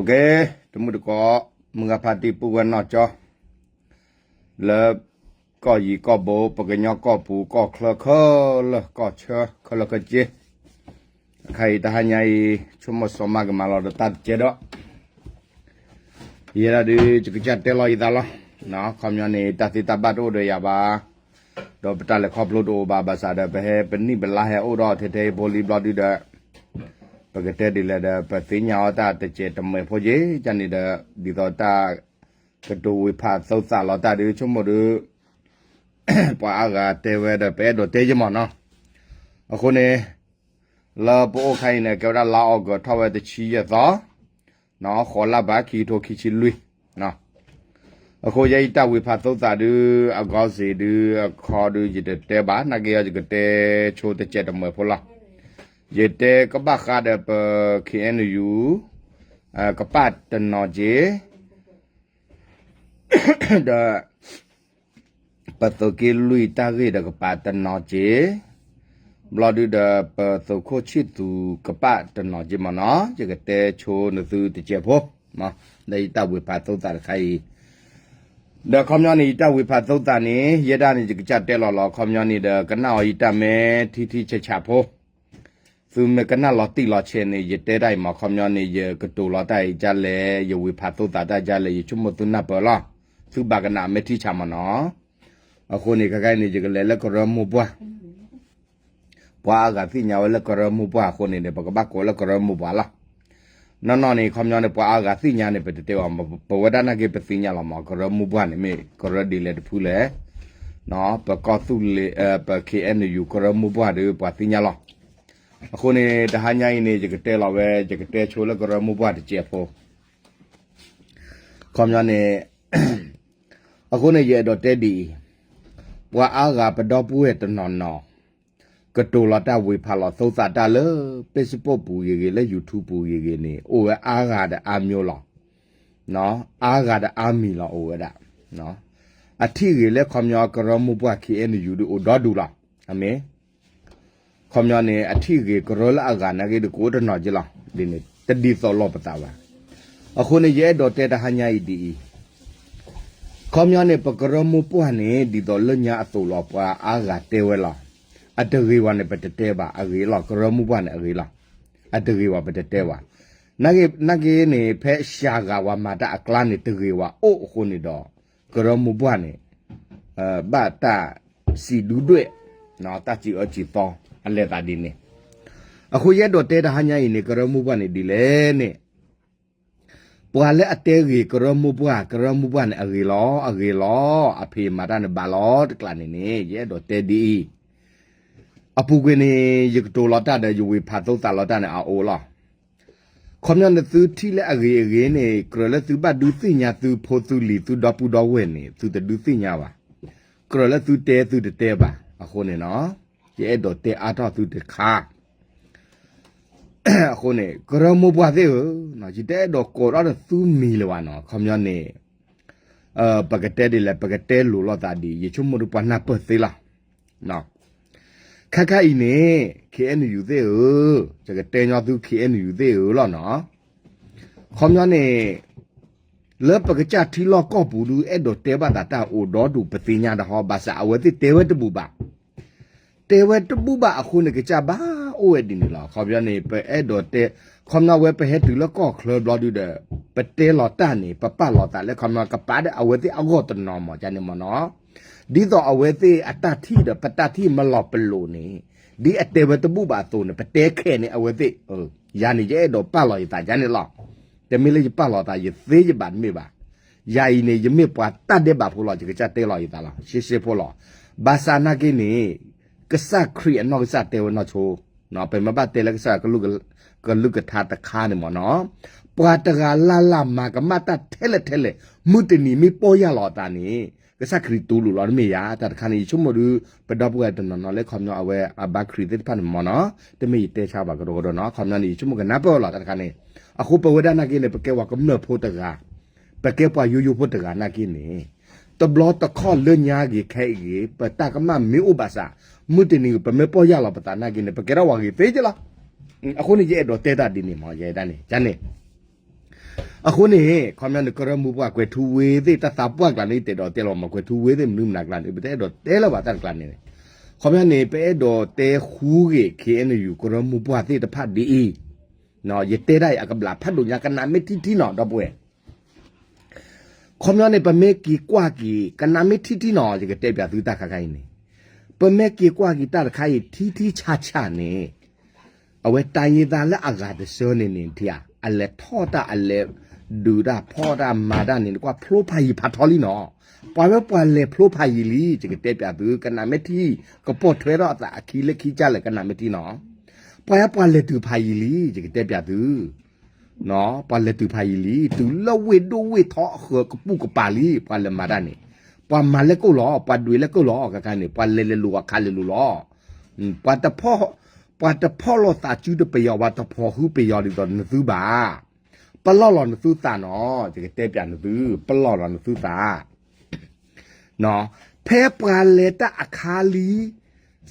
ကဲ, တမုၢ်တကိး, မုၢ်ဂၤဖါတံၢ်ပုၢ်ဝဲၢ်နီၢ်ကၠီ, လၢကီၢ်ယံၤကီၢ်ဘိ ပကညီကီၢ်ပူၤကီၢ်ချၢခဲလၢာ် ကီၢ်ဆၢခဲလၢာ်ခဲဆ့, အခါအံၤတဟါညါအံၤ ဆိကမိၣ်စီၤမၤကမၤလီၤဒီးတၢ်တကဲဒီး ယဲဒၣ်ဒုး ယကစၢ်တဲလီၤယသးလီၤ. ခီပညီန့ၣ် တၢ်သ့တၢ်ဘၣ်တအိၣ်ဒီးယၤဘၣ်, ဒီးပတၢ်လဲၤခီဖျိတအိၣ်ဘၣ်, ဘၣ်ဆၣ်ဒီး ပဟဲပနံၣ်ပလါဟဲအိၣ်ဒီးထဲထဲအံၤဖိလံဘျီဒုဒီး ပကတဲဒ်လဲၣ်ဒီး ပသ့ၣ်ညါအီၤတၢ်တစဲးတမှဲၤဖိက့ၤန့ၣ်ဒီး ဒ်သိးတၢ်ကတိၤဝေဖန်သုံးသပ်လီၤတၢ်ဒုး ဆိကမိၣ်ဒုး ပှၤအါဂၤတဲဝဲဒီး ပအဲၣ်ဒိးတဲယမီၢ်နီၤ. အဃိန့ၣ် လၢပအိၣ်ခါအံၤန့ၣ် ကဲဝဲဒၣ်လါအီကူးထီၣ်ဝဲတဆံယဲၢ်သီ, ဃိးလါဘၣ် ခံကထိခံဆံလွံၢ်. အဃိယဲအံၤတၢ်ဝေဖန်သုံးသပ်ဒုး အဂီၢ်စ့ၢ်ဒုး အခီဒုး ယတတဲဘၣ်, နာ်က့ယကတဲဆိတစဲးတမှဲၤဖိလီၤ. ယတဲကဘၣ်ဃးဒီးပ ခ့ၣ်အဲၣ်ယူၣ် ကပာ်တနီၤက့ၤ ဒီး ပသုးက့လွံၢ်တၢ်ဂ့ၢ်ဒီးကပာ်တနီၤက့ၤ, ဘျီဒုဒီး ပသုးခိၣ်ဆံၣ်သူးကပာ်တနီၤက့ၤမ့ၢ်နီၤ, ယကတဲဆိနသုတစဲးဖိ, လၢယတၢ်ဝေဖန်သုံးသပ်တခါအံၤ, ဒီးခီပညီန့ၣ် ယတၢ်ဝေဖန်သုံးသပ်န့ၣ် ယဲဒၣ်န့ၣ် ယကစၢ်တဲလီၤလီၤ, ခီပညီန့ၣ်ဒီး ကနၣ်အီၤယတၢ်မ့ၢ်ထံထံဆးဆးဖိ သုမ့ၢ်ကနၣ်လီၤတံၢ်လီၤဆဲးန့ၣ် ယတဲတၢ်အံၤမ့ၢ် ခီပညီန့ၣ် ယကတိၤလီၤတၢ်အံၤဒ်လဲၣ်, ယဝေဖန်သုံးသပ်တၢ်ဒ်လဲၣ်, ယဆိကမိၣ်သုနၢ်ပၢၢ်လီၤ. သုဘၣ်ကနၣ်မ့ၢ်ထံဆးမ့ၢ်နီၤ. အဃိန့ၣ် ခဲခါအံၤန့ၣ် ယကလဲၤလၢကရၢမိၢ်ပှၢ်, ပှၤအါဂၤသ့ၣ်ညါဝဲလၢကရၢမိၢ်ပှၢ်အဃိန့ၣ်ဒီး ပကဘၣ်ကိးလၢကရၢမိၢ်ပှၢ်လီၤ. နီၢ်နီၢ်န့ၣ် ခီပညီန့ၣ် ပှၤအါဂၤသ့ၣ်ညါန့ၣ် ပတတဲဘၣ်, ပဝဲဒၣ်နာ်က့ပသ့ၣ်ညါလီၤမ့ၢ် ကရၢမိၢ်ပှၢ်န့ၣ် မ့ၢ်ကရၢဒ်လဲၣ်တဖုလဲၣ်. ပကီၢ်သူလ့ၤ ပ ခ့ၣ်အဲၣ်ယူၣ် ကရၢမိၢ်ပှၢ်ဒီး ပှၤသ့ၣ်ညါလီၤ. အဃိန့ၣ် တဟါညါအံၤန့ၣ် ယကတဲလီၤဝဲ ယကတဲဆိလၢကရၢမိၢ်ပှၢ်တစဲးဖိ ခီပညီန့ၣ်, အဃိန့ၣ် ယအဲၣ်ဒိးတဲဒ်အံၤ, ပှၤအါဂၤပဒီပုၢ်ဝဲၢ်တနီၤနီၤ ကတိၤလီၤတၢ်ဝေဖန်လီၤသုံးသပ်တၢ်လၢ Facebook ပူၤဂ့ၤဂ့ၤ လၢ YouTube ပူၤဂ့ၤဂ့ၤန့ၣ် အိၣ်ဝဲအါဂၤဒီးအါမျိုးလီၤ. အါဂၤဒီးအါမံၤလီၤ အိၣ်ဝဲဒၣ်. အထံၣ်ဂ့ၤလၢခီပညီကရၢမိၢ်ပှၢ် ခ့ၣ်အဲၣ်ယူၣ် ဒုးအိၣ်ဒီဒူၣ်လီၤ. အမ့ၢ် ခီပညီန့ၣ် အထံၣ်ဂ့ၤကရၢလၢအဂၤနာ်က့ဒီး ကအိၣ်တနီၤက့လီၤ. ဒ်န့ၣ် တဒ်သိးလိာ်ပသးဘၣ်. အဃိန့ၣ် ယအဲၣ်ဒိးတဲတဟါညါအံၤဒ်အံၤ, ခီပညီန့ၣ် ပကရၢမိၢ်ပှၢ်န့ၣ် ဒ်သိးလၢညါအသိးလီၤ ပှၤအါဂၤတဲဝဲလီၤ. အတဂ့ၤဝဲန့ၣ် ပတတဲဘၣ်, အဂ့ၤလီၤ, ကရၢမိၢ်ပှၢ်န့ၣ် အဂ့ၤလီၤ. အတဂ့ၤဝဲ ပတတဲဘၣ်. နာ်က့န့ၣ် ဖဲစှၤဂၤဝဲမၤတၢ်အကျါန့ၣ် တဂ့ၤဝဲအိၣ်အဃိန့ၣ်ဒီး ကရၢမိၢ်ပှၢ်န့ၣ် ဘၣ်တၢ်စံးဒုဒွဲၣ်, တၢ်စံးအၢစံးသီ အလဲၤသးဒ်န့ၣ်. အဃိယအဲၣ်ဒိးတဲတဟါညါအံၤန့ၣ် ကရၢမိၢ်ပှၢ်န့ၣ်ဒ်လဲၣ်န့ၣ်, ပှၤလၢအတဲဂ့ၤကရၢမိၢ်ပှၢ်, ကရၢမိၢ်ပှၢ်န့ၣ် အဂ့ၤလီၤ, အဂ့ၤလီၤ, အဖံးမၤတၢ်န့ၣ်ဘၣ်လီၤတကျးန့ၣ်န့ၣ် ယအဲၣ်ဒိးတဲဒ်အံၤ, အပူၤကွံာ်န့ၣ် ယကတိၤလီၤတၢ်ဒီး ယဝေဖန်သုံးသပ်လီၤတၢ်န့ၣ် အအိၣ်လီၤ. ခီပညီန့ၣ် သုထံၣ်လၢအဂ့ၤအဂ့ၤန့ၣ် ကြၢးလၢသုဘၣ်ဒုးသ့ၣ်ညါသုဖိသုလံၤ သုဒီပုၢ်ဒီဝဲၢ်န့ၣ် သုတဒုးသ့ၣ်ညါဘၣ်. ကြၢးလၢသုတဲသုတတဲဘၣ်. အဃိန့ၣ်နီၤ, ယအဲၣ်ဒိးတဲအါထီၣ်သုတခါ အဃိန့ၣ် ကရၢမိၢ်ပှၢ်သ့ၣ်ဧၢ, ယတအဲၣ်ဒိးကိးထီၣ်ဒီးသုမံၤလၢၤဘၣ်နီၤ. ခီပညီန့ၣ် ပကတဲဒ်လဲၣ်, ပကတဲလိၤလိာ်သးဒ်အံၤ, ယဆိကမိၣ်ဒီးပှၤနၢ်ပၢၢ်သ့လီၤ. ခဲခါအံၤန့ၣ် ခ့ၣ်အဲၣ်ယူၣ်သ့ၣ်ဧၢ, ယကတဲညီသု ခ့ၣ်အဲၣ်ယူၣ်သ့ၣ်ဧၢလီၤနီၤ. ခီပညီန့ၣ် လၢပကစၢ်ထံလီၢ်ကီၢ်ပူၤဒုး အဲၣ်ဒိးတဲဘၣ်သးတၢ်အိၣ်ဒီဒူၣ် ပသ့ၣ်ညါဒီးဟီ, ဘၣ်ဆၣ်အဝဲသ့ၣ်တဲဝဲတဘူၣ်ဘၣ်. တဲဝဲတဘူၣ်ဘၣ်အဃိန့ၣ် ကစၢ်ဘၣ်အိၣ်ဝဲဒ်န့ၣ်လီၤ. ခီပညီန့ၣ် ပအဲၣ်ဒိးတဲ, ခီပညီဝဲပဟဲတုၤလၢကီၢ်ချၢဘျီဒုဒီး ပတဲလီၤတၢ်န့ၣ် ပပာ်လီၤသးလၢခီပညီကပာ်ဒီးအဝဲသ့ၣ်အဂီၢ်တနီၤမး ကန့ၣ်မ့ၢ်နီၤ. ဒ်သိးအဝဲသ့ၣ်အတၢ်ထံၣ်ဒီး ပတၢ်ထံၣ်မ့ၢ်လီၤပလိာ်န့ၣ် ဒ်အတဲဝဲတဘူၣ်ဘၣ်အသိးန့ၣ် ပတဲခဲန့ၣ် အဝဲသ့ၣ်, ယၤန့ၣ် ယအဲၣ်ဒိးပာ်လီၤယသးယၤန့ၣ်လီၤ. တမ့ၢ်လၢယပာ်လီၤသးယသ့ယဘၣ်တမ့ၢ်ဘၣ်. ယၤအံၤန့ၣ် ယမ့ၢ်ပှၤတၢ်ဒဲးဘးဖိလီၤ, ယကစၢ်တဲလီၤယသးလီၤ, ရှဲရှဲဖိလီၤ. ဘၣ်ဆၣ်နာ်က့န့ၣ် ကစၢ်ခရံာ်အနီၢ်ကစၢ်တဲဝဲနီၢ်ဆိ, ပမ့ၢ်ဘၣ်တဲလၢကစၢ်ကလုၢ်ကထါတခါန့ၣ်မ့ၢ်နီၤ, ပှၤတဂၤလၢ်လၢ်မၤကမၣ်တၢ်ထဲလဲၣ်ထဲလဲၣ် မုၢ်တနံၤမ့ၢ်ပီၢ်ယၢ်လီၤအသးန့ၣ် ကစၢ်ခရံာ်တူၢ်လိာ်လီၤတမ့ၢ်ဧါ. တၢ်တခါန့ၣ် ယဆိကမိၣ်ဒီး ပဒီပုၢ်ဝဲၢ်တနီၤနီၤလၢခီပညီ အဝဲအဘါခရံာ်သ့ၣ်တဖၣ်န့ၣ်မ့ၢ်နီၤ, တမ့ၢ်ယတဲဆါဘၣ်ကဒီးကဒီးနီၤ, ခီပညီန့ၣ် ယဆိကမိၣ်ကနၢ်ပၢၢ်လီၤ တၢ်တခါန့ၣ်. အဃိပဝဲဒၣ်နာ်က့န့ၣ် ပကဲပှၤကမျၢၢ်ဖိတဂၤ, ပကဲပှၤယိယိဖိတဂၤနာ်က့န့ၣ် တဘျီတခီၣ်လၢညါဂ့ၤခဲအံၤဂ့ၤ ပတၢ်ကမၣ်မ့ၢ်အိၣ်ဘၣ်ဆၣ် မုၢ်တနံၤပမ့ၢ်ပီၢ်ယၢ်လီၤပသးနာ်က့န့ၣ် ပကဲထီၣ်ပှၤဂ့ၤသ့က့လီၤ. အဃိန့ၣ် ယအဲၣ်ဒိးတဲတၢ်ဒ်န့ၣ်မ့ၢ် ယဲဒၣ်န့ၣ် ယန့ၣ် အဃိန့ၣ် ခီပညီန့ၣ် ကရၢမိၢ်ပှၢ်ကွဲၤထူဝ့သ့ၣ် တၢ်သးပှၢ်ကျါန့ၣ် တဲဒိးတဲလီၤမး ကွဲၤထူဝ့သ့ၣ်မနုၤမနုၤကျါန့ၣ် ပတအဲၣ်ဒိးတဲလၢၤဘၣ်တၢ်တကျါန့ၣ်. ခီပညီန့ၣ် ပအဲၣ်ဒိးတဲဃူဂ့ၤ ခ့ၣ်အဲၣ်ယူၣ် ကရၢမိၢ်ပှၢ်သ့ၣ်တဖၣ်ဒ်အံၤ, ယတဲဒၣ်အံၤအကဘျးဖးဒိၣ်ညါ ကနၣ်မ့ၢ်ထံထံနီၤ ဒီပုၢ်ဝဲၢ် ခီပညီန့ၣ် ပမ့ၢ်က့ၤကွၢ်က့ၤ ကနၣ်မ့ၢ်ထံထံနီၤ ယကတဲပၠးသုတၢ်ခါခါအံၤန့ၣ်, ပမ့ၢ်က့ၤကွၢ်က့ၤတၢ်တခါအံၤ ထံထံဆးဆးန့ၣ် အဝဲတၢ်ယံၤသးလၢအဂၤတဆၢန့ၣ်န့ၣ် ထံဧါ အလဲၤထီၣ်တၢ် အလဲၤဒုးတၢ်ဖီၣ်တၢ်မၤတၢ်န့ၣ် နကွၢ်ဖျိဖးယံၤဖးထီလံနီၤ. ပှၤဝဲပှၤလဲၤဖျိဖးယံၤလံ ယကတဲပၠးသု ကနၣ်မ့ၢ်ထံ ကပိာ်ထွဲထီၣ်အသးအခံလၢခံကၢ်လၢာ် ကနၣ်မ့ၢ်ထံနီၤ. ပှၤဝဲပှၤလဲၤတုၤဖးယံၤလံ ယကတဲပၠးသု ပှၤလဲၤတုၤဖးယံၤလံ တုၤလၢဝ့ၢ်ဒိၣ်ဝ့ၢ်ထီအဃၢၤကပူၤကပၤလံ ပှၤလဲၤမၤတၢ်န့ၣ်, ပှၤမၤလဲၤကိၢ်လီၤ ပှၤဒွဲးလဲၤကိၢ်လီၤ ခါခါန့ၣ် ပှၤလဲၤလဲၤလိၤအခါလဲၤလိၤလီၤ. ပှၤတဖီၣ်လိာ်သးစုတပယီၤ ပှၤတဖီၣ်ဟုပယီၤဒ်သိးနသုဘၣ်. ပလီၢ်လီၤနသုသးနီၤ ယကတဲပၠးနသု ပလီၢ်လီၤနသုသး ဖဲပှၤလဲၤတၢ်အခါလံ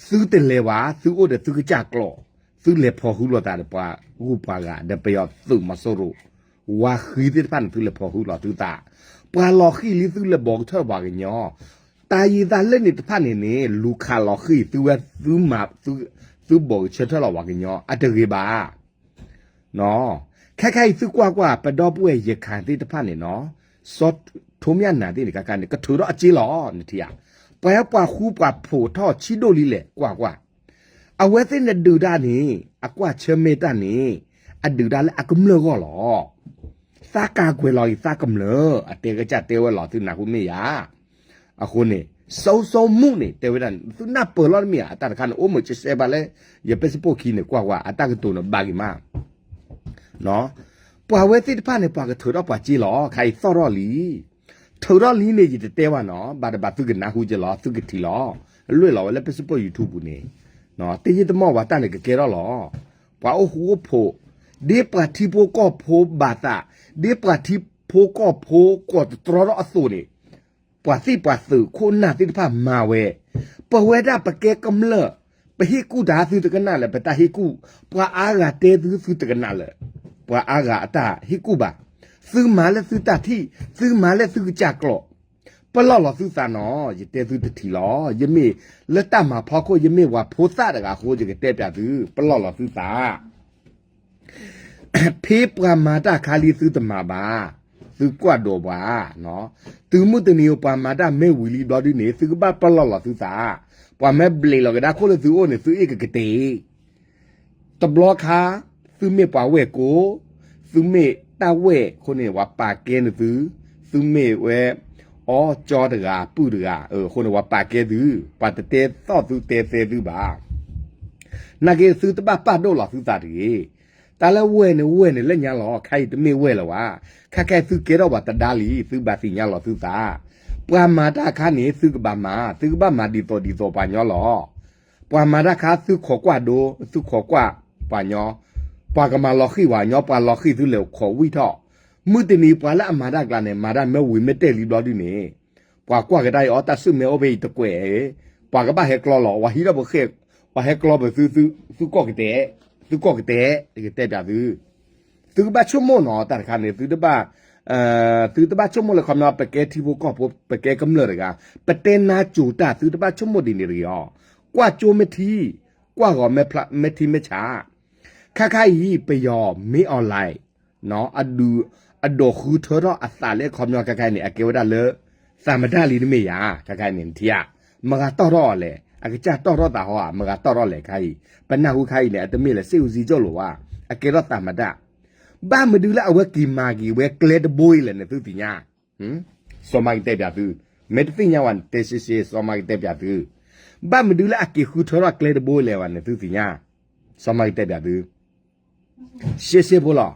သုတလဲၤဘၣ် သုအိၣ်ဒီးသုကစၢ်ကျိာ်, သုလဲၤဖီၣ်ဟုလိာ်သးဒီးပှၤဂုၤပှၤဂၤ ဒီးပယီၤသုးမီၤစိရိၤ ဝါဃံသ့ၣ်တဖၣ်န့ၣ် သုလဲၤဖီၣ်ဟုလီၤသုသး, ပှၤလီၤဃံၢ်လံ သုလဲၤဘီကဆၢထၢၣ်ပှၤကညီ, တၢ်ယံၤသးလၢန့ၣ်တဖၣ်န့ၣ်န့ၣ် လူၤခးလီၤဃံၢ် သုဝဲသုမၤ သုဘီကဆၢထၢၣ်လီၤပှၤကညီ အတဂ့ၤဘၣ် ခဲခါအံၤသုကွၢ်ကွၢ် ပဒီပုၢ်ဝဲၢ်ရခၢၣ်သ့ၣ်တဖၣ်န့ၣ်နီၤ, စီၤထိးမၠၣ်နၤသ့ၣ်န့ၣ် ခါခါန့ၣ် ကထုးထီၣ်အစ့လီၤ နထံၣ်ဧါ, ပှၤပှၤဃူပှၤဖိးထီၣ်ဆံးဒိၣ်လံလဲၣ် ကွၢ်ကွၢ်, အဝဲသ့ၣ်န့ၣ်ဒုးတၢ်န့ၣ် အကွၢ်ဆၢၣ်မဲာ်တၢ်န့ၣ် အဒုးတၢ်လၢအကမျၢၢ်ဂီၢ်လီၤ. သးကၤကွဲၤလီၤအံၤသးကမျၢၢ် အတဲကစၢ်တဲဝဲလီၤ သုနၢ်ဟူမ့ၢ်ယၤ အဃိန့ၣ် စီၤစီၤမူန့ၣ် တဲဝဲဒၣ်န့ၣ် သုနၢ်ပၢၢ်လီၤတမ့ၢ်ဧါ အတၢ်တခါန့ၣ် အိၣ်မုာ်ကစဲးဘၣ်လၢ ယFacebookခံန့ၣ် ကွၢ်ကွၢ် အတၢ်ကတိၤန့ၣ်ဘၣ်ဂ့ၤမး ပှၤဝဲသ့ၣ်တဖၣ်န့ၣ် ပှၤကထုးထီၣ်ပှၤစ့လီၤ ခါအံၤသီၣ်ထီၣ်လံ ထုးထီၣ်လံန့ၣ် ယတတဲဘၣ်နီၤ ဘၣ်တဘၣ်သုကနၢ်ဟူက့ၤလီၤ သုကထံၣ်လီၤ လွဲၢ်လီၤဝဲလၢFacebook YouTubeပူၤန့ၣ် တယံာ်တမီၢ်ဝဲတၢ်န့ၣ်ကကဲထီၣ်လီၤ ပှၤအိၣ်ဃူအိၣ်ဖိး ဒ်ပှၤထံဖိကီၢ်ဖိဘၣ်သး ဒ်ပှၤထံဖိကီၢ်ဖိကိးတတြီထီၣ်အသိးန့ၣ် ပှၤသံၣ်ပှၤသုးခိၣ်နၢ်သ့ၣ်တဖၣ်မၤဝဲ, ပဝဲဒၣ်ပကဲကမျၢၢ်, ပဟ့ၣ်ကူၣ်တၢ်သုတကနၣ်လၢၤ ပတၢ်ဟ့ၣ်ကူၣ်, ပှၤအါဂၤတဲသုသုတကနၣ်လၢၤ, ပှၤအါဂၤအတၢ်ဟ့ၣ်ကူၣ်ဘၣ်, သုမၤလၢသုတၢ်ထံၣ်, သုမၤလၢသုကစၢ်ကျိာ်, ပလီၢ်လီၤသုသးနီၤ, ယတဲသုတထံၣ်လီၤ, ယမ့ၢ်လၢတၢ်မၤဖီခိၣ် ယမ့ၢ်ပှၤဖိသၣ်တဂၤအဃိ ယကတဲပၠးသု, ပလီၢ်လီၤသုသး ဖဲပှၤမၤတၢ်ခါလံသုတမၤဘၣ်, သုကွၢ်ဒိးပှၤ, တုၤမုၢ်တနံၤပှၤမၤတၢ်မ့ၢ်ဝံၤလံဘျီဒုန့ၣ် သုကဘၣ်ပလီၢ်လီၤသုသး, ပှၤမ့ၢ်ဘျ့းလီၤကဒါခိၣ်လၢသုအိၣ်န့ၣ် သုအ့ၣ်ကကတဲာ်, တဘျီခါ, သုမ့ၢ်ပှၤဝဲၢ်ကိ, သုမ့ၢ်တၢ်ဝဲၢ်အဃိန့ၣ် ပှၤပာ်ကဲန့ၢ်သု, သုမ့ၢ်ဝဲ အီကၠီတဂၤ ပုၢ်တဂၤ အဃိန့ၣ် ပှၤပာ်ကဲသု, ပှၤတတဲသီၣ်သုတဲသဲသုဘၣ် နာ်က့သုတဘၣ်ပာ်ဒိၣ်လီၤသုသးတဂ့ၤ. တၢ်လၢဝဲၢ်န့ၣ် ဝဲၢ်န့ၣ်လၢညါလီၤ, ခဲအံၤတမ့ၢ်ဝဲၢ်လၢၤဘၣ်. ခဲခဲအံၤသုကဲထီၣ်ပှၤတဒါလံ, သုဘၣ်သ့ၣ်ညါလီၤသုသး. ပှၤမၤတၢ်အခါန့ၣ် သုကဘၣ်မၤ, သုကဘၣ်မၤဒ်သိးဒ်သိးပှၤညီလီၤ. ပှၤမၤတၢ်အခါ သုခိးကွၢ်ဒိ, သုခိးကွၢ်ပှၤညီ, ပှၤကမၤလီၤဃံၣ်ပှၤညီ, ပှၤလီၤဃံၣ်သုလဲၤခိးဝံၣ်ထီၣ်. မုၢ်တနံၤပှၤလၢအမၤတၢ်ကျါန့ၣ် မၤတၢ်မ့ၢ်ဝံၤမ့ၢ်တဲာ်လံဘျီဒုန့ၣ် ပှၤကွၢ်ကဒါအီၤ တၢ်ဆူၣ်မဲအိၣ်ဖဲအံၤတကွဲး, ပှၤကဘၣ်ဟဲကျီလီၤ, ပှၤဟံးထီၣ်ပဃဲ, ပှၤဟဲကျီပသု, သုကီၢ်ကတဲာ်, သုကီၢ်ကတဲာ်, ယကတဲပၠးသု, သုကဘၣ်ဆိကမိၣ်နီၤ တၢ်တခါန့ၣ် သုတဘၣ်, သုတဘၣ်ဆိကမိၣ်လၢခီပညီ ပကဲထံဖိကီၢ်ဖိ ပကဲကမျၢၢ်တဂၤ, ပတဲနါစိၤတၢ် သုတဘၣ်ဆိကမိၣ်ဒ်န့ၣ်တဂ့ၤအီၤ, ကွၢ်ကၠိမ့ၢ်ထံ, ကွၢ်ဂီၤမ့ၢ်ထံမ့ၢ်ဆး ခါခါအံၤ ပယီၤမ့ၢ် online အဒုးအဒိးဃုထၢထီၣ်အသးလၢခီပညီခါခါအံၤန့ၣ် အကဲဝဲဒၣ်လၢ သးမတၢ်လံတမ့ၢ်ယၤ, ခါခါအံၤန့ၣ် နထံၣ်ဧါ, မတၤတီၣ်ထီၣ်အီၤလဲၣ်, အကစၢ်တီၣ်ထီၣ်သးဟီဧါ, မတၤတီၣ်ထီၣ်လဲၣ်ခါအံၤ, ပနၢ်ဟူခါအံၤန့ၣ် အတမ့ၢ်လၢ စစ်ဦးစီးချုပ် လၢၤဘၣ်, အကဲထီၣ်သးမတၢ်, ဘၣ်မနုၤလၢအဝဲက့ၤမၤက့ၤဝဲကျဲတဘိအံၤလဲၣ်န့ၣ် သုသ့ၣ်ညါ စီၤမၤကတဲပၠးသု, မ့ၢ်တသ့ၣ်ညါဝဲန့ၣ် တဲရှဲရှဲ စီၤမၤကတဲပၠးသု, ဘၣ်မနုၤလၢအက့ၤဃုထၢထီၣ်ကျဲတဘိလဲၣ်ဝဲန့ၣ် သုသ့ၣ်ညါ, စီၤမၤကတဲပၠးသု, ရှဲရှဲဖိလီၤ,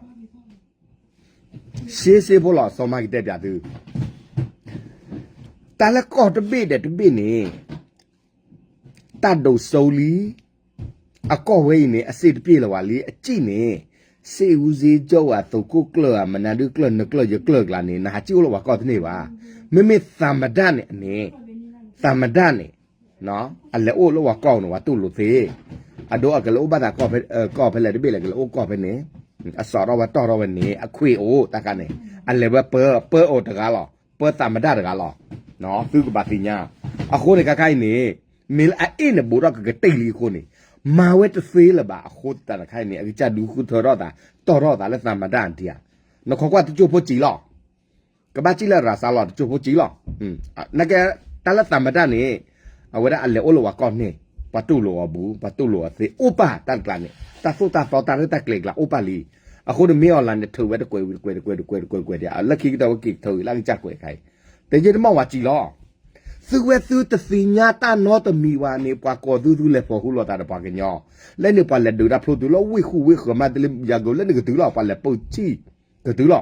ရှဲရှဲဖိလီၤ စီၤမၤကတဲပၠးသု, တၢ်လၢကီၢ်တဘ့ၣ်ဒီးတဘ့ၣ်န့ၣ် တၢ်ဒိၣ်စိလံ, အကီၢ်ဝဲအံၤန့ၣ် အစ့တပျ့ၢ်လၢၤဝဲလံ, အစ့န့ၣ် စစ်ဦးစီးချုပ် ဧါ, သုးခိၣ်ကျၢၢ်ဧါ, မနုၤဒုကျၢၢ် နကျၢၢ်ယကျၢၢ်ကျါန့ၣ် နဟးစံၣ်အိၣ်လၢပှၤကီၢ်တန့ၢ်ဘၣ်, မ့မ့ၢ် သးမတၢ် န့ၣ်န့ၣ်, သးမတၢ် န့ၣ် အလဲၤအိၣ်လၢပှၤကီၢ်န့ၣ် ပှၤတူၢ်လိာ်သ့, အဒိ အကလဲၤအိၣ်ဘၣ်သးကီၢ်ဖဲလဲၣ်တဘ့ၣ်လဲၣ် ကလဲၤအိၣ်ကီၢ်ဖဲန့ၣ် အစီၣ်ထီၣ်ဝဲတီၢ်ထီၣ်ဝဲန့ၣ် အခွ့ၣ်အိၣ်တၢ်ခါန့ၣ် အလဲၤဝဲပၢ ပၢအိၣ်တဂၤလီၤ ပၢသမ္မတတဂၤလီၤ သုကဘၣ်သ့ၣ်ညါ အဃိန့ၣ် ခါခါအံၤန့ၣ် မ့ၢ်လၢအအ့ၣ်န့ၣ်ဘူးထီၣ်ကကတ့ၢ်လံအဃိန့ၣ် မၤဝဲတသ့လၢၤဘၣ် အဃိသတးန့ၣ်ခါအံၤန့ၣ် အကစၢ်ဒုးဃုထၢထီၣ်သး တီၢ်ထီၣ်သးလၢသမ္မတအံၤ နခီကွၢ်တကၠိၢ်ဖိစံာ်လီၤ ကဘၣ်စံၣ်လၢရၤစါလီၤ တကၠိၢ်ဖိစံာ်လီၤ နကဲ တၢ်လၢသမ္မတန့ၣ် အဝဲဒၣ်အလဲၤအိၣ်လၢပှၤကီၢ်န့ၣ် ပှၤတူၢ်လိာ်အီၤဘူး ပှၤတူၢ်လိာ်အီၤသ့ အိၣ်ပာ်တၢ်တကျါန့ၣ် တၢ်သိၣ်တၢ်သီတၢ်ရဲၣ်တၢ်ကျဲၤကျါအိၣ်ပာ်လံ အဃိန့ၣ်မ့ၢ်အီၤလၢန့ၣ် ထုးဝဲတကွဲးဝံၤတကွဲးတကွဲးတကွဲးတကွဲးတကွဲးဒီး လၢခံကတၢၢ်ဝဲက့ၤထုးလၢအကစၢ်ကွဲးခါအံၤ တယ့ၢ်တမီၢ်ဝဲစံာ်လီၤ သုဝဲသုတသ့ၣ်ညါတၢ်နီတမံၤဘၣ်န့ၣ် ပှၤကိးသုသုလဲၤဖီၣ်ဟူလိာ်သးဒီးပှၤကညီ လၢန့ၣ်ပှၤလဲၤဒုးတၢ်ဖျိတုၤလၢဝ့ၢ်ဃူဝ့ၢ်ဃၢၤမးတလ့ယၤကီၤ လၢန့ၣ်ကတုၤလီၤ ပှၤလဲၤပၢဆံၣ် ကတုၤလီၤ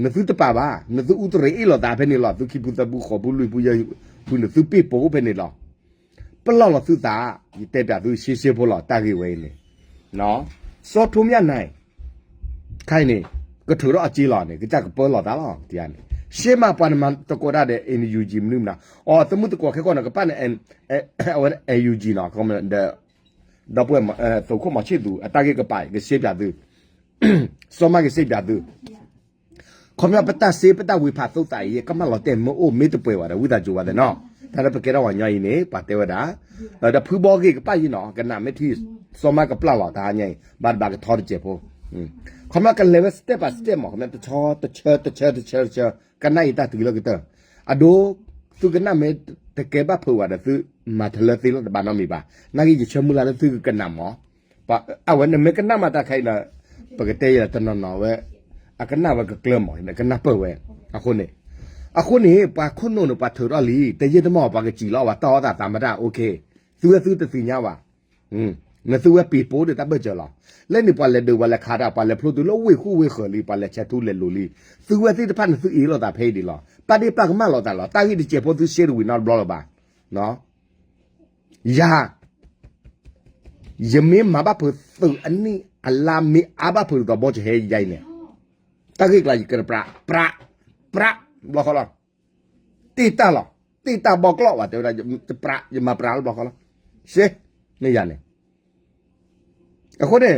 နသုတပာ်ဘၣ် နသုအူတရံးအ့ၣ်လိာ်သးဖဲန့ၣ်လီၤ သုခံဖုသၢဖုဃိးဖုလွံၢ်ဖုယဲၢ်ဖုန့ၣ် သုပ့ၢ်ပိာ်ဖဲန့ၣ်လီၤ ပလီၢ်လီၤသုသး ယတဲပၠးသုရှဲရှဲဖိလီၤ တၢ်ဂ့ၢ်ဝဲအံၤန့ၣ် စီၤထိမၠၣ်နဲၣ် ခါအံၤန့ၣ် ကထုးထီၣ်အစ့လီၤန့ၣ် ကစၢ်ကပၢလီၤသးလီၤ တယၤန့ၣ် ရှဲမးပှၤနမၤသကိးတၢ်ဒီး NUG မနုၤမနုၤ အိ သမုၢ်သကိးခဲကီၢ်န့ၣ် ကပၣ်န့ၣ် အဝဲ NUG နီၤ ဒီပုၢ်ဝဲၢ် သုးခိၣ်မီၤဆံၣ်သူး အတၢ်ဂ့ၢ်ကပၤ ကရှဲပၠးသု စီၤမါကရှဲပၠးသု ခီပညီပတၢ်စ့ပတၢ်ဝံၤဖးသိသးအံၤ ကမၣ်လီၤတဲာ်မ့ၢ်အိၣ်မ့ၢ်တပှဲၤဘၣ်ဒီး ဝံသးစူၤဝဲသ့ၣ်နီၤ တၢ်လၢပကဲထီၣ်ပှၤကညီအံၤန့ၣ် ပှၤတဲဝဲဒၣ် ဒီးဖုဘီဂ့ၤကပၣ်ယံၤနီၤ ကနၣ်မ့ၢ်ထံၣ် စီၤမါကပျၢ်လီၤတဟါညါအံၤ ဘၣ်တဘၣ်ကထီတစဲးဖိ ခီပညီကလဲၤဝဲ step by step မး ခီပညီတဆီ တဆၢ တဆၢ တဆၢ တဆၢ ကနၣ်အံၤတၢ်တုၤလၢကတၢၢ် အဒိ သုကနၣ်မ့ၢ်တကဲဘၣ်ဖုးဘၣ်ဒီး သုမၤတလၢသ့လီၤတဘၣ်နီတမံၤဘၣ် နာ်က့ယဆၢမုၢ်လၢ်လၢသုကကနၣ်မး အဝဲန့ၣ်မ့ၢ်ကနၣ်မးတၢ်ခဲအံၤဒီး ပကတဲယဲလၢတနီၤနီၤဝဲ အကနၣ်ဝဲကကျၢၤမး ကနၣ်ပၢၢ်ဝဲ အဃိန့ၣ် အဃိန့ၣ် ပှၤခိၣ်နူာ်န့ၣ် ပှၤထုးထီၣ်လံ တယ့ၢ်တမီၢ်ပှၤကစံာ်လီၤ ပှၤတီၢ်အီၣ်သးသမ္မတ okay သုဝဲသုတသ့ၣ်ညါဘၣ် နသုဝဲပ့ၤပိာ်ဒီးတၢ်ဘၢၣ်စၢၤလီၤ လၢန့ၣ်ပှၤလဲၤဒုး ပှၤလဲၤခးတၢ် ပှၤလဲၤဖျိတုၤလၢဝ့ၢ်ဃူဝ့ၢ်ဃၢၤလံ ပှၤလဲၤဆဲးထူလဲၤလိၤလံ သုဝဲသ့ၣ်တဖၣ်န့ၣ် သုအ့ၣ်လိာ်သးဖဲအံၤဒံးလီၤ ဘၣ်ဒ့ပာ်ကမၣ်လိာ်သးလီၤ တၢ်ဂ့ၢ်တစဲးဖိသုရှဲတဝံၤနီတဘျီလၢၤဘၣ် ယၤ ယမ့ၢ်မၤဘၣ်ဖုးသုးအနံၣ်အလါမ့ၢ်အါဘၣ်ဖုးဒ်သိးဘီကဟဲယါအံၤန့ၣ် တၢ်ဂ့ၢ်ကျါယကပြး ပြး ပြး ဘျီဃီလီၤ တ့ၢ်တၢ်လီၤ တ့ၢ်တၢ်ဘီကျီၢ်ဘၣ် တဲဝဲဒၣ် ယမၤပြးလၢဘျီဃီလီၤ ရှဲ မ့ၢ်ယၤန့ၣ် အဃိန့ၣ်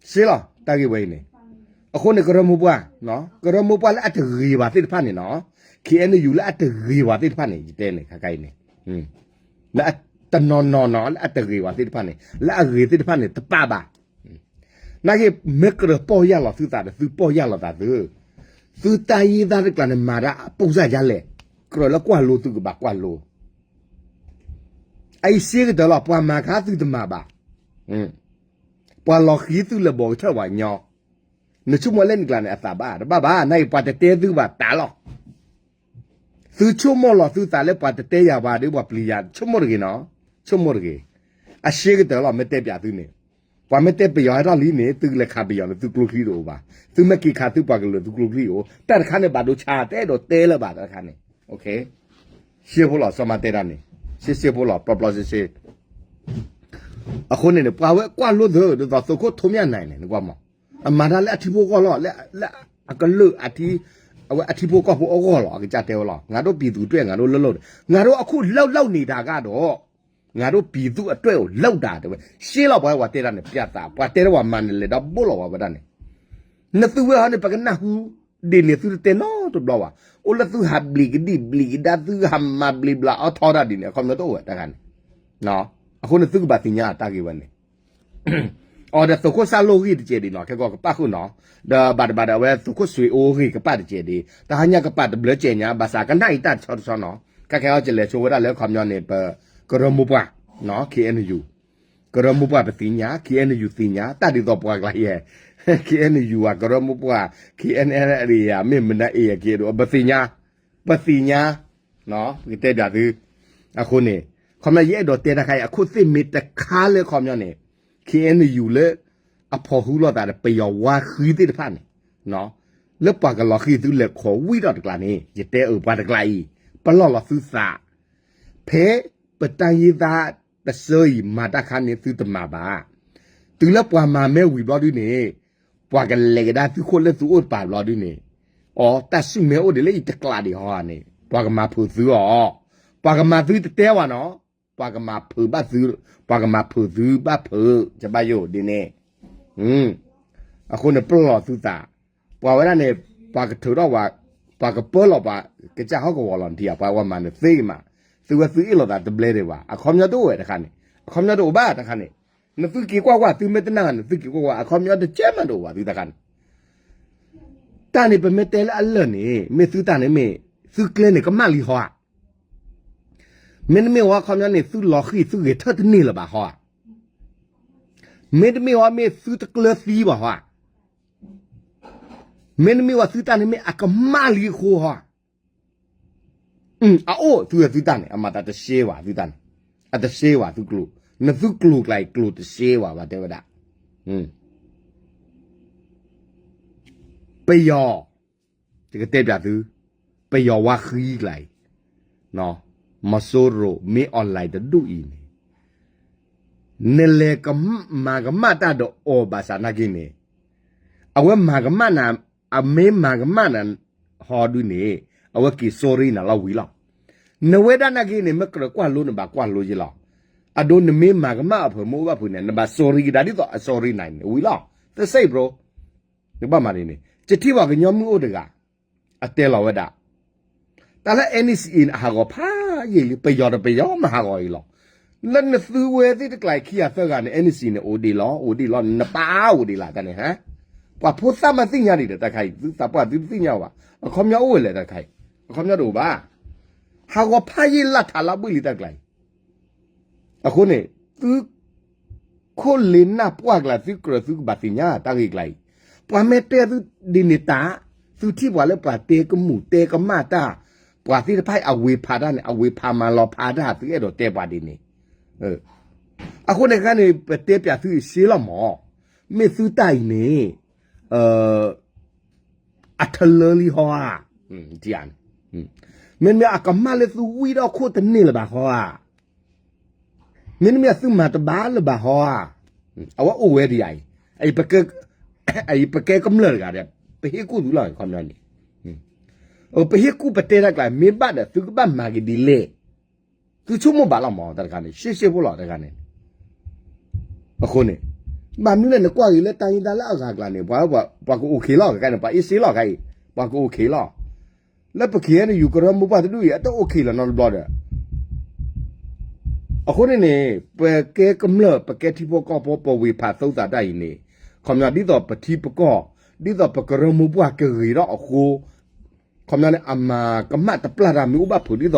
ရှဲလီၤ တၢ်ဂ့ၢ်ဝဲအံၤန့ၣ် အဃိန့ၣ် ကရၢမိၢ်ပှၢ် ကရၢမိၢ်ပှၢ်လၢအတဂ့ၤဘၣ်သ့ၣ်တဖၣ်န့ၣ်နီၤ KNU လၢအတဂ့ၤဘၣ်သ့ၣ်တဖၣ်န့ၣ် ယတဲန့ၣ် ခါခါအံၤန့ၣ် လၢတနီၤနီၤနီၤ လၢအတဂ့ၤဘၣ်သ့ၣ်တဖၣ်န့ၣ် လၢအဂ့ၤသ့ၣ်တဖၣ်န့ၣ် တပာ်ဘၣ် နာ်က့ မ့ၢ်ကရၢပီၢ်ယၢ်လီၤသုသးဒီး သုပီၢ်ယၢ်လီၤသးသု သုတၢ်ယံၢ်သၣ်တကျါန့ၣ် မၤတၢ်အပိၢ်စၢ်ယါလဲၣ် ကြၢးလၢကွၢ်လိသုကဘၣ်ကွၢ်လိ အအံၤစ့ကတၢၢ်လီၤ ပှၤမၤခါသုတမၤဘၣ် ပှၤလီၤဃံၤသုလၢဘီၣ်ကထၢၣ်ပှၤကညီ နဆိကမိၣ်လၢန့ၣ်ကျါန့ၣ် အသးဘၣ် တဘၣ်ဘၣ် နာ်က့ ပှၤတတဲသုဘၣ်တၢ်လီၤ သုဆိကမိၣ်လီၤသုသးလၢပှၤတတဲယၤပှၤဒီးပှၤပျံၤယၤ ဆိကမိၣ်တဂ့ၤနီၤ ဆိကမိၣ်တဂ့ၤ အစ့ကတၢၢ်လီၤ မ့ၢ်တဲပၠးသုန့ၣ် ပှၤမ့ၢ်တဲပယီၤဟဲထီၣ်လံန့ၣ် သုကလဲၤခးပယီၤန့ၣ် သုကျိချံတအိၣ်ဘၣ် သုမ့ၢ်က့ၤခးသုပှၤကလုာ်သုကျိချံအိၣ် တၢ်တခါန့ၣ်ဘၣ်ဒိဆါ တအဲၣ်ဒိးတဲလၢၤဘၣ်တၢ်တခါန့ၣ် ရှဲဖိလီၤ စီၤမါတဲတၢ်န့ၣ် ရှဲရှဲဖိလီၤ ပျီပျီရှဲရှဲ အဃိန့ၣ်န့ၣ် ပှၤဝဲကွၢ်လိသု ဒ်သိးသုးခိၣ်ထိမၠၣ်နဲၣ်န့ၣ် နကွၢ်မး အမၤတၢ်လၢအထံဖိကီၢ်ဖိလီၤ လၢအကလုာ် အဝဲအထံဖိကီၢ်ဖိအဂီၢ်လီၤ အကစၢ်တဲဝဲလီၤ ငါတို့ပြည်သူအတွက် ငါတို့လုပ်လို့ ငါတို့အခုလုပ်လုပ်နေတာကတော့ ငါတို့ပြည်သူအတွက်ကိုလုပ်တာ တဲဝဲ ရှဲလီၤ ပှၤဝဲတဲတၢ်န့ၣ် ပၠးသး ပှၤတဲတၢ်ပှၤမၤန့ၣ် လဲၤဒီးဘိလီၤဝဲဝဲဒၣ်န့ၣ် နသုဝဲဟီန့ၣ် ပကနၢ်ဟူဒ်န့ၣ် သုတတဲနီတဘျီဘၣ် အိၣ်လၢသုဟးဘျံးကဒံၣ်ဘျံးကဒါ သုဟးမၤဘျံးဘျးအီထီတၢ်ဒ်န့ၣ် အခီပညီတအိၣ်ဝဲတၢ်ခါန့ၣ် အဃိန့ၣ်သုကဘၣ်သ့ၣ်ညါတၢ်ဂ့ၢ်ဝဲန့ၣ် အီၤဒီးသုးခိၣ်စၢ်လိၣ်ဂ့ၢ်တကဲးဒ်နီၤ ခဲကီၢ်ကပၣ်ဃုာ်နီၤ ဒီးဘၣ်တဘၣ်ဒီးအဝဲသုးခိၣ်စွ့ၤအိၣ်ဂ့ၢ်ကပၣ်တကဲးဒ် တဟါညါကပၣ်တဘျၢကဲးညါ ဘၣ်ဆၣ်ကနၣ်အံၤတၢ်တဆီတဆီနီၤ ခဲကဲအီၤကလဲၤဆိဝဲဒၣ်လၢအခီပညီန့ၣ် ပကရၢမိၢ်ပှၢ် KNU ကရၢမိၢ်ပှၢ်ပသ့ၣ်ညါ KNU သ့ၣ်ညါ တၢ်ဒ်သိးပှၤကျါယဲ KNU ဧါ ကရၢမိၢ်ပှၢ် KNLA ဧါ မ့ၢ်မနုၤ AA ကဲဒ် ပသ့ၣ်ညါ ပသ့ၣ်ညါ ပကတဲပၠးသု အဃိန့ၣ် ခီပညီယအဲၣ်ဒိးတဲတၢ်ခါအံၤ အခိၣ်သ့ၣ်မ့ၢ်တခါလၢခီပညီန့ၣ် KNU လၢ အဖီၣ်ဟူလိာ်သးဒီးပယီၤဝါဃံသ့ၣ်တဖၣ်န့ၣ် လၢပှၤကလီၤဃံၤသုလဲၤခိးဝံၤဒီးတကျါန့ၣ် ယတဲအၢပှၤတကျါအံၤ ပလီၢ်လီၤသုသး ဖဲပတၢ်ယံၢ်သၣ်တစၢအံၤမၤတၢ်ခါန့ၣ်သုတမၤဘၣ် တုၤလၢပှၤမၤမ့ၢ်ဝံၤဘျီဒုန့ၣ် ပှၤကလဲၤကဒါသုခိၣ်လၢသုအိၣ်တပၤဘျီဒုန့ၣ် အီၤတၢ်စုၣ်မဲအိၣ်ဒ်လၢယတကျးဒံးဟီန့ၣ် ပှၤကမၤဖုးသုအီၤ ပှၤကမၤသုတတဲဝဲနီၤ ပှၤကမၤဖုးဘၣ်သု ပှၤကမၤဖုးသုဘၣ်ဖုး ကဘၣ်ယိၣ်ဒ်န့ၣ် အဃိန့ၣ်ပလီၢ်သုသး, ပှၤဝဲဒၣ်န့ၣ် ပှၤကထုးထီၣ်ပှၤ, ပှၤကပၢလီၤပှၤကစၢ်ဟီၣ်ကဝီၤလီၤနထံဧါ, ပှၤဝဲမၤနသ့မး, သုဝဲသုအ့ၣ်လိာ်သးတဘျဲဒံးဘၣ်, အခီပညီတအိၣ်ဝဲတခါန့ၣ်, အခီပညီတအိၣ်ဘၣ်တခါန့ၣ်, နသုက့ၤကွၢ်ကွၢ် သုမ့ၢ်တနာ်ဂ့ၤ နသုက့ၤကွၢ်ကွၢ် အခီပညီတကဲမးတအိၣ်ဘၣ်သုတခါန့ၣ်, တၢ်န့ၣ်ပမ့ၢ်တဲလၢအလၢာ်န့ၣ် မ့ၢ်သုတၢ်န့ၣ်မ့ၢ်, သုကျဲန့ၣ်ကမၣ်လံဟီဧါ, မ့တမ့ၢ်ဝဲအခီပညီန့ၣ် သုလီၤဃံၢ်သုဂဲၤထၢၣ်တန့ၢ်လၢၤဘၣ်ဟီဧါ, မ့တမ့ၢ်ဝဲမ့ၢ်သုတကျၢၤသံဘၣ်ဟီဧါ, မ့တမ့ၢ်ဝဲသုတၢ်န့ၣ်မ့ၢ်အကမၣ်လံအဃိဟီဧါ, အအိၣ်သုဝဲသုတၢ်န့ၣ် အမၤတၢ်တရှဲဘၣ်သုတၢ်န့ၣ်, အတရှဲဘၣ်သုကျိၤ, နသုကျိၤကျါအံၤကျိၤတရှဲဘၣ်ဘၣ်တဲဝဲဒၣ်, ပယီၤ, ယကတဲပၠးသု, ပယီၤဝါဃံကျါအံၤ, မီၤစိရိၤမ့ၢ် online တဒူၣ်အံၤန့ၣ်, နလဲၤမၤကမၣ်တၢ်ဒီးအီၤဘၣ်ဆၣ်နာ်က့န့ၣ်, အဝဲမၤကမၣ်နၤ, အမ့ၢ်မၤကမၣ်နၤဟီဒုန့ၣ်, အဝဲက့ၤ sorry နၤလီၤဝံၤလီၤ. နဝဲဒၣ်နာ်က့န့ၣ် မ့ၢ်ကြၢးကွၢ်လိနဘၣ်ကွၢ်လိယ့လီၤ. အဒိနမ့ၢ်မၤကမၣ်အဖၢမုၢ်အိၣ်ဘၣ်ဖုးန့ၣ် နဘၣ် sorry ကဒါဒ်သိးအ sorry နၤန့ၣ်ဝံၤလီၤ. သစ့ၣ် bro, နကဘၣ်မၤဒ်န့ၣ် ယထံၣ်ပှၤကညီမုၢ်အိၣ်တဂၤ အတဲလီၤဝဲဒၣ် တၢ်လၢ NCA န့ၣ် အဟးဂီၤဖးယံာ်လံ, ပယီၤဒီးပယီၤမ့ၢ်ဟးဂီၤအံၤလီၤ. လၢနသုဝဲသ့ၣ်တကျါအံၤခံဂၤသၢဂၤန့ၣ် NCA န့ၣ် အိၣ်ဒံးလီၤ, အိၣ်ဒံးလီၤ, နပၢ်အိၣ်ဒံးလီၤတၢ်န့ၣ်ဟါ. ပှၤဖိသၣ်မးသ့ၣ်ညါဒံးဒီးတၢ်တခါအံၤ, သုသးပှၢ်သုတသ့ၣ်ညါဘၣ်. အခီပညီအိၣ်ဝဲလဲၣ်တၢ်တခါအံၤ, အခီပညီတအိၣ်ဘၣ်. ဟးဂီၤဖးယံာ်လၢထးလၢဘှ့ၣ်လံတၢ်တကျါအံၤ အဃိန့ၣ် သုခိၣ်လ့နၢ်ပှၢ်ကျါ သုကြၢးသုကဘၣ်သ့ၣ်ညါတၢ်ဂ့ၢ်ကျါအံၤ, ပှၤမ့ၢ်တဲသုဒ်န့ၣ်တၢ်, သုထံၣ်ပှၤလၢပှၤတဲကမူၣ်တဲကမၣ်တၢ်, ပှၤသ့ၣ်တဖၣ်အဝ့ၤဖးတၢ်န့ၣ် အဝ့ၤဖးမၤလီၤဖးတၢ် သုအဲၣ်ဒိးတဲပှၤဒ်န့ၣ်. အဃိန့ၣ်ခါန့ၣ် ပတဲပၠးသုအံၤစ့လီၤမး, မ့ၢ်သုတၢ်အံၤန့ၣ် အထလၢလံဟီဧါ, မ့တမ့ၢ်အကမၣ်လၢသုဝံၣ်ဒီးခိၣ်တန့ၢ်လၢၤဘၣ်ဟီဧါ, မ့တမ့ၢ်အသုမၤတဘၣ်လၢၤဘၣ်ဟီဧါ, အဝဲအိၣ်ဝဲဒ်အံၤ, အံၤပကဲကမျၢၢ်တဂၤဒီး ပဟ့ၣ်ကူၣ်သုလီၤခီပညီန့ၣ်, ပဟ့ၣ်ကူၣ်ပတဲတၢ်ကျါ မ့ၢ်ဘၣ်ဒီးသုကဘၣ်မၤက့ၤဒ်လဲၣ်, သုဆိကမိၣ်ဘၣ်လီၤမး တၢ်တခါန့ၣ် ရှဲရှဲဖိလီၤတၢ်တခါန့ၣ် အဃိန့ၣ် ဘၣ်မနုၤလဲၣ်နကွၢ်က့ၤလၢတၢ်ယံတၢ်လၢအဂၤကျါန့ၣ် ပှၤကအိၣ်ခ့လီၤခဲအံၤန့ၣ် ပှၤအ့ၣ်စ့လီၤခဲအံၤ ပှၤကအိၣ်ခ့လီၤ, လၢပ KNU ကရၢမိၢ်ပှၢ်တဒူၣ်အံၤ အတအိၣ်ခ့လီၤနီတဘျီဒီး အဃိန့ၣ်န့ၣ် ပကဲကမျၢၢ် ပကဲထံဖိကီၢ်ဖိ ပဝ့ၤဖးသိသးတၢ်အံၤန့ၣ် ခီပညီဒ်သိးပထံပကီၢ် ဒ်သိးပကရၢမိၢ်ပှၢ်ကဂ့ၤထီၣ်အဃိ ခီပညီန့ၣ် အမၤကမၣ်တပျၢ်တၢ်မ့ၢ်အိၣ်ဘၣ်ဖုးဒ်သိး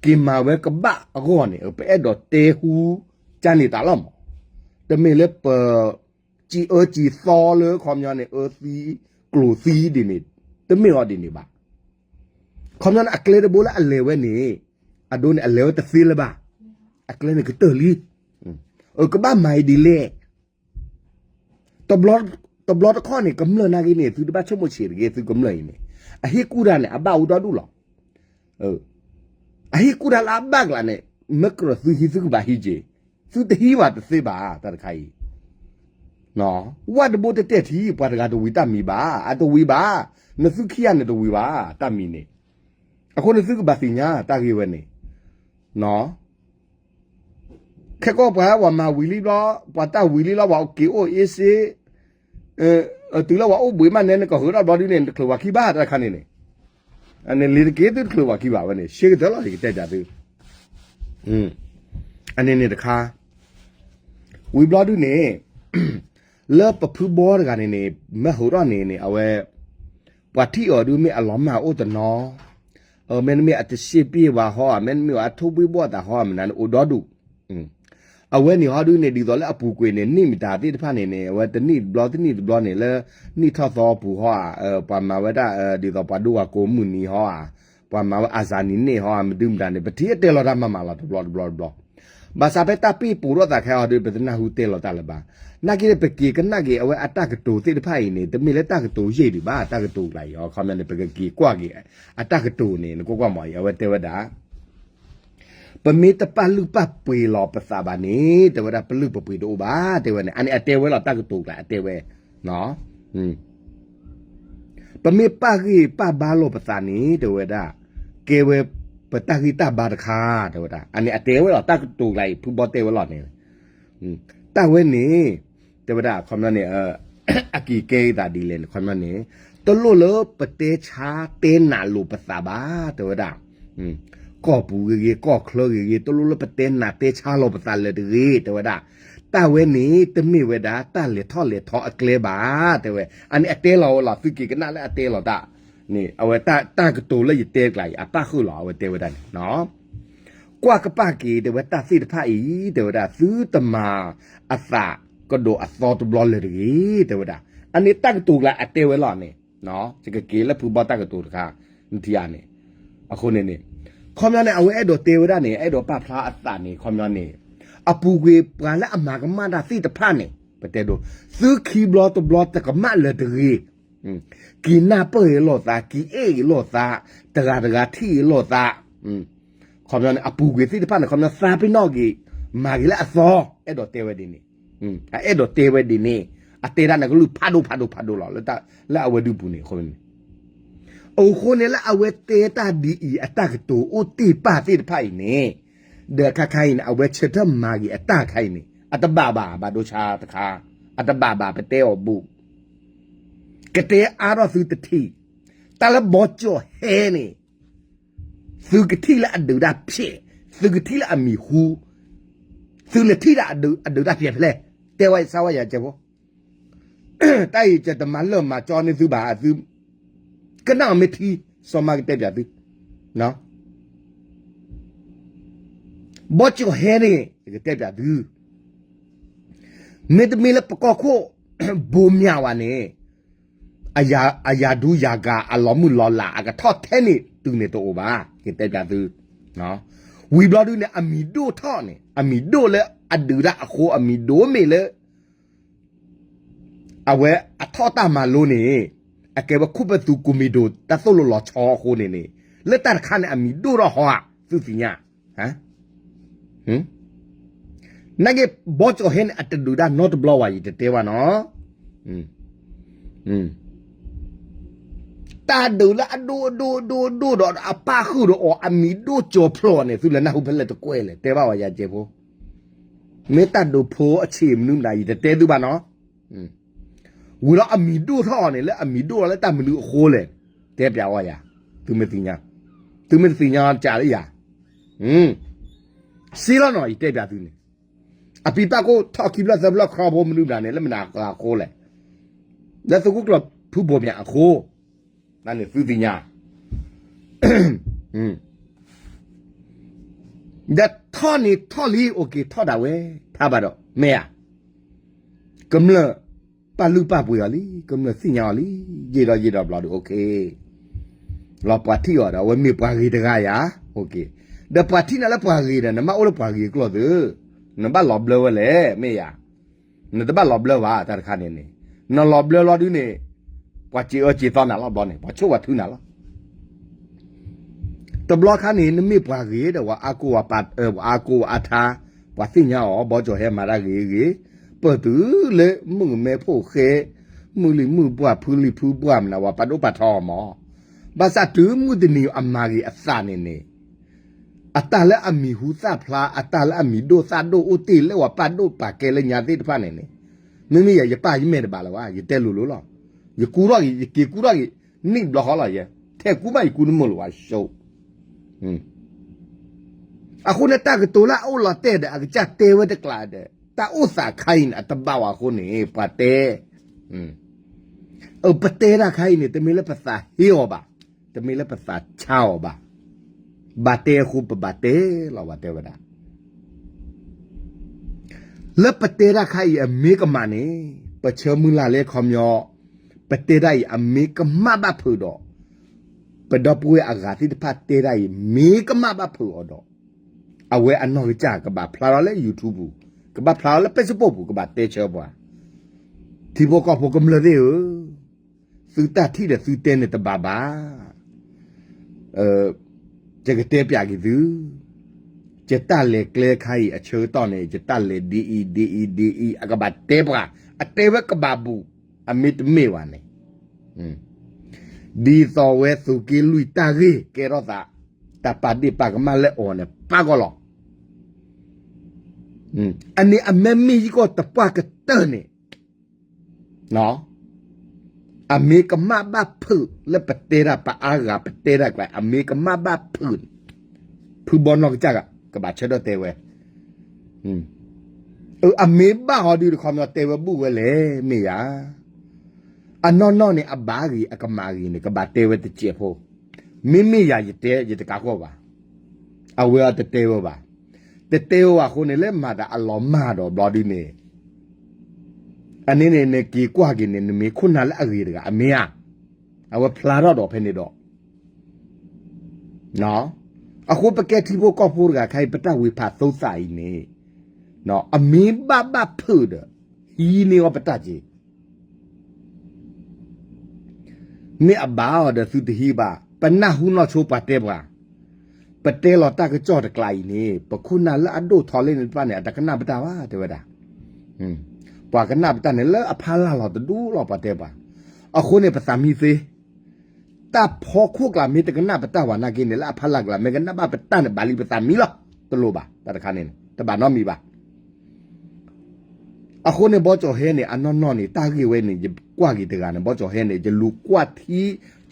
က့ၤမၤဝဲကဘၣ်အဂီၢ်န့ၣ် ပအဲၣ်ဒိးတဲဟူ ကန့ၢ်တၢ်လီၤမး, တမ့ၢ်လၢပ စံးအၢစံးသီလၢခီပညီန့ၣ် အၢသံ ကျိၤသံဒ်န့ၣ် တမ့ၢ်အီၤဒ်န့ၣ်ဘၣ်. ခီပညီန့ၣ် အကျဲတဘိလၢအလဲၤဝဲန့ၣ် အဒိန့ၣ် အလဲၤဝဲတသ့လၢၤဘၣ်. အကျဲန့ၣ်ကတၢၢ်လံ. ကဘၣ်မၤအံၤဒ်လဲၣ် တဘျီတခီၣ်န့ၣ် ကမျၢၢ်နာ်က့န့ၣ် သုတဘၣ်ဆိကမိၣ်ဆံးတဂ့ၤ သုကမျၢၢ်အံၤန့ၣ် အဟ့ၣ်ကူၣ်တၢ်န့ၣ် အဘၣ်အိၣ်ဒီဒူၣ်လီၤ. အဟ့ၣ်ကူၣ်တၢ်လၢအဘၣ်ကျါန့ၣ် မ့ၢ်ကြၢးသုဟံးသုကဘၣ်ဟံးက့ၤ, သုတဟံးဘၣ်တသ့ဘၣ် တၢ်တခါအံၤ ဝၣ်တဘိတတဲာ်ထံ ပှၤတဂၤတဝံၤတၢ်မံၤဘၣ်, အတဝံၤဘၣ်, နသုခံဂၤန့ၣ်တဝံၤဘၣ် တၢ်မံၤန့ၣ်, အဃိန့ၣ်သုကဘၣ်သ့ၣ်ညါတၢ်ဂ့ၢ်ဝဲန့ၣ် ခဲကီၢ်ပှၤဝဲမၤဝံၤလံဘျီ, ပှၤတၢ်ဝံၤလံလီၤ ပှၤက့ၤအိၣ်အ့ၣ်စ့, တုၤလၢပှၤအိၣ်ဘှံးမးနဲ နကဟုးထီၣ်ဘျီဒုန့ၣ် နတချုးပှၤခံဘၣ်တၢ်တခါန့ၣ်န့ၣ်, အန့ၣ်လ့ၤတက့ၢ်သုတချုးပှၤခံဘၣ်ဝဲန့ၣ် ရှဲကတၢၢ်လီၤ ယကတဲပၠးသု အန့ၣ်န့ၣ်တခါ, ဝံၤဘျီဒုန့ၣ် လၢပဖုဘီတဂၤန့ၣ်န့ၣ် မ့ၢ်ဟုးထီၣ်န့ၣ်န့ၣ် အဝဲ ပှၤထံၣ်အီၤဒုမ့ၢ်အလီၤမၢ်အိၣ်တနီၤ, မ့တမ့ၢ်အတရှ့ပ့ၢ်ဝဲဟီဧါ, မ့တမ့ၢ်အထိၣ်ဘှံးဘှီၣ်သးဟီဧါ, မနုၤန့ၣ်အိၣ်ဒီဒူၣ်. အဝဲန့ၣ်ဟီဒုန့ၣ် ဒ်သိးလၢအပူၤကွံာ်န့ၣ် နံၣ်မတၤသ့ၣ်တဖၣ်န့ၣ်န့ၣ် အဝဲတနံၣ်တဘျီတနံၣ်တဘျီန့ၣ် လၢနံၣ်ထီၣ်သီပူၤဟီဧါ, ပှၤမၤဝဲဒၣ် ဒ်သိးပှၤဒိဝၤကိးမုၢ်နံၤဟီဧါ, ပှၤမၤဝဲအစၤနံၤန့ၣ်ဟီဧါ, မဒုမတၤန့ၣ် ပထံၣ်အတဲလီၤတၢ်မၤမၤလီၤတဘျီတဘျီတဘျီ. ဘၣ်ဆၣ်ဖဲတၢ်ပ့ၢ်ပိာ်ထီၣ်သးခဲအံၤဒီး ပတနၢ်ဟူတဲလီၤတၢ်လၢၤဘၣ်. နာ်က့န့ၣ် ပက့ၤကနၣ်က့ၤအဝဲအတၢ်ကတိၤသ့ၣ်တဖၣ်အံၤန့ၣ် တမ့ၢ်လၢတၢ်ကတိၤယံာ်ဒံးဘၣ်, တၢ်ကတိၤကျါအံၤ အခီပညီန့ၣ် ပကက့ၤကွၢ်က့ၤ အတၢ်ကတိၤန့ၣ် နကွၢ်ကွၢ်မးအံၤ အဝဲတဲဝဲဒၣ် ပမ့ၢ်တပာ်လုၢ်ပာ်ပှ့ၤလီၤပသးဘၣ်န့ၣ် တဲဝဲဒၣ် ပလုၢ်ပပှ့ၤတအိၣ်ဘၣ် တဲဝဲန့ၣ်, အန့ၣ်အတဲဝဲလီၤ တၢ်ကတိၤကျါအတဲဝဲ ပမ့ၢ်ပာ်ဂံၢ်ပာ်ဘါလိာ်ပသးန့ၣ် တဲဝဲဒၣ် ကဲဝဲပတၢ်ဂံၢ်တၢ်ဘါတခါ တဲဝဲဒၣ်, အန့ၣ်အတဲဝဲလီၤ တၢ်ကတိၤကျါအံၤ ဖုဘီတဲဝဲလီၤန့ၣ်, တၢ်ဝဲန့ၣ် တဲဝဲဒၣ် အခီပညီန့ၣ် အက့ၤကဲသးဒ်လဲၣ်န့ၣ် ခီပညီန့ၣ် တလိၣ်လၢပတဲဆါတဲနးလိာ်ပသးဘၣ် တဲဝဲဒၣ်. ကီၢ်ပူၤဂ့ၤဂ့ၤ ကီၢ်ချၢဂ့ၤဂ့ၤ တလိၣ်လၢပတဲနးတဲဆါလိာ်ပသးလၢၤတဂ့ၤ တဲဝဲဒၣ်. တၢ်ဝဲန့ၣ် တမ့ၢ်ဝဲဒၣ် တၢ်လဲၤထီၣ်လဲၤထီအကျဲဘၣ် တဲဝဲ. အန့ၣ်အတဲလီၤဝဲလီၤ သုက့ၤကနၣ်လၢအတဲလီၤတၢ်န့ၣ် အဝဲတၢ်ကတိၤလၢယတဲကျါအံၤ အပၣ်ဃုာ်လီၤ အဝဲတဲဝဲဒၣ်န့ၣ် ကွၢ်ကပၣ်က့ၤ တဲဝဲ တၢ်သ့ၣ်တဖၣ်အံၤ တဲဝဲဒၣ် သုတမၤအသးကဒီးအသီတဘျီလၢၤတဂ့ၤ တဲဝဲဒၣ်. အန့ၣ်တၢ်ကတိၤကျါအတဲဝဲလီၤန့ၣ် ယကက့ၤလၢဖုဘီတၢ်ကတိၤတခါ နထံၣ်ဧါန့ၣ်. အဃိန့ၣ်န့ၣ် ခီပညီန့ၣ် အဝဲအဲၣ်ဒိးတဲဝဲဒၣ်န့ၣ် အဲၣ်ဒိးပာ်ဖျါအသးန့ၣ် ခီပညီန့ၣ် အပူၤကွံာ်ပှၤလၢအမၤကမၣ်တၢ်သ့ၣ်တဖၣ်န့ၣ် ပတဲဒိ သုခံဘျီတဘျီတကမၣ်လၢၤတဂ့ၤ က့ၤနၢ်ပၢၢ်အီၤလိာ်သး က့ၤအဲၣ်အီၤလိာ်သး တဂၤတဂၤထံၣ်အီၤလိာ်သး ခီပညီန့ၣ် အပူၤကွံာ်သ့ၣ်တဖၣ်န့ၣ် ခီပညီသးပ့ၤနီၣ်က့ၤ မၤက့ၤလၢအသီ အဲၣ်ဒိးတဲဝဲဒ်န့ၣ် အအဲၣ်ဒိးတဲဝဲဒ်န့ၣ် အတဲတၢ်န့ၣ်ကလုၢ်ဖးဒိၣ်ဖးဒိၣ်ဖးဒိၣ်လီၤ လၢအဝဲဒုးပူၤန့ၣ် အဃိန့ၣ် အဃိန့ၣ်လၢအဝဲတဲတၢ်ဒ်အံၤ အတၢ်ကတိၤအိၣ်တ့ၢ်ပာ်သ့ၣ်တဖၣ်အံၤန့ၣ် ဒီးခါခါအံၤန့ၣ် အဝဲဆၢထၢၣ်မၤက့ၤအတၢ်ခါအံၤန့ၣ် အတဘၣ်ဘၣ် ဘၣ်ဒိဆါတခါ အတဘၣ်ဘၣ် ပတဲအီၤဘူး ကတဲအါထီၣ်သုတထံၣ် တၢ်လၢဘီကၠီၣ်ဟဲန့ၣ် သုကထံၣ်လၢအဒုးတၢ်ဖျဲး သုကထံၣ်လၢအမံၤဟူ သုလဲၤထံၣ်ဒၣ်အဒုးတၢ်ဖျဲးဖဲလဲၣ် တဲဝဲစၢ်ဝဲယၤကဲဖိ တၢ်အံၤယတမၤလၢၢ်မၤကၠီန့ၢ်သုဘၣ် သု ကနၣ်အီၤမ့ၢ်ထံ စီၤမါကတဲပၠးသု ဘီကၠီၣ်ဟဲန့ၣ် ယကတဲပၠးသု မ့တမ့ၢ်လၢပကီၢ်ခိၣ် ဘိးမၠးဝဲန့ၣ် အယၤဒူယၤဂၤ အလီၤမုၢ်လီၤလး အကထီၣ်ထဲန့ၣ် တုၤန့ၣ်တအိၣ်ဘၣ် ယတဲပၠးသု ဝံၤဘျီဒုန့ၣ် အမံၤဒိၣ်ထီၣ်န့ၣ် အမံၤဒိၣ်လၢအဒုးတၢ်အဃိ အမံၤဒိၣ်မ့ၢ်လၢ အဝဲအထီၣ်တၢ်မၤလိန့ၣ် အကဲဝဲခိၣ်ပသူကိးမံၤဒိၣ် တၢ်သိၣ်လိလီၤဆီအဃိန့ၣ်န့ၣ် လၢတၢ်တခါန့ၣ် အမံၤဒိၣ်ထီၣ်ဟီဧါ သုသ့ၣ်ညါ နာ်က့ ဘီကၠီၣ်ဟဲန့ၣ် အတဒုးတၢ်နီတဘျီဝဲ ယတတဲဘၣ်နီၤ တၢ်ဒုးလၢအဒိၣ်အဒိၣ်အဒိၣ်အဒိၣ်ဒီး အပၣ်ဃုာ်ဒီးအီၤ အမံၤဒိၣ်ကၠီၤဖျိးန့ၣ် သုလဲၤနၢ်ဟူဖဲလဲၣ်တကွဲးလဲၣ် တဲဘၣ်ဝဲယၤကဲဖိ မ့ၢ်တၢ်ဒုးဖိအဆံးမနုၤမတၤ ယတတဲသုဘၣ်နီၤ ဝံၤလီၤအမံၤဒိၣ်ထီၣ်အီၤန့ၣ် လၢအမံၤဒိၣ်လီၤလၢတၢ်မနုၤအဃိလဲၣ် တဲပၠးဝဲယၤ သုမ့ၢ်သ့ၣ်ညါ သုမ့ၢ်တသ့ၣ်ညါစၢ်လၢယၤ စ့လီၤနီၤ ယတဲပၠးသုန့ၣ် အပံပၣ်ကိၣ်ထီၣ်ခံဖျၢၣ်သၢဖျၢၣ်ခီဖိမနုၤမတၤန့ၣ် လၢမနုၤအဃိလဲၣ် လၢသုးခိၣ်ကျၢၢ်ဖုဘိးမၠးအဃိ န့ၣ်သုသ့ၣ်ညါ ဒီးထီၣ်န့ၣ်ထီၣ်လံ အိၣ်က့ၤထီၣ်ဒၣ်ဝဲ ဖးဘၣ်ဒီး မ့ၢ်ဧါ ကမျၢၢ်ပာ်လုၢ်ပာ်ပှ့ၤအီၤလံ ကမျၢၢ်သ့ၣ်ညါအီၤလံ ယံာ်ဒီးယံာ်ဒီးဘျီဒီး အိၣ်က့ၤ လီၤပှၤထံၣ်အီၤဒီး အဝဲမ့ၢ်ပှၤဂ့ၤတဂၤယၤ အိၣ်က့ၤ ဒီးပှၤထံၣ်နၤလၢပှၤဂ့ၤဒီး နမ့ၢ်အိၣ်လၢပှၤဂ့ၤအကျိာ်သု နဘၣ်လီၤဘျၢဝဲလဲၣ် မ့ၢ်ဧါ နတဘၣ်လီၤဘျၢဘၣ် တၢ်တခါန့ၣ်န့ၣ် နလီၤဘျၢလီၤဒုန့ၣ် ပှၤစံးအၢစံးသီနၤလီၤဘျီန့ၣ် ပှၤဆိၣ်ပှၤထုနၤလီၤ တဘျီခါန့ၣ် နမ့ၢ်ပှၤဂ့ၤဒီး ပှၤအါကိးပှၤအါထါ ပှၤသ့ၣ်ညါအီၤ ဘီကၠီၣ်ဟဲမၤတၢ်ဂ့ၤဂ့ၤ ပၢၢ်တုၤလၢမုၣ်ကမဲဖိဃဲ မုၢ်လံၤမုၢ်ပှၢ် ဖုလံၤဖုပှၢ်မနုၤ ပှၤပာ်ဒိၣ်ပာ်ထီအီၤမး ဘၣ်ဆၣ်တုၤမုၢ်တနံၤအမၤဂ့ၤအသးန့ၣ်န့ၣ် အတၢ်လၢအမံၤဟူသၣ်ဖျါ အတၢ်လၢအမံၤဒိၣ်သၣ်ဒိၣ်အိၣ်တ့ၢ်လၢပှၤပာ်ဒိၣ်ပာ်ကဲလၢညါသ့ၣ်တဖၣ်န့ၣ်န့ၣ် မ့မ့ၢ်ယၤ ယပာ်ယမဲာ်တဘၣ်လၢၤဘၣ် ယတဲလိၤလိၤလီၤ ယကူထီၣ်က့ၤ ယက့ၤကူထီၣ်က့ၤ နံၣ်ဘျီဃီလီၤ ယ ထဲကူဘၣ်ယကူနမိၢ်လၢၤဘၣ် ဆိ အဃိန့ၣ် တၢ်ကတိၤလၢအအိၣ်လီၤတဲာ်ဒီး အကစၢ်တဲဝဲတကျးဒီး တၢ်အိၣ်သးခါအံၤန့ၣ် အတဘၣ်ဝဲအဃိန့ၣ် ပှၤတဲ ပတဲတၢ်ခါအံၤန့ၣ် တမ့ၢ်လၢပသးဟ့အီၤဘၣ်, တမ့ၢ်လၢပသးဆါအီၤဘၣ်. ဘၣ်တဲအဃိပဘၣ်တဲလီၤ ပှၤတဲဝဲဒၣ် လၢပတဲတၢ်ခါအံၤအမ့ၢ်ကမၣ်န့ၣ် ပဆၢမုၢ်လၢ်လၢခီပညီ ပတဲတၢ်အံၤအမ့ၢ်ကမၣ်ဘၣ်ဖုးဒီး ပဒီပုၢ်ဝဲၢ်အဂၤသ့ၣ်တဖၣ်တဲတၢ်အံၤ မ့ၢ်ကမၣ်ဘၣ်ဖုးအီၤဒီး အဝဲအနီၢ်ကစၢ်ကဘၣ်ဖျါထီၣ်လၢ YouTube ပူၤ, ကဘၣ်ဖျါထီၣ်လၢ Facebook ပူၤ, ကဘၣ်တဲဆၢပှၤ ထံဖိကီၢ်ဖိကမျၢၢ်သ့ၣ်ဧၢ, သုတၢ်ထံၣ်ဒီးသုတဲန့ၣ်တဘၣ်ဘၣ်. ယကတဲပျးက့ၤသု, ယတၢ်လဲၤကျဲခါအံၤအဆၢကတီၢ်န့ၣ် ယတၢ်လဲၤဒ်အံၤဒ်အံၤဒ်အံၤ အကဘၣ်တဲပှၤ, အတဲဝဲကဘၣ်ဘူး, အမ့ၢ်တမ့ၢ်ဘၣ်န့ၣ် ဒ်သိးဝဲသုးက့လွံၢ်တၢ်ဂ့ၢ်ကဲထီၣ်သး, တၢ်ပာ်ဒ့ၣ်ပာ်ကမၣ်လၢအီၤန့ၣ် ပာ်ကီးလီၤ. အန့ၣ်အမ့ၢ်မ့ၢ်ယကီၢ်တပှၢ်ကတၢၢ်န့ၣ်, အမ့ၢ်ကမၣ်ဘၣ်ဖုးလၢပတဲတၢ်ပအါဂၤပတဲတၢ်ကျါ အမ့ၢ်ကမၣ်ဘၣ်ဖုးန့ၣ် ဖုဘီနီၢ်ကစၢ် ကဘၣ်ဆၢထၢၣ်တဲဝဲ အမ့ၢ်ဘၣ်ဟီဒုတခီမီတဲဝဲဘူၣ်ဝဲလဲၣ် မ့ၢ်ယၤ အနီၢ်နီၢ်န့ၣ် အဘၣ်ဂ့ၤအကမၣ်ဂ့ၤန့ၣ် ကဘၣ်တဲဝဲတစဲးဖိ, မ့မ့ၢ်ယၤယတဲ ယတကးကွၢ်ဘၣ်, အဝဲအတတဲဝဲဘၣ်, တတဲဝဲဘၣ်အဃိန့ၣ် လၢမၤတၢ်အလီၤမၢ်ဒီးဘျီဒုန့ၣ် အန့ၣ်န့ၣ် နက့ၤကွၢ်က့ၤန့ၣ် နမ့ၢ်ခိၣ်နၢ်လၢအဂ့ၤတဂၤ အမ့ၢ်ဧါ, အဝဲဖျါထီၣ်ဒီးဖဲန့ၣ်ဒီး အဃိပကဲထံဖိကီၢ်ဖိတဂၤခါအံၤ ပတၢ်ဝံဖးသိသးအံၤန့ၣ် အမ့ၢ်ဘၣ်ဘၣ်ဖုးဒီး ဟံးန့ၢ်အီၤပတၢ်က့ၤ မ့ၢ်အဘၣ်အီၤဒီးသုတဟံးဘၣ်, ပနၢ်ဟူနီၢ်ဆိပှၤတဲပှၤ, ပတဲလီၤတၢ်ကစီၣ်တကျါအံၤန့ၣ် ပခိၣ်နၢ်လၢအဒိၣ်ထီၣ်လၢန့ၣ်တဖၣ်န့ၣ် အတကနၣ်ပတၢ်ဘၣ် တဲဝဲဒၣ်, ပှၤကနၣ်ပတၢ်န့ၣ် လၢအဖီလာ်လီၤတဒူလီၤ ပှၤတဲပှၤ, အဃိန့ၣ် ပသးမံသ့ တၢ်ဖီခိၣ်ကျါမ့ၢ်တကနၣ်ပတၢ်ဘၣ်နာ်က့န့ၣ် လၢအဖီလာ်ကျါမ့ၢ်ကနၣ်ဘၣ်ပတၢ်န့ၣ် ဘၣ်လံပသးမံလီၤ, တလိၣ်ဘၣ် တၢ်တခါန့ၣ် တဘၣ်နီတမံၤဘၣ်. အဃိန့ၣ် ဘီကၠီၤဟဲန့ၣ် အနီၢ်နီၢ်န့ၣ် တၢ်ဂ့ၢ်ဝဲန့ၣ် ယကွၢ်က့ၤတဂၤန့ၣ် ဘီကၠီၤဟဲန့ၣ် ယလူၤကွၢ်ထံ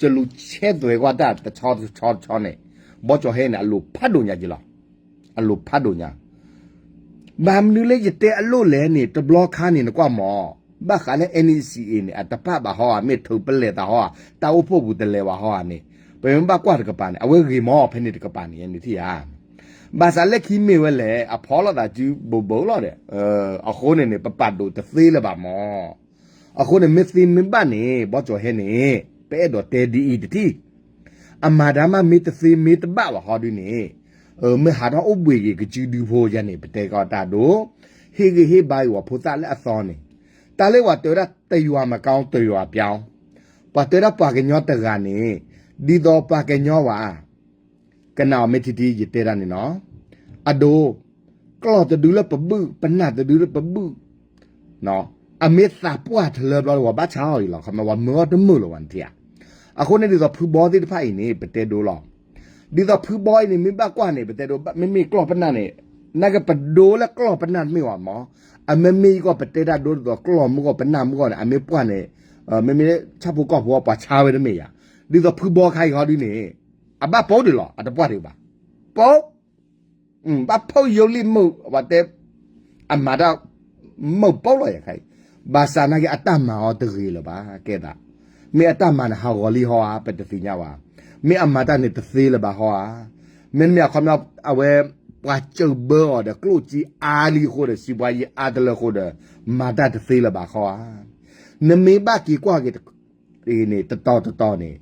ယလူၤဆဲးသွဲၣ်ကွၢ်တၢ်တဆီတဆီတဆီန့ၣ် ဘီကၠီၤဟဲန့ၣ် အလိၣ်ဖးဒိၣ်ညါက့ၤလီၤ, အလိၣ်ဖးဒိၣ်ညါ ဘၣ်မနုၤလၢယတဲအလိၣ်လဲၣ်န့ၣ် တဘျီခါန့ၣ် နကွၢ်မး, ဘၣ်ဃးလၢ NCA န့ၣ် အတပာ်ဘၣ်ဟီဧါ, မ့ၢ်ထုးပလဲၤသးဟီဧါ, တၢ်အိၣ်ဖှိၣ်ပူၤတလဲၤဘၣ်ဟီဧါန့ၣ် ပမ့ၢ်ဘၣ်ကွၢ်တကပၤန့ၣ် အဝဲဂ့ၤမး ဖဲန့ၣ်တကပၤန့ၣ် နထံၣ်ဧါ. ဘၣ်ဆၣ်လၢခံမ့ၢ်ဝဲလဲၣ် အဖီလီၤသးစုဘိးဘိးလီၤဒီး အဃိန့ၣ်န့ၣ် ပပာ်ဒိၣ်တသ့လၢၤဘၣ်မး. အဃိန့ၣ် မ့ၢ်သ့မ့ၢ်ဘၣ်န့ၣ် ဘီကၠီၤဟဲန့ၣ် ပအဲၣ်ဒိးတဲဒ်အံၤတထံၣ်, အမၤဒါမးမ့ၢ်တသ့မ့ၢ်တဘၣ်ဘၣ်ဟီဒုန့ၣ် မ့ၢ်ဟးထီၣ်အိၣ်ဘှံးက့ၤကစုဒုဖိယၤန့ၣ် ပတဲကီးတၢ်ဒိၣ်, ဟ့ၣ်ဂံၢ်ဟ့ၣ်ဘါက့ၤပှၤဖိသၣ်လၢအသီန့ၣ်, တၢ်လၢပှၤတဲဝဲဒၣ်တယွၤမကောင်းတယွၤပြောင်း, ပှၤတဲဒၣ်ပှၤကညီတဂၤန့ၣ် ဒ်သိးပှၤကညီဝဲ ကနၣ်အီၤမ့ၢ်ထံထံ ယတဲဒၣ်န့ၣ်နီၤ, အဒိ, ကျီၢ်တဒုလၢပဘုၣ် ပနၢ်တဒုလၢပဘုၣ် အမ့ၢ်သးပှၢ်တလၢဘျီ ပှၤဘၣ်ဆါအီၤအံၤလီၤ, ခီမ့ၢ်ပှၤမၢအီၤတမုာ်လၢၤဘၣ်နထံၣ်ဧါ. အဃိန့ၣ် ဒ်သိးဖုဘီသ့ၣ်တဖၣ်အံၤန့ၣ် ပတဲဒိလီၤ. ဒ်သိးဖုဘီအံၤန့ၣ် မ့ၢ်ဘၣ်ကွၢ်န့ၣ် ပတဲဒိ မ့မ့ၢ်ကျီၢ်ပနၢ်န့ၣ် နာ်က့ပဒိလၢကျီၢ်ပနၢ်တမ့ၢ်ဘၣ်မး, အမ့မ့ၢ်ယကီၢ်ပတဲတၢ်ဒိဒ်သိးကျီၢ်မုၢ်ဂီၢ် ပနၢ်မုၢ်ဂီၢ်န့ၣ် အမ့ၢ်ပှၢ်န့ၣ် မ့မ့ၢ်ဆၣ်ဖိကီၢ်ဖိပှၤဆါဝဲတမ့ၢ်ဧါ. ဒ်သိးဖုဘီခါအံၤဟီဒုန့ၣ် အဘၣ်ပိာ်ဒံးလီၤ အတပှၢ်ဒံးဘၣ်. ပိာ် ဘၣ်ဖီၣ်ယိလံၣ်မုာ် ပှၤတဲ အမၤတၢ် မုာ်ပိာ်လီၤယၤခါအံၤ, ဘၣ်ဆၣ်နာ်က့အတၢ်မၤအီၤတဂ့ၤလၢၤဘၣ် ကဲသး, မ့ၢ်အတၢ်မၤန့ၣ် ဟးဂီၤလံဟီဧါ ပတသ့ၣ်ညါဘၣ်, မ့ၢ်အမၤတၢ်န့ၣ်တသ့လၢၤဘၣ်ဟီဧါ, မ့မ့ၢ်အခီပညီ အဝဲ ပှၤစၢၢ်ဘၢအီၤဒီးကျိၣ်စ့အါလံအဃိဒီး စံးပှၤယံၤအါတလၢအဃိဒီး မၤတၢ်တသ့လၢၤဘၣ်ဟီဧါ, နမ့ၢ်ဘၣ်က့ၤကွၢ်က့ၤ န့ၣ် တတီၤတတီၤန့ၣ်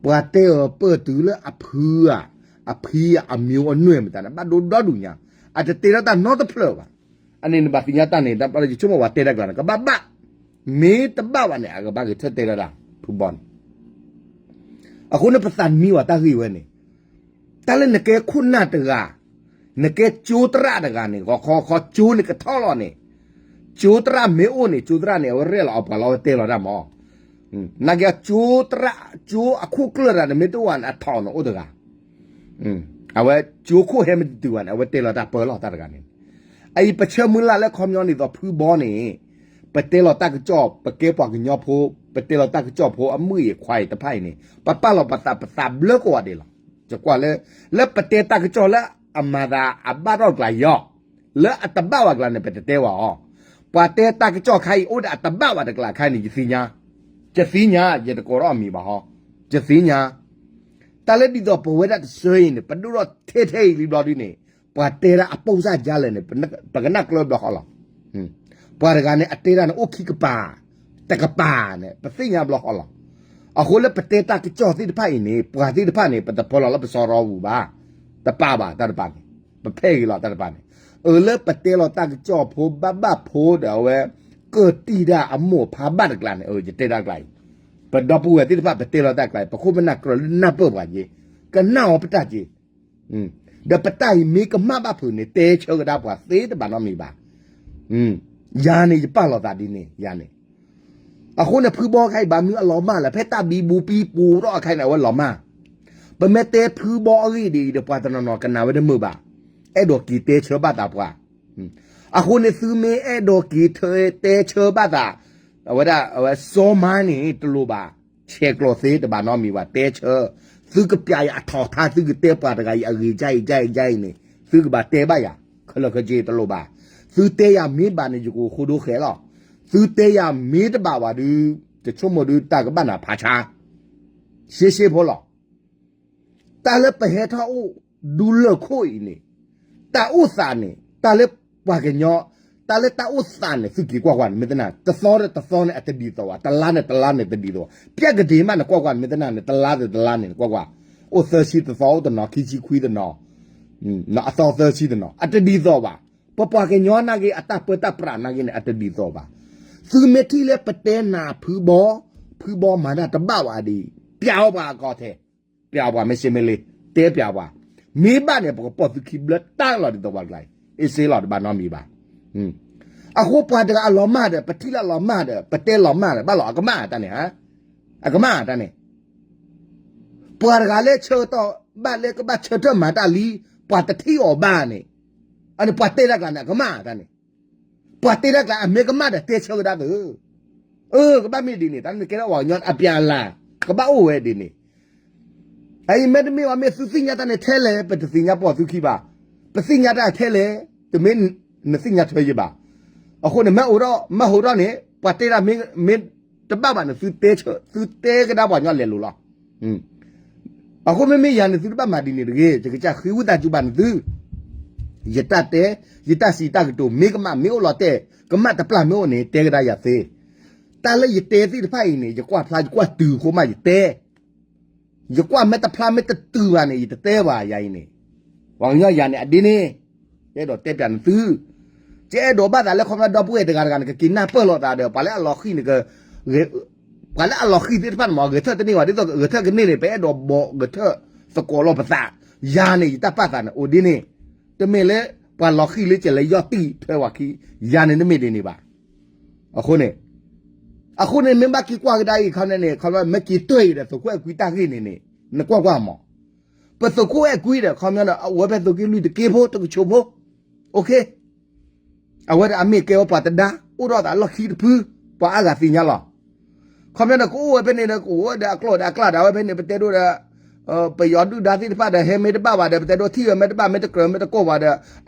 ပှၤတဲအီၤပၢၢ်တုၤလၢအဖုဧါ, အဖံဧါ အမျိုးအနွယ်မတၤန့ၣ် ဘၣ်ဒိဒီဒူၣ်ညါ, အတတဲထီၣ်တၢ်နီတဖျၢၣ်ဘၣ်. အန့ၣ်နဘၣ်သ့ၣ်ညါတၢ်န့ၣ် ယဆိကမိၣ်ပှၤတဲတၢ်ကျါန့ၣ် ကဘၣ်ဘၣ်, မ့ၢ်တဘၣ်ဘၣ်န့ၣ် အကဘၣ်ဂဲၤဆၢတဲာ်လီၤတၢ် ဖုဘီန့ၣ်. အဃိန့ၣ် ပသးမံဝဲတၢ်ဂ့ၢ်ဝဲန့ၣ် တၢ်လၢနကဲခိၣ်နၢ်တဂၤ, နကဲကၠိသရၣ်တဂၤန့ၣ် ဂီၤခီခီကၠိန့ၣ်ကထီၣ်လီၤန့ၣ်, ကၠိသရၣ်မ့ၢ်အိၣ်န့ၣ် ကၠိသရၣ်န့ၣ် အဝဲရဲၣ်လီၤအီၤပှၤလီၤ အဝဲတဲလီၤတၢ်မး. နာ်က့ကၠိသရၣ် ကၠိအခိၣ်ကျၢၢ်တဂၤန့ၣ် မ့ၢ်တအိၣ်န့ၣ် အထီၣ်န့ၣ်အိၣ်တဂၤ အဝဲကၠိခိၣ်ဟဲမ့ၢ်တတုၤဘၣ်န့ၣ် အဝဲတဲလီၤတၢ်ပၢလီၤတၢ်တဂၤန့ၣ်. အအံၤပဆၢမုၢ်လၢ်လၢခီပညီန့ၣ်သိးဖုဘီန့ၣ် ပတဲလီၤတၢ်ကစီၣ် ပကဲပှၤကညီဖိ ပတဲလီၤတၢ်ကစီၣ်ဖိအမုၣ်အံၤခွါအံၤတဖၣ်အံၤန့ၣ် ပပာ်လီၤပသးပသးဘျၢကိးဂၤဒဲးလီၤ. ယကွၢ်လၢ လၢပတဲတၢ်ကစီၣ်လၢအမၤသးအဘၣ်ထီၣ်ကျါယီၤ လၢအတဘၣ်ဝဲကျါန့ၣ် ပတတဲဝဲအီၤ. ပှၤတဲတၢ်ကစီၣ်ခါအံၤအိၣ်ဒီးအတဘၣ်ဝဲတကျါခါန့ၣ် ယသ့ၣ်ညါ, ယသ့ၣ်ညါ ယတကိးထီၣ်အမံၤဘၣ်ဟီ, ယသ့ၣ်ညါ. တၢ်လၢဒ်သိးပဝဲဒၣ်တဆၢအံၤန့ၣ် ပဒိၣ်ထီၣ်ထဲထဲအံၤလံဘျီဒ်န့ၣ် ပှၤတဲဒၣ်အပိၢ်စၢ်ယါလဲၣ်န့ၣ် ပကနၣ်ကျၢၢ်ဘျီဃီလီၤ. ပှၤတဂၤန့ၣ် အတဲဒၣ်န့ၣ် အိၣ်ခံကပၤ တကပၤန့ၣ် ပသ့ၣ်ညါဘျီဃီလီၤ. အဃိလၢပတဲတၢ်ကစီၣ်သ့ၣ်တဖၣ်အံၤန့ၣ် ပှၤသ့ၣ်တဖၣ်န့ၣ် ပတဖၢလီၤလၢပစီရီပူၤဘၣ်. တပာ်ဘၣ်တၢ်တပာ်န့ၣ် ပဖဲအံၤလီၤတၢ်တပာ်န့ၣ်. အၢ လၢပတဲလီၤတၢ်ကစီၣ်ဖိဘၣ်ဘၣ်ဖိဒီးအဝဲ ကၢၢ်တံၢ်တၢ်အမိၢ်အဖါဘၣ်တကျါန့ၣ် အၢ ယတဲတၢ်တကျါအံၤ ပဒီပုၢ်ဝဲၢ်သ့ၣ်တဖၣ် ပတဲလီၤတၢ်ကျါအံၤ ပခိၣ်ပနၢ်ကြၢးလၢနၢ်ပၢၢ်ပှၤက့ၤ ကနၣ်အီၤပတၢ်က့ၤ ဒီးပတၢ်အံၤမ့ၢ်ကမၣ်ဘၣ်ဖုးန့ၣ် တဲဆၢကဒါပှၤသ့တဘၣ်နီတမံၤဘၣ်. ယၤန့ၣ် ယပာ်လီၤသးဒ်န့ၣ် ယၤန့ၣ်. အဃိန့ၣ် ဖုဘီခါအံၤ ဘၣ်မနုၤအလီၤမၢ်လဲၣ်, ဖဲတၢ်ဘံဘူပံပူၤထီၣ်အခါန့ၣ် အဝဲလီၤမၢ်. ပမ့ၢ်တဲဖုဘီအဂ့ၢ်ဒ်အံၤဒီး ပှၤတနီၤနီၤကနၣ်ဝဲတမုာ်ဘၣ်. အဲၣ်ဒိးက့ၤတဲဆၢဘၣ်သးပှၤ အဃိန့ၣ် သုမ့ၢ်အဲၣ်ဒိးက့ၤတဲဆၢဘၣ်သး အဝဲဒၣ် အဝဲစီၤမါန့ၣ် တလိၣ်ဘၣ်, ဆဲးကျိးသ့တဘၣ်နီတမံၤဘၣ်, တဲဆၢ, သုကပျးယၤအထီၣ်ထါ သုကတဲပှၤတဂၤအံၤအဂ့ၢ်ကါအံၤကါအံၤကါအံၤန့ၣ် သုကဘၣ်တဲဘၣ်ယၤ, ခဲလၢာ်ခဲဆ့တလိၣ်ဘၣ်. သုတဲယၤမ့ၢ်ဘၣ်န့ၣ် ယကအိၣ်ဃိဒိဃဲးလီၤ. သုတဲယၤမ့ၢ်တဘၣ်ဘၣ်ဒီး တဆိကမိၣ်ဒီးတၢ်ကဘၣ်နၤဖးဆါ ရှဲရှဲဖိလီၤ. တၢ်လၢပဟဲထီၣ်အိၣ်ဒူလၢၢ်ခိၣ်အံၤန့ၣ်, တၢ်အိၣ်သးန့ၣ် တၢ်လၢပှၤကညီ, တၢ်လၢတၢ်အိၣ်သးန့ၣ် သုက့ၤကွၢ်ကွၢ်န့ၣ် မ့ၢ်တနၢ် တသီဒီးတသီန့ၣ် အတဒ်သိးဘၣ်, တလါန့ၣ်တလါန့ၣ်တဒ်သိးဘၣ်. ပျဲကဒ့မးန့ၣ် ကွၢ်ကွၢ်န့ၣ် မ့ၢ်တနၢ်န့ၣ် တလါဒီးတလါန့ၣ် ကွၢ်ကွၢ်, အိၣ်သၢဆံတသီ အိၣ်တနီၤ ခံဆံခွံတနီၤ, အသီသၢဆံတနီၤ အတဒ်သိးဘၣ်. ပပှၤကညီနာ်က့ အတၢ်ပၢတၢ်ပြးနာ်က့န့ၣ် အတဒ်သိးဘၣ်. သုမ့ၢ်ထံၣ်လၢပတဲနၤဖုဘီ, ဖုဘီမၤတၢ်တဘၣ်ဘၣ်ဒ်အံၤ, ပျးအီၤပှၤအကီၢ်ထဲ, ပျးအီၤပှၤမ့ၢ်စ့မ့ၢ်လ့, တဲပျးပှၤ, မ့ၢ်ဘၣ်န့ၣ် ပကပိာ်သုခံဘျၢတၢ်လီၤဒ်သိးပှၤတကျါအံၤ, အ့စ့လီၤတဘၣ်နီတမံၤဘၣ်. အဃိပှၤတဂၤအလီၤမၢ်ဒီး ပထံၣ်လၢအလီၤမၢ်ဒီး ပတဲလီၤမၢ်ဒီး ဘၣ်လီၤအကမၣ်တၢ်န့ၣ်, အကမၣ်တၢ်န့ၣ် ပှၤတဂၤလၢဆၢကတီၢ်ဘၣ်လၢကဘၣ်ဆၢထၢၣ်မၤတၢ်လံ, ပှၤတထံၣ်အီၤဘၣ်န့ၣ်, အန့ၣ်ပှၤတဲတၢ်ကျါန့ၣ် အကမၣ်တၢ်န့ၣ်, ပှၤတဲတၢ်ကျါအမ့ၢ်ကမၣ်ဒီးတဲဆၢကဒါသု, အၢ ကဘၣ်မ့ၢ်ဒ်န့ၣ် တၢ်န့ၣ်ကဲထီၣ်ပှၤကညီအပျးအလၤ, ကဘၣ်အိၣ်ဝဲဒ်န့ၣ် အအံၤမ့တမ့ၢ်ဝဲမ့ၢ်သုသ့ၣ်ညါတၢ်န့ၣ်ထဲလဲၣ်, ပတသ့ၣ်ညါပိာ်သုခံဘၣ်, ပသ့ၣ်ညါတၢ်ထဲလဲၣ်, တမ့ၢ်နသ့ၣ်ညါထွဲယဘၣ်. အဃိန့ၣ် မ့ၢ်အိၣ်ဒီး မ့ၢ်ဟိးဒီးန့ၣ် ပှၤတဲတၢ်မ့ၢ်တဘၣ်ဘၣ်န့ၣ် သုတဲဆၢ သုတဲကဒါပှၤကညီလဲၤလိၤလီၤ. အဃိမ့မ့ၢ်ယၤန့ၣ် သုတဘၣ်မၤဒ်န့ၣ်တဂ့ၤ, ယကစၢ်ဃ့ဝံသးစူၤဘၣ်န့ၣ်သု, ယတၢ်တဲ, ယတၢ်စံးတၢ်ကတိၤ မ့ၢ်ကမၣ်မ့ၢ်အိၣ်လီၤတဲာ်, ကမၣ်တပျၢ်မ့ၢ်အိၣ်န့ၣ် တဲကဒါယၤသ့. တၢ်လၢယတဲသ့ၣ်တဖၣ်အံၤန့ၣ် ယကွၢ်ဖျါယကွၢ်တုၤအဃိမးယတဲ ယကွၢ်မ့ၢ်တဖျါမ့ၢ်တတုၤဘၣ်န့ၣ် ယတတဲဘၣ်ယၤအံၤန့ၣ်, ပှၤကညီယၤန့ၣ် အဒ်န့ၣ်, ယအဲၣ်ဒိးတဲပျးနသု, ယအဲၣ်ဒိးဘၣ်သးလၢခီဖျိဒီပုၢ်ဝဲၢ်တဂၤတဂၤန့ၣ် ကက့ၤနၢ်ပၢၢ်လိာ်သးဒီး ပှၤလၢအလီၤဃံၤန့ၣ် ပှၤလၢအလီၤဃံၤသ့ၣ်တဖၣ်န့ၣ်မ့ၢ် ဂဲၤထၢၣ်တန့ၢ်ဘၣ် ဒ်သိးဂဲၤထၢၣ်ကန့ၢ်န့ၣ် ပအဲၣ်ဒိးဘီးဂဲၤထၢၣ်သကိးလိာ်ပသး, ယၤန့ၣ် ယတၢ်ပာ်သးန့ၣ် အိၣ်ဒ်န့ၣ်, တမ့ၢ်လၢ ပှၤလီၤဃံၤလၢကလဲၤယီၢ်တံၢ်ထွဲဝၤခံ, ယၤန့ၣ်တမ့ၢ်ဒ်န့ၣ်ဘၣ်. အဃိန့ၣ်, အဃိန့ၣ် မ့ၢ်ဘၣ်က့ၤကွၢ်ကဒါအံၤခီန့ၣ်န့ၣ် ခီမ့ၢ်က့ၤတၢၢ်အံၤဒီး သုးခိၣ်အဲၣ်ကွံတၢ်ဂ့ၢ်န့ၣ်န့ၣ် နကွၢ်ကွၢ်မး, ပသုးခိၣ်အဲၣ်ကွံဒီး ခီမ့ၢ်ဒီး အအိၣ်ဝဲဖဲသုးက့လွံၢ်တက့ဖိ တကဆိဖိ, အဝဲဒၣ်အမ့ၢ်ကဲဝဲပှၤတဒါ အိၣ်ဒီးသးလီၢ်ခံတဖု, ပှၤအါဂၤသ့ၣ်ညါလီၤ. ခီမ့ၢ်ဒီး ကအိၣ်ဝဲဖဲန့ၣ်ဒီး ကအိၣ်ဝဲဒီးအကျိၣ်ဒီးအကျၢ်ဒီး အဝဲဖဲန့ၣ် ပတဲဒိဒီး ပယီၤဒုၣ်ဒါသ့ၣ်တဖၣ်ဒီး ဟဲမ့ၢ်တဘၣ်ဘၣ်ဒီး ပတဲဒိထံၣ်ဝဲမ့ၢ်တဘၣ်မ့ၢ်တကြၢးမ့ၢ်တကိးဘၣ်ဒီး အကျိချံပှၢ်သၣ်တၢ်အီၣ်တၢ်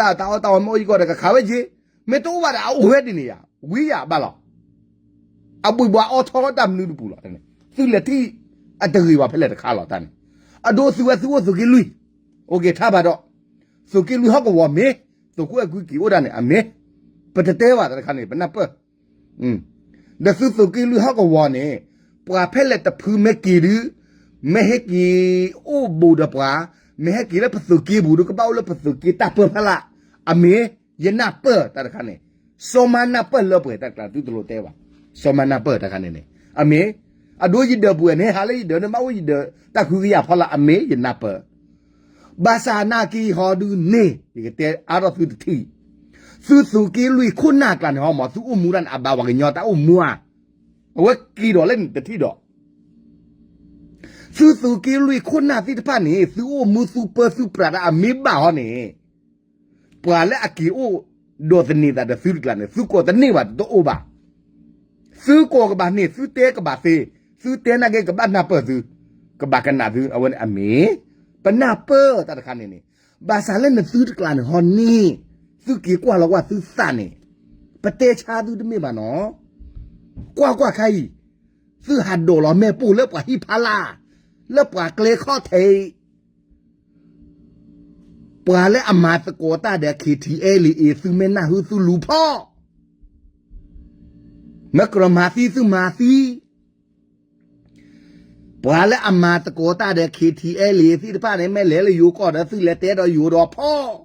အီမ့ၢ်အိၣ်ယံၤကီးဒီး ကခးဝဲက့ၤ, မ့ၢ်တအိၣ်ဘၣ်ဒီး အအိၣ်ဝဲဒ်န့ၣ်ယါ, ဝံၤယါဘၣ်လီၤ. အဘှံးဘှါအီထီလီၤတၢ်မနုၤတပူၤလီၤ. သုလဲၤထံၣ် အတဂ့ၤဘၣ်ဖဲလဲၣ်တခါလီၤတၢ်န့ၣ်, အဒိသုဝဲသုအိၣ်သုးက့လွံၢ်, အိၣ်က့ၤထါဘၣ်ဒီး သုးက့လွံၢ်ဟီၣ်ကဝီၤမ့ၢ် သုးခိၣ်အဲၣ်ကွံက့ၤအိၣ်ဒၣ်န့ၣ် အမ့ၢ်, ပတတဲဘၣ်တၢ်တခါန့ၣ် ပနၢ်ပၢၢ် ဒီးသုသုးက့လွံၢ်ဟီၣ်ကဝီၤန့ၣ် ပှၤဖဲလဲၣ်တဖုမ့ၢ်က့ၤဒုး, မ့ၢ်ဟဲက့ၤအိၣ်ဘူးဒီးပှၤ, မ့ၢ်ဟဲက့ၤလၢပသုးက့ပူၤဒုး ကဘၣ်အိၣ်လၢပသုးက့တၢ်ပၢဖီလာ်, အမ့ၢ်, ယနၢ်ပၢၢ်တၢ်တခါန့ၣ်, စီၤမါနၢ်ပၢၢ်လၢပှဲၤတၢ်တကျါ သုတလိၣ်တဲဘၣ်, စီၤမါနၢ်ပၢၢ်တၢ်တခါန့ၣ်န့ၣ် အမ့ၢ်, အဒိယဒၢးပူၤန့ၣ် ဟးလၢယဒၢးန့ၣ် ဘၣ်အိၣ်ယဒၢးတၢ်ဃုကယၤဖီလာ် အမ့ၢ်ယနၢ်ပၢၢ် ဘၣ်ဆၣ်နာ်က့ဟီဒုးန့ၣ် ယကတဲအါထီၣ်သုတထံၣ်, သုသုးက့လွံၢ်ခိၣ်နၢ်ကျါန့ၣ်ဟီမး သုအိၣ်မူတၢ်န့ၣ် အဘၣ်ပှၤကညီတၢ်အိၣ်မူဧါ, အဝဲက့ၤဒီးလၢန့ၣ်တထံၣ်ဒီး, သုသုးက့လွံၢ်ခိၣ်နၢ်သ့ၣ်တဖၣ်န့ၣ် သုအိၣ်မူသုပၢသုပြးတၢ်အမ့ၢ်ဘၣ်ဟီန့ၣ်, ပှၤလၢအက့ၤအိၣ်ဒီးသန့ၤသးဒီးသုတကျါန့ၣ် သုကိးသန့ၢ်ဘၣ်တအိၣ်ဘၣ် သုကိးကဘၣ်န့ၢ် သုတဲကဘၣ်သ့, သုတဲနာ်က့ကဘၣ်နၢ်ပၢၢ်သု, ကဘၣ်ကနၣ်သု အဝဲန့ၣ်အမ့ၢ်, ပနၢ်ပၢၢ်တၢ်တခါန့ၣ်န့ၣ်, ဘၣ်ဆၣ်လၢနသုတကျါန့ၣ်ဟီန့ၣ်, သုက့ၤကွၢ်လီၤကွၢ်သုသးန့ၣ်, ပတဲဆါသုတမ့ၢ်ဘၣ်နီၤ, ကွၢ်ကွၢ်ခါအံၤ, သုဟးဒိးလီၤမ့ၣ်ပိၢ်လၢပှၤဟံၣ်ဖီလာ်, လၢပှၤကျဲခီၣ်ထံး ပှၤလၢအမၤသကိးတၢ်ဒီး KTLA သုမ့ၢ်နၢ်ဟူသုလူၤဖီၣ်, မ့ၢ်ကြၢးမၤသံသုမၤသံ, ပှၤလၢအမၤသကိးတၢ်ဒီး KTLA သ့ၣ်တဖၣ်န့ၣ် မ့ၢ်လဲၤလၢယိၤကီၢ်ဒီး သုလဲၤတဲဒီးယိၤဒီးဖီၣ်,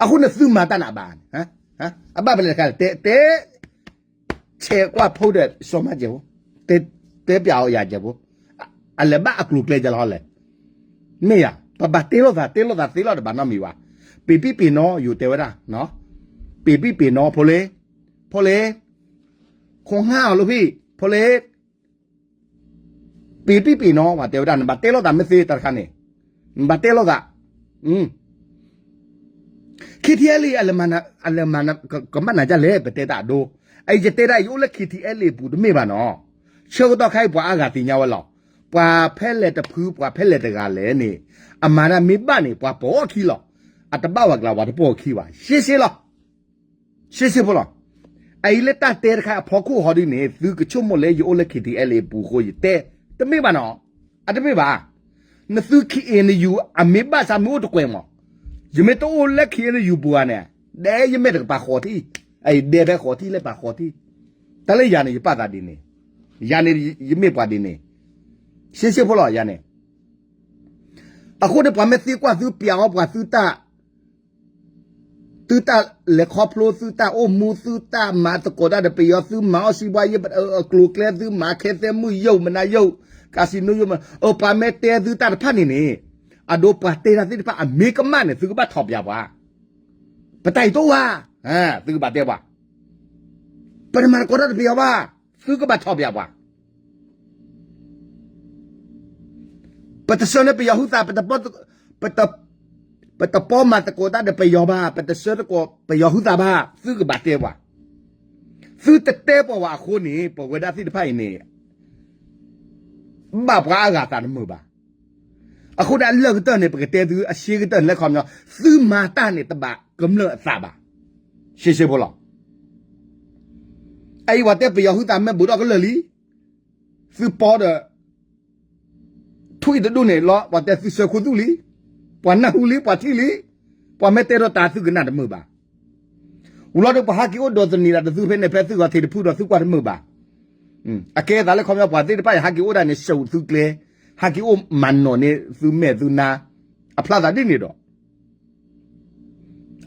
အဃိန့ၣ်သုမၤတၢ်န့ၣ်အဘၣ်, အဘၣ်ဖဲလဲၣ်တခါ တဲ ဆဲးကွၢ်ဖိဒီးစီၤမါကဲးဖိ, တဲပျးအီၤယၤကဲးဖိ, အလဲၤဘၣ်အကျိၤကျဲကဲလီၤဟီလဲၣ်, မ့ၢ်ယၤ ပဘၣ်တဲလိာ်သး တဲလိာ်သးသ့လီၤတဘၣ်နီတမံၤဘၣ်, ပ့ၤပံပ့ၤနီ ယိၤတဲဝဲဒၣ်, ပ့ၤပံပ့ၤနီ ဖိလ့, ဖိလ့, ခိၣ်ငါအီၤလၢဖံ, ဖိလ့, ပ့ၤပံပ့ၤနီ ပှၤတဲဝဲဒၣ် နဘၣ်တဲလိာ်သးမ့ၢ်သ့တၢ်တခါန့ၣ်, နဘၣ်တဲလိာ်သး KTLA အလဲၤမၤ ကမၣ်နၤဒ်လဲၣ် ပတဲတၢ်အဒိ, အယတဲဒၣ်ယအိၣ်လၢ K T L A အပူၤတမ့ၢ်ဘၣ်နီၤ. ဆၢကတီၢ်ခဲအံၤပှၤအါဂၤသ့ၣ်ညါဝဲလီၤ. ပှၤဖဲလဲၣ်တဖု ပှၤဖဲလဲၣ်တဂၤလဲၣ်န့ၣ် အမၤတၢ်မ့ၢ်ဘၣ်န့ၣ် ပှၤပိာ်အခံလီၤ. အတဘၣ်ဝဲကျါ ပှၤတပိာ်အခံဘၣ်. ရှဲရှဲလီၤ. ရှဲရှဲဖိလီၤ. အအံၤလၢတၢ်တဲတခါအဖီခိၣ်ဟီဒ်န့ၣ် သုကဆိကမိၣ်လၢယအိၣ်လၢ K T L A အပူၤအဃိယတဲ, တမ့ၢ်ဘၣ်နီၤ. အတမ့ၢ်ဘၣ်. နသု K N U အမ့ၢ်ဘၣ်ဆၣ်မ့ၢ်အိၣ်တကွဲးမး, ယမ့ၢ်တအိၣ်လၢ K N U ပူၤဧါန့ၣ်, ဒဲယမဲာ်တကပၤဃီၤထံၣ်, အအံၤဒဲဖဲဃီၤထံၣ်လၢပၤဃီၤထံၣ်, တၢ်လၢယၤန့ၣ် ယပာ်သးဒ်န့ၣ်, ယၤန့ၣ် ယမ့ၢ်ပှၤဒ်န့ၣ်, ရှဲရှဲဖိလီၤ ယၤန့ၣ်. အဃိန့ၣ် ပှၤမ့ၢ်သံကွၢ်သု ပျးအီၤပှၤသုတၢ် သုတၢ်လဲၤခီဖျိ သုတၢ်အိၣ်မူ သုတၢ်မၤသကိးတၢ်ဒီးပယီၤ သုမၤအီၣ်စံးဘှါယ့ၢ် အကျိၤအကျဲ သုမၤခဲသဲမုၣ်ယိၣ် မနုၤယိၣ် casino ယိၣ် မနုၤ ပှၤမ့ၢ်တဲသုတၢ်တဖၣ်န့ၣ်န့ၣ်, အဒိပှၤတဲတၢ်သ့ၣ်တဖၣ်အမ့ၢ်ကမၣ်န့ၣ် သုကဘၣ်ထီၣ်ပၠးပှၤ, ပတၢ်အံၤတအိၣ်ဘၣ်, သုကဘၣ်တဲပှၤ, ပတမၤသကိးတၢ်ဒီးပယီၤဘၣ်, သုကဘၣ်ထီၣ်ပၠးပှၤ ပတဆှၢန့ၢ်ပယီၤဟုသး, ပတပီ, ပတ, ပတပီမၤသကိးတၢ်ဒီးပယီၤဘၣ်, ပတဆှၢသကိးပယီၤဟုသးဘၣ်, သုကဘၣ်တဲပှၤ, သုတတဲပှၤဘၣ်အဃိန့ၣ် ပဝဲဒၣ်သ့ၣ်တဖၣ်အံၤန့ၣ် ဘၣ်ပှၤအါဂၤသးတမုာ်ဘၣ်. အဃိန့ၣ် အလၢၢ်ကတၢၢ်န့ၣ် ပကတဲသု အရှဲကတၢၢ်န့ၣ်လၢခီပညီ, သုမၤတၢ်န့ၣ်တဘၣ်ကမျၢၢ်အသးဘၣ်. ရှဲရှဲဖိလီၤ. အအံၤပှၤတဲပယီၤဟုသးမ့ၢ်ဘူးဒီးကလၢာ်လံ, သုပီဒီး ထွံၣ်တဒူၣ်န့ၣ်လီၤ, ပှၤတဲသုဆှၢခူသူၣ်လံ, ပှၤနၢ်ဟူလံ, ပှၤထံၣ်လံ, ပှၤမ့ၢ်တဲဒီးတၢ်သုကနၣ်တမုာ်ဘၣ်. ဝံၤလီၤဒီးပှၤဟးက့ၤအိၣ်ဒီးသန့ၤဒီးသုဖဲန့ၣ် ဖဲသုဂီၤထံးတဖုဒီးသုကွၢ်တမုာ်ဘၣ်. အကဲသးလၢခီပညီ ပှၤသ့ၣ်တဖၣ်အံၤဟးက့ၤအိၣ်ဒၣ်န့ၣ် ဆှၢသုကျဲ, ဟးက့ၤအိၣ်မၤနီၣ်န့ၢ်သုမဲာ်သုနါ, အဖျါသးဒ်န့ၣ်ဒီး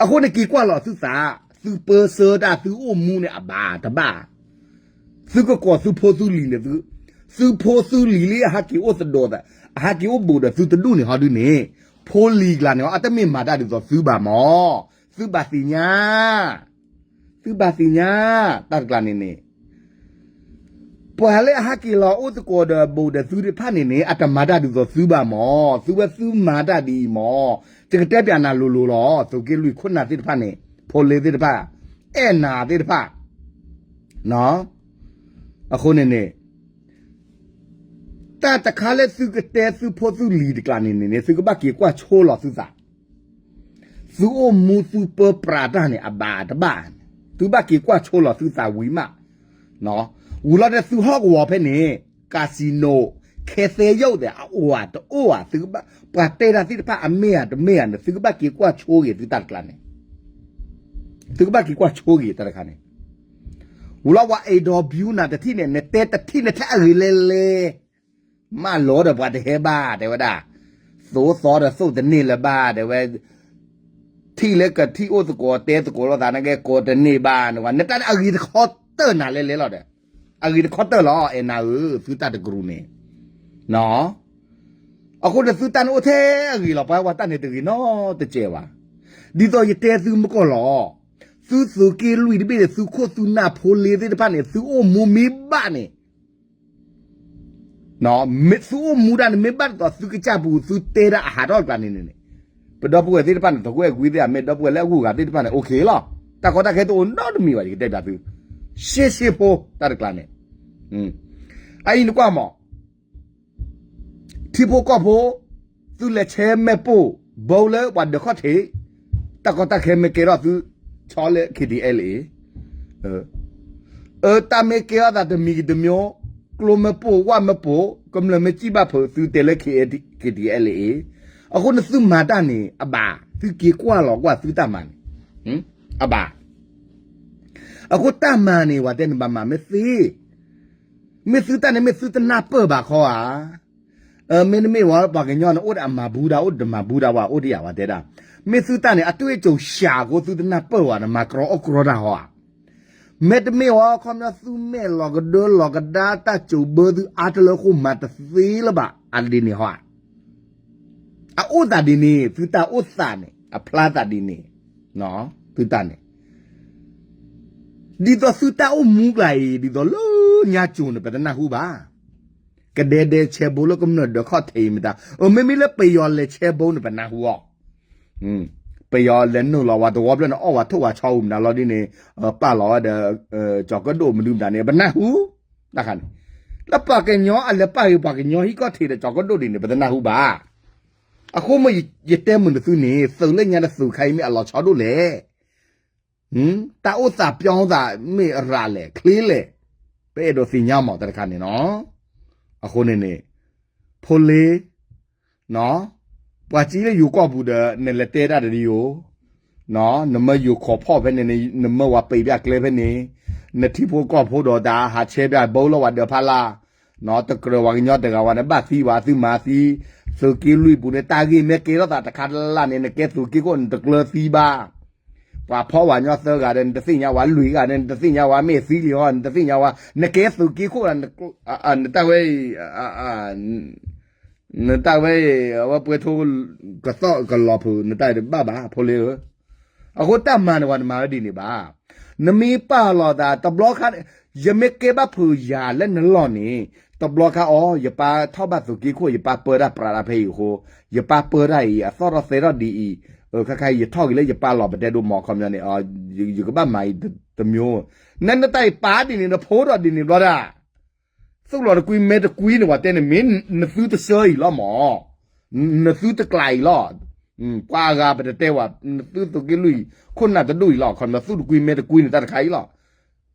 အဃိန့ၣ်က့ၤကွၢ်လီၤသုသး, သုပၢဆှၢတၢ်သုအိၣ်မူန့ၣ်အဘၣ်တဘၣ်, သုကကိးသုဖိသုလံၤန့ၣ်, သုဖိသုလံၤလံအဟးက့ၤအိၣ်သဒိး, အဟးက့ၤအိၣ်ဘူးဒီးသုတဒူၣ်န့ၣ်ဟီဒ်န့ၣ်, ဖိလံၤကျါန့ၣ် အတမ့ၢ်မၤတၢ်ဒ်သိးသုဘၣ်မၢ်, သုဘၣ်သ့ၣ်ညါ သုဘၣ်သ့ၣ်ညါ, တၢ်တကျါန့ၣ်န့ၣ် ပှၤလၢအဟးက့ၤလီၤအိၣ်သကိးဒီးဘူးဒီးသုသ့ၣ်တဖၣ်န့ၣ်န့ၣ် အတမၤတၢ်ဒ်သိးသုဘၣ်မၢ်, သုဝဲသုမၤတၢ်ဒ်အံၤမၢ်, ယကတဲပၠးနၤလိၤလိၤလီၤ, သုးက့လွံၢ်ခိၣ်နၢ်သ့ၣ်တဖၣ်န့ၣ်, ဖိလ့သ့ၣ်တဖၣ်, အဲၣ်နၤသ့ၣ်တဖၣ်, အဃိန့ၣ်န့ၣ် တၢ်တခါလၢသုကတဲသုဖိသုလံၤတကျါန့ၣ်န့ၣ်န့ၣ် သုကဘၣ်က့ၤကွၢ်ဆိလီၤသုသး, သုအိၣ်မူသုပၢပြးတၢ်န့ၣ် အဘၣ်တဘၣ်, သုဘၣ်က့ၤကွၢ်ဆိလီၤသုသးဝံၤမး, ဝံၤလီၤဒီးသုဟီၣ်ကဝီၤဖဲန့ၣ် casino ခဲသဲယိၣ်သဲး အအိၣ်ဧါတအိၣ်ဧါ, ပှၤတဲတၢ်သ့ၣ်တဖၣ်အမ့ၢ်ဧါတမ့ၢ်ဧါန့ၣ် သုကဘၣ်က့ၤကွၢ်ဆိဂ့ၤသုတၢ်တကျါန့ၣ်, သုကဘၣ်က့ၤကွၢ်ဆိဂ့ၤတၢ်တခါန့ၣ်, ဝံၤလီၤဝဲအဲၣ်ဒိးဘျုးနၤတထံၣ်န့ၣ် နတဲတထံၣ်န့ၣ်ထဲအဂ့ၤလဲၤလဲၤ မၢလီၤဒီးပှၤတဟဲဘၣ် တဲဝဲဒၣ်, သိးသီဒီးသိးတန့ၢ်လၢၤဘၣ် တဲဝဲ, ထံၣ်လၢကထံၣ်အိၣ်သကိးတဲသကိးလိာ်သးန့ၣ်ကဲ ကိးတန့ၢ်ဘၣ်န့ၣ်ဝဲ နတၢ်အဂ့ၤတခီတၢၢ်နၤလဲၤလဲၤလီၤဒီး, အဂ့ၤတခီတၢၢ်လီၤ အဲၣ်နၤဧၢ သုတၢ်တကရူၢ်န့ၣ်, အဃိန့ၣ်သုတၢ်န့ၣ်အိၣ်ထဲအဂ့ၤလီၤ ပှၤဝဲတၢ်န့ၣ်တဂ့ၤနီတစဲးဘၣ်, ဒ်သိးယတဲသုမုၢ်ကီၢ်လီၤ, သုသုးက့လွံၢ်တဘ့ၣ်န့ၣ် သုခိၣ်သုနၢ်ဖိလ့သ့ၣ်တဖၣ်န့ၣ် သုအိၣ်မူမ့ၢ်ဘၣ်န့ၣ် သုအိၣ်မူတၢ်န့ၣ် မ့ၢ်ဘၣ်ဒ်သိးသုကစၢ်ပူၤ သုတဲဒၣ်အဟးထီၣ်တကျါန့ၣ်န့ၣ်, ပဒီပုၢ်ဝဲၢ်သ့ၣ်တဖၣ်န့ၣ် သကွဲၢ်ကွံသ့ၣ် မ့ၢ်ဒီပုၢ်ဝဲၢ်လၢအဂုၤအဂၤသ့ၣ်တဖၣ်န့ၣ် OK လီၤ. တၢ်ကီတၢ်ခဲတအိၣ်နီတမံၤဘၣ် ယကတဲဘၣ်သု, ရှဲရှဲဖိတၢ်တကျါန့ၣ်, အအံၤနကွၢ်မး ထံဖိကီၢ်ဖိ, သုလဲၤဆဲမဲာ်ပိၢ်, ဘိလၢပှၤဒၢးခီၣ်ထံး, တၢ်ကီတၢ်ခဲမ့ၢ်ကဲထီၣ်သု, ဆီလၢ KTLA, အတၢ်မ့ၢ်ကဲထီၣ်သးတမံၤကတမံၤ, ကျိမ့ၢ်ပိၢ် ဝၣ်မ့ၢ်ပိၢ် ကမျၢၢ်မ့ၢ်စံၣ်ဘၣ်ဖုးသုတဲလၢ KTLA, အဃိန့ၣ်သုမၤတၢ်န့ၣ် အဘၣ်, သုက့ၤကွၢ်လီၤကွၢ်သုတၢ်မၤန့ၣ်, အဘၣ်, အဃိတၢ်မၤန့ၣ် ပှၤတဲန့ၣ်ဘၣ်မၤမ့ၢ်သ့ မ့ၢ်သုတၢ်န့ၣ်မ့ၢ်သုတနၢ်ပၢၢ်ဘၣ်ခီဧါ, မ့တမ့ၢ်ဝဲပှၤကညီန့ၣ် အိၣ်ဒီးအမၤဘူဒၣ် အိၣ်ဒီးတမၤဘူဒၣ်ဝဲ အိၣ်တယၢ်ဝဲတဲဒၣ်, မ့ၢ်သုတၢ်န့ၣ် အတွေ့အကြုံစှၤအဃိ သုတနၢ်ပၢၢ်ဝဲန့ၣ် မၤကြီအီၣ်ကြီတၢ်ဟီဧါ, မ့တမ့ၢ်ဝဲခီပညီသုမဲာ်လီၤကဒၢလီၤကဒါ တၢ်စိာ်ဘၢသုအါတလၢအဃိ မၤတသ့လၢၤဘၣ် အဒ်န့ၣ်ဟီဧါ. အအိၣ်သးဒ်န့ၣ် သုတၢ်အိၣ်သးန့ၣ် အဖျါသးဒ်န့ၣ်, သုတၢ်န့ၣ်, ဒ်သိးသုတၢ်အိၣ်မူကျါအံၤ ဒ်သိးလၢညါစိၤန့ၣ် ပတနၢ်ဟူဘၣ်, ကဒဲဒဲဆဲဘိလၢကမျၢၢ်ဒၢးခီၣ်ထံးအံၤမတၤ, အမ့မ့ၢ်လၢပယီၤလဲၤဆဲဘိန့ၣ် ပနၢ်ဟူအီၤ, ပယီၤလဲၤနုာ်လီၤဝဲတဝီဖျၢၣ်န့ၣ် အီၣ်ဝဲထိၣ်ဝဲဆီအူမနုၤလီၤဒ်န့ၣ် ပာ်လီၤဝဲဒီး ကၠီၤကၢၣ်ဒိၣ်မနုၤမတၤန့ၣ် ပနၢ်ဟူ တၢ်ခါန့ၣ် လၢပှၤကညီအလဲၤပာ်ဂ့ၤပှၤကညီဟံၣ်ကီၢ်ထံးဒီးကၠီၤကၢၣ်ဒိၣ်ဒ်န့ၣ် ပတနၢ်ဟူဘၣ်. အဃိမ့ၢ်ယတဲမုာ်နသုန့ၣ် သုးလၢညါတသုးခါအံၤမ့ၢ်အလီၤဆီဒိၣ်လဲၣ်. တၢ်အိၣ်သးပျီသးမ့ၢ်အရၤလဲၣ် ချ့လဲၣ် ပအဲၣ်ဒိးသ့ၣ်ညါမးတၢ်တခါန့ၣ်နီၤ. အဃိန့ၣ်န့ၣ် ဖိလ့ ပှၤစံးလၢယိၤကီၢ်ပူၤဒီး နလဲၤတဲတၢ်ဒီးယိၤ, နမၢယိၤခိးဖီၣ်ဖဲန့ၣ် နမၢဝဲပံးဘၣ်ကျဲဖဲန့ၣ်, နထံဖိကီၢ်ဖိဒီးတၢ်ဟးဆဲးဘၣ်ဘၢလီၤဝဲဒီးဖးလၢ်, တကြၢးဝဲကညီတဂၤဝဲန့ၣ် ဘၣ်သံဝဲသုမၤသံ, သုးက့လွံၢ်ပူၤန့ၣ် တၢ်ဂ့ၢ်မ့ၢ်ကဲထီၣ်သးတခါတလၢ်န့ၣ် နကဲသုးက့ခိၣ်နတကျၢၤသံဘၣ် ပှၤဖီၣ်ဝဲညီသၢဂၤဒီး နတသ့ၣ်ညါဝဲလွံၢ်ဂၤဒီး နတသ့ၣ်ညါဝဲမ့ၢ်သံလံဟီ နတသ့ၣ်ညါဝဲ နကဲသုးက့ခိၣ် နတၢ်ဝဲအံၤ နတၢ်ဝဲအံၤ အဝဲပှဲၤထိ ကသီၣ်ကလီၤဖုး နတၢ်တဘၣ်ဘၣ် ဖိလ့ဧၢ. အဃိတၢ်မၤန့ၣ်ပှၤတမၤဝဲဒ်န့ၣ်ဘၣ်. နမ့ၢ်ပာ်လီၤသးတဘျီခါ ယမ့ၢ်ကဲဘၣ်ဖုးယၤလၢနလီၢ်န့ၣ် တဘျီခါအီၤ ယပၢ်ထီၣ်ဘၣ်သုးက့ခိၣ် ယပၢ်ပၢတၢ်ပြးတၢ်ဖဲအံၤအဃိ ယပၢ်ပၢတၢ်အံၤ အသီၣ်ထီၣ်သဲထီၣ်ဒ်အံၤ, ခါခါအံၤ ယထီၣ်ဂ့ၤလၢယပၢ်လီၢ်ပတဲဒိမီၤခီပညီန့ၣ် ယကဘၣ်မၤအံၤတမျိုး, နနတၢ်အံၤပာ်ဒ်န့ၣ် နဖိထီၣ်ဒ်န့ၣ်ဘျီဒၣ် သူၣ်လီၤတကွံမဲာ်တကွံန့ၣ် ပှၤတဲန့ၣ် မ့ၢ်နသုတဆၢအံၤလီၤမး, နသုတကျးအံၤလီၤ. ပှၤအဂၤပတတဲဝဲ နသုသုးက့လွံၢ်အံၤ ခိၣ်နၢ်တဒူၣ်အံၤလီၤ. ခီပညီ သူၣ်တကွံမဲာ်တကွံန့ၣ် တၢ်တခါအံၤလီၤ.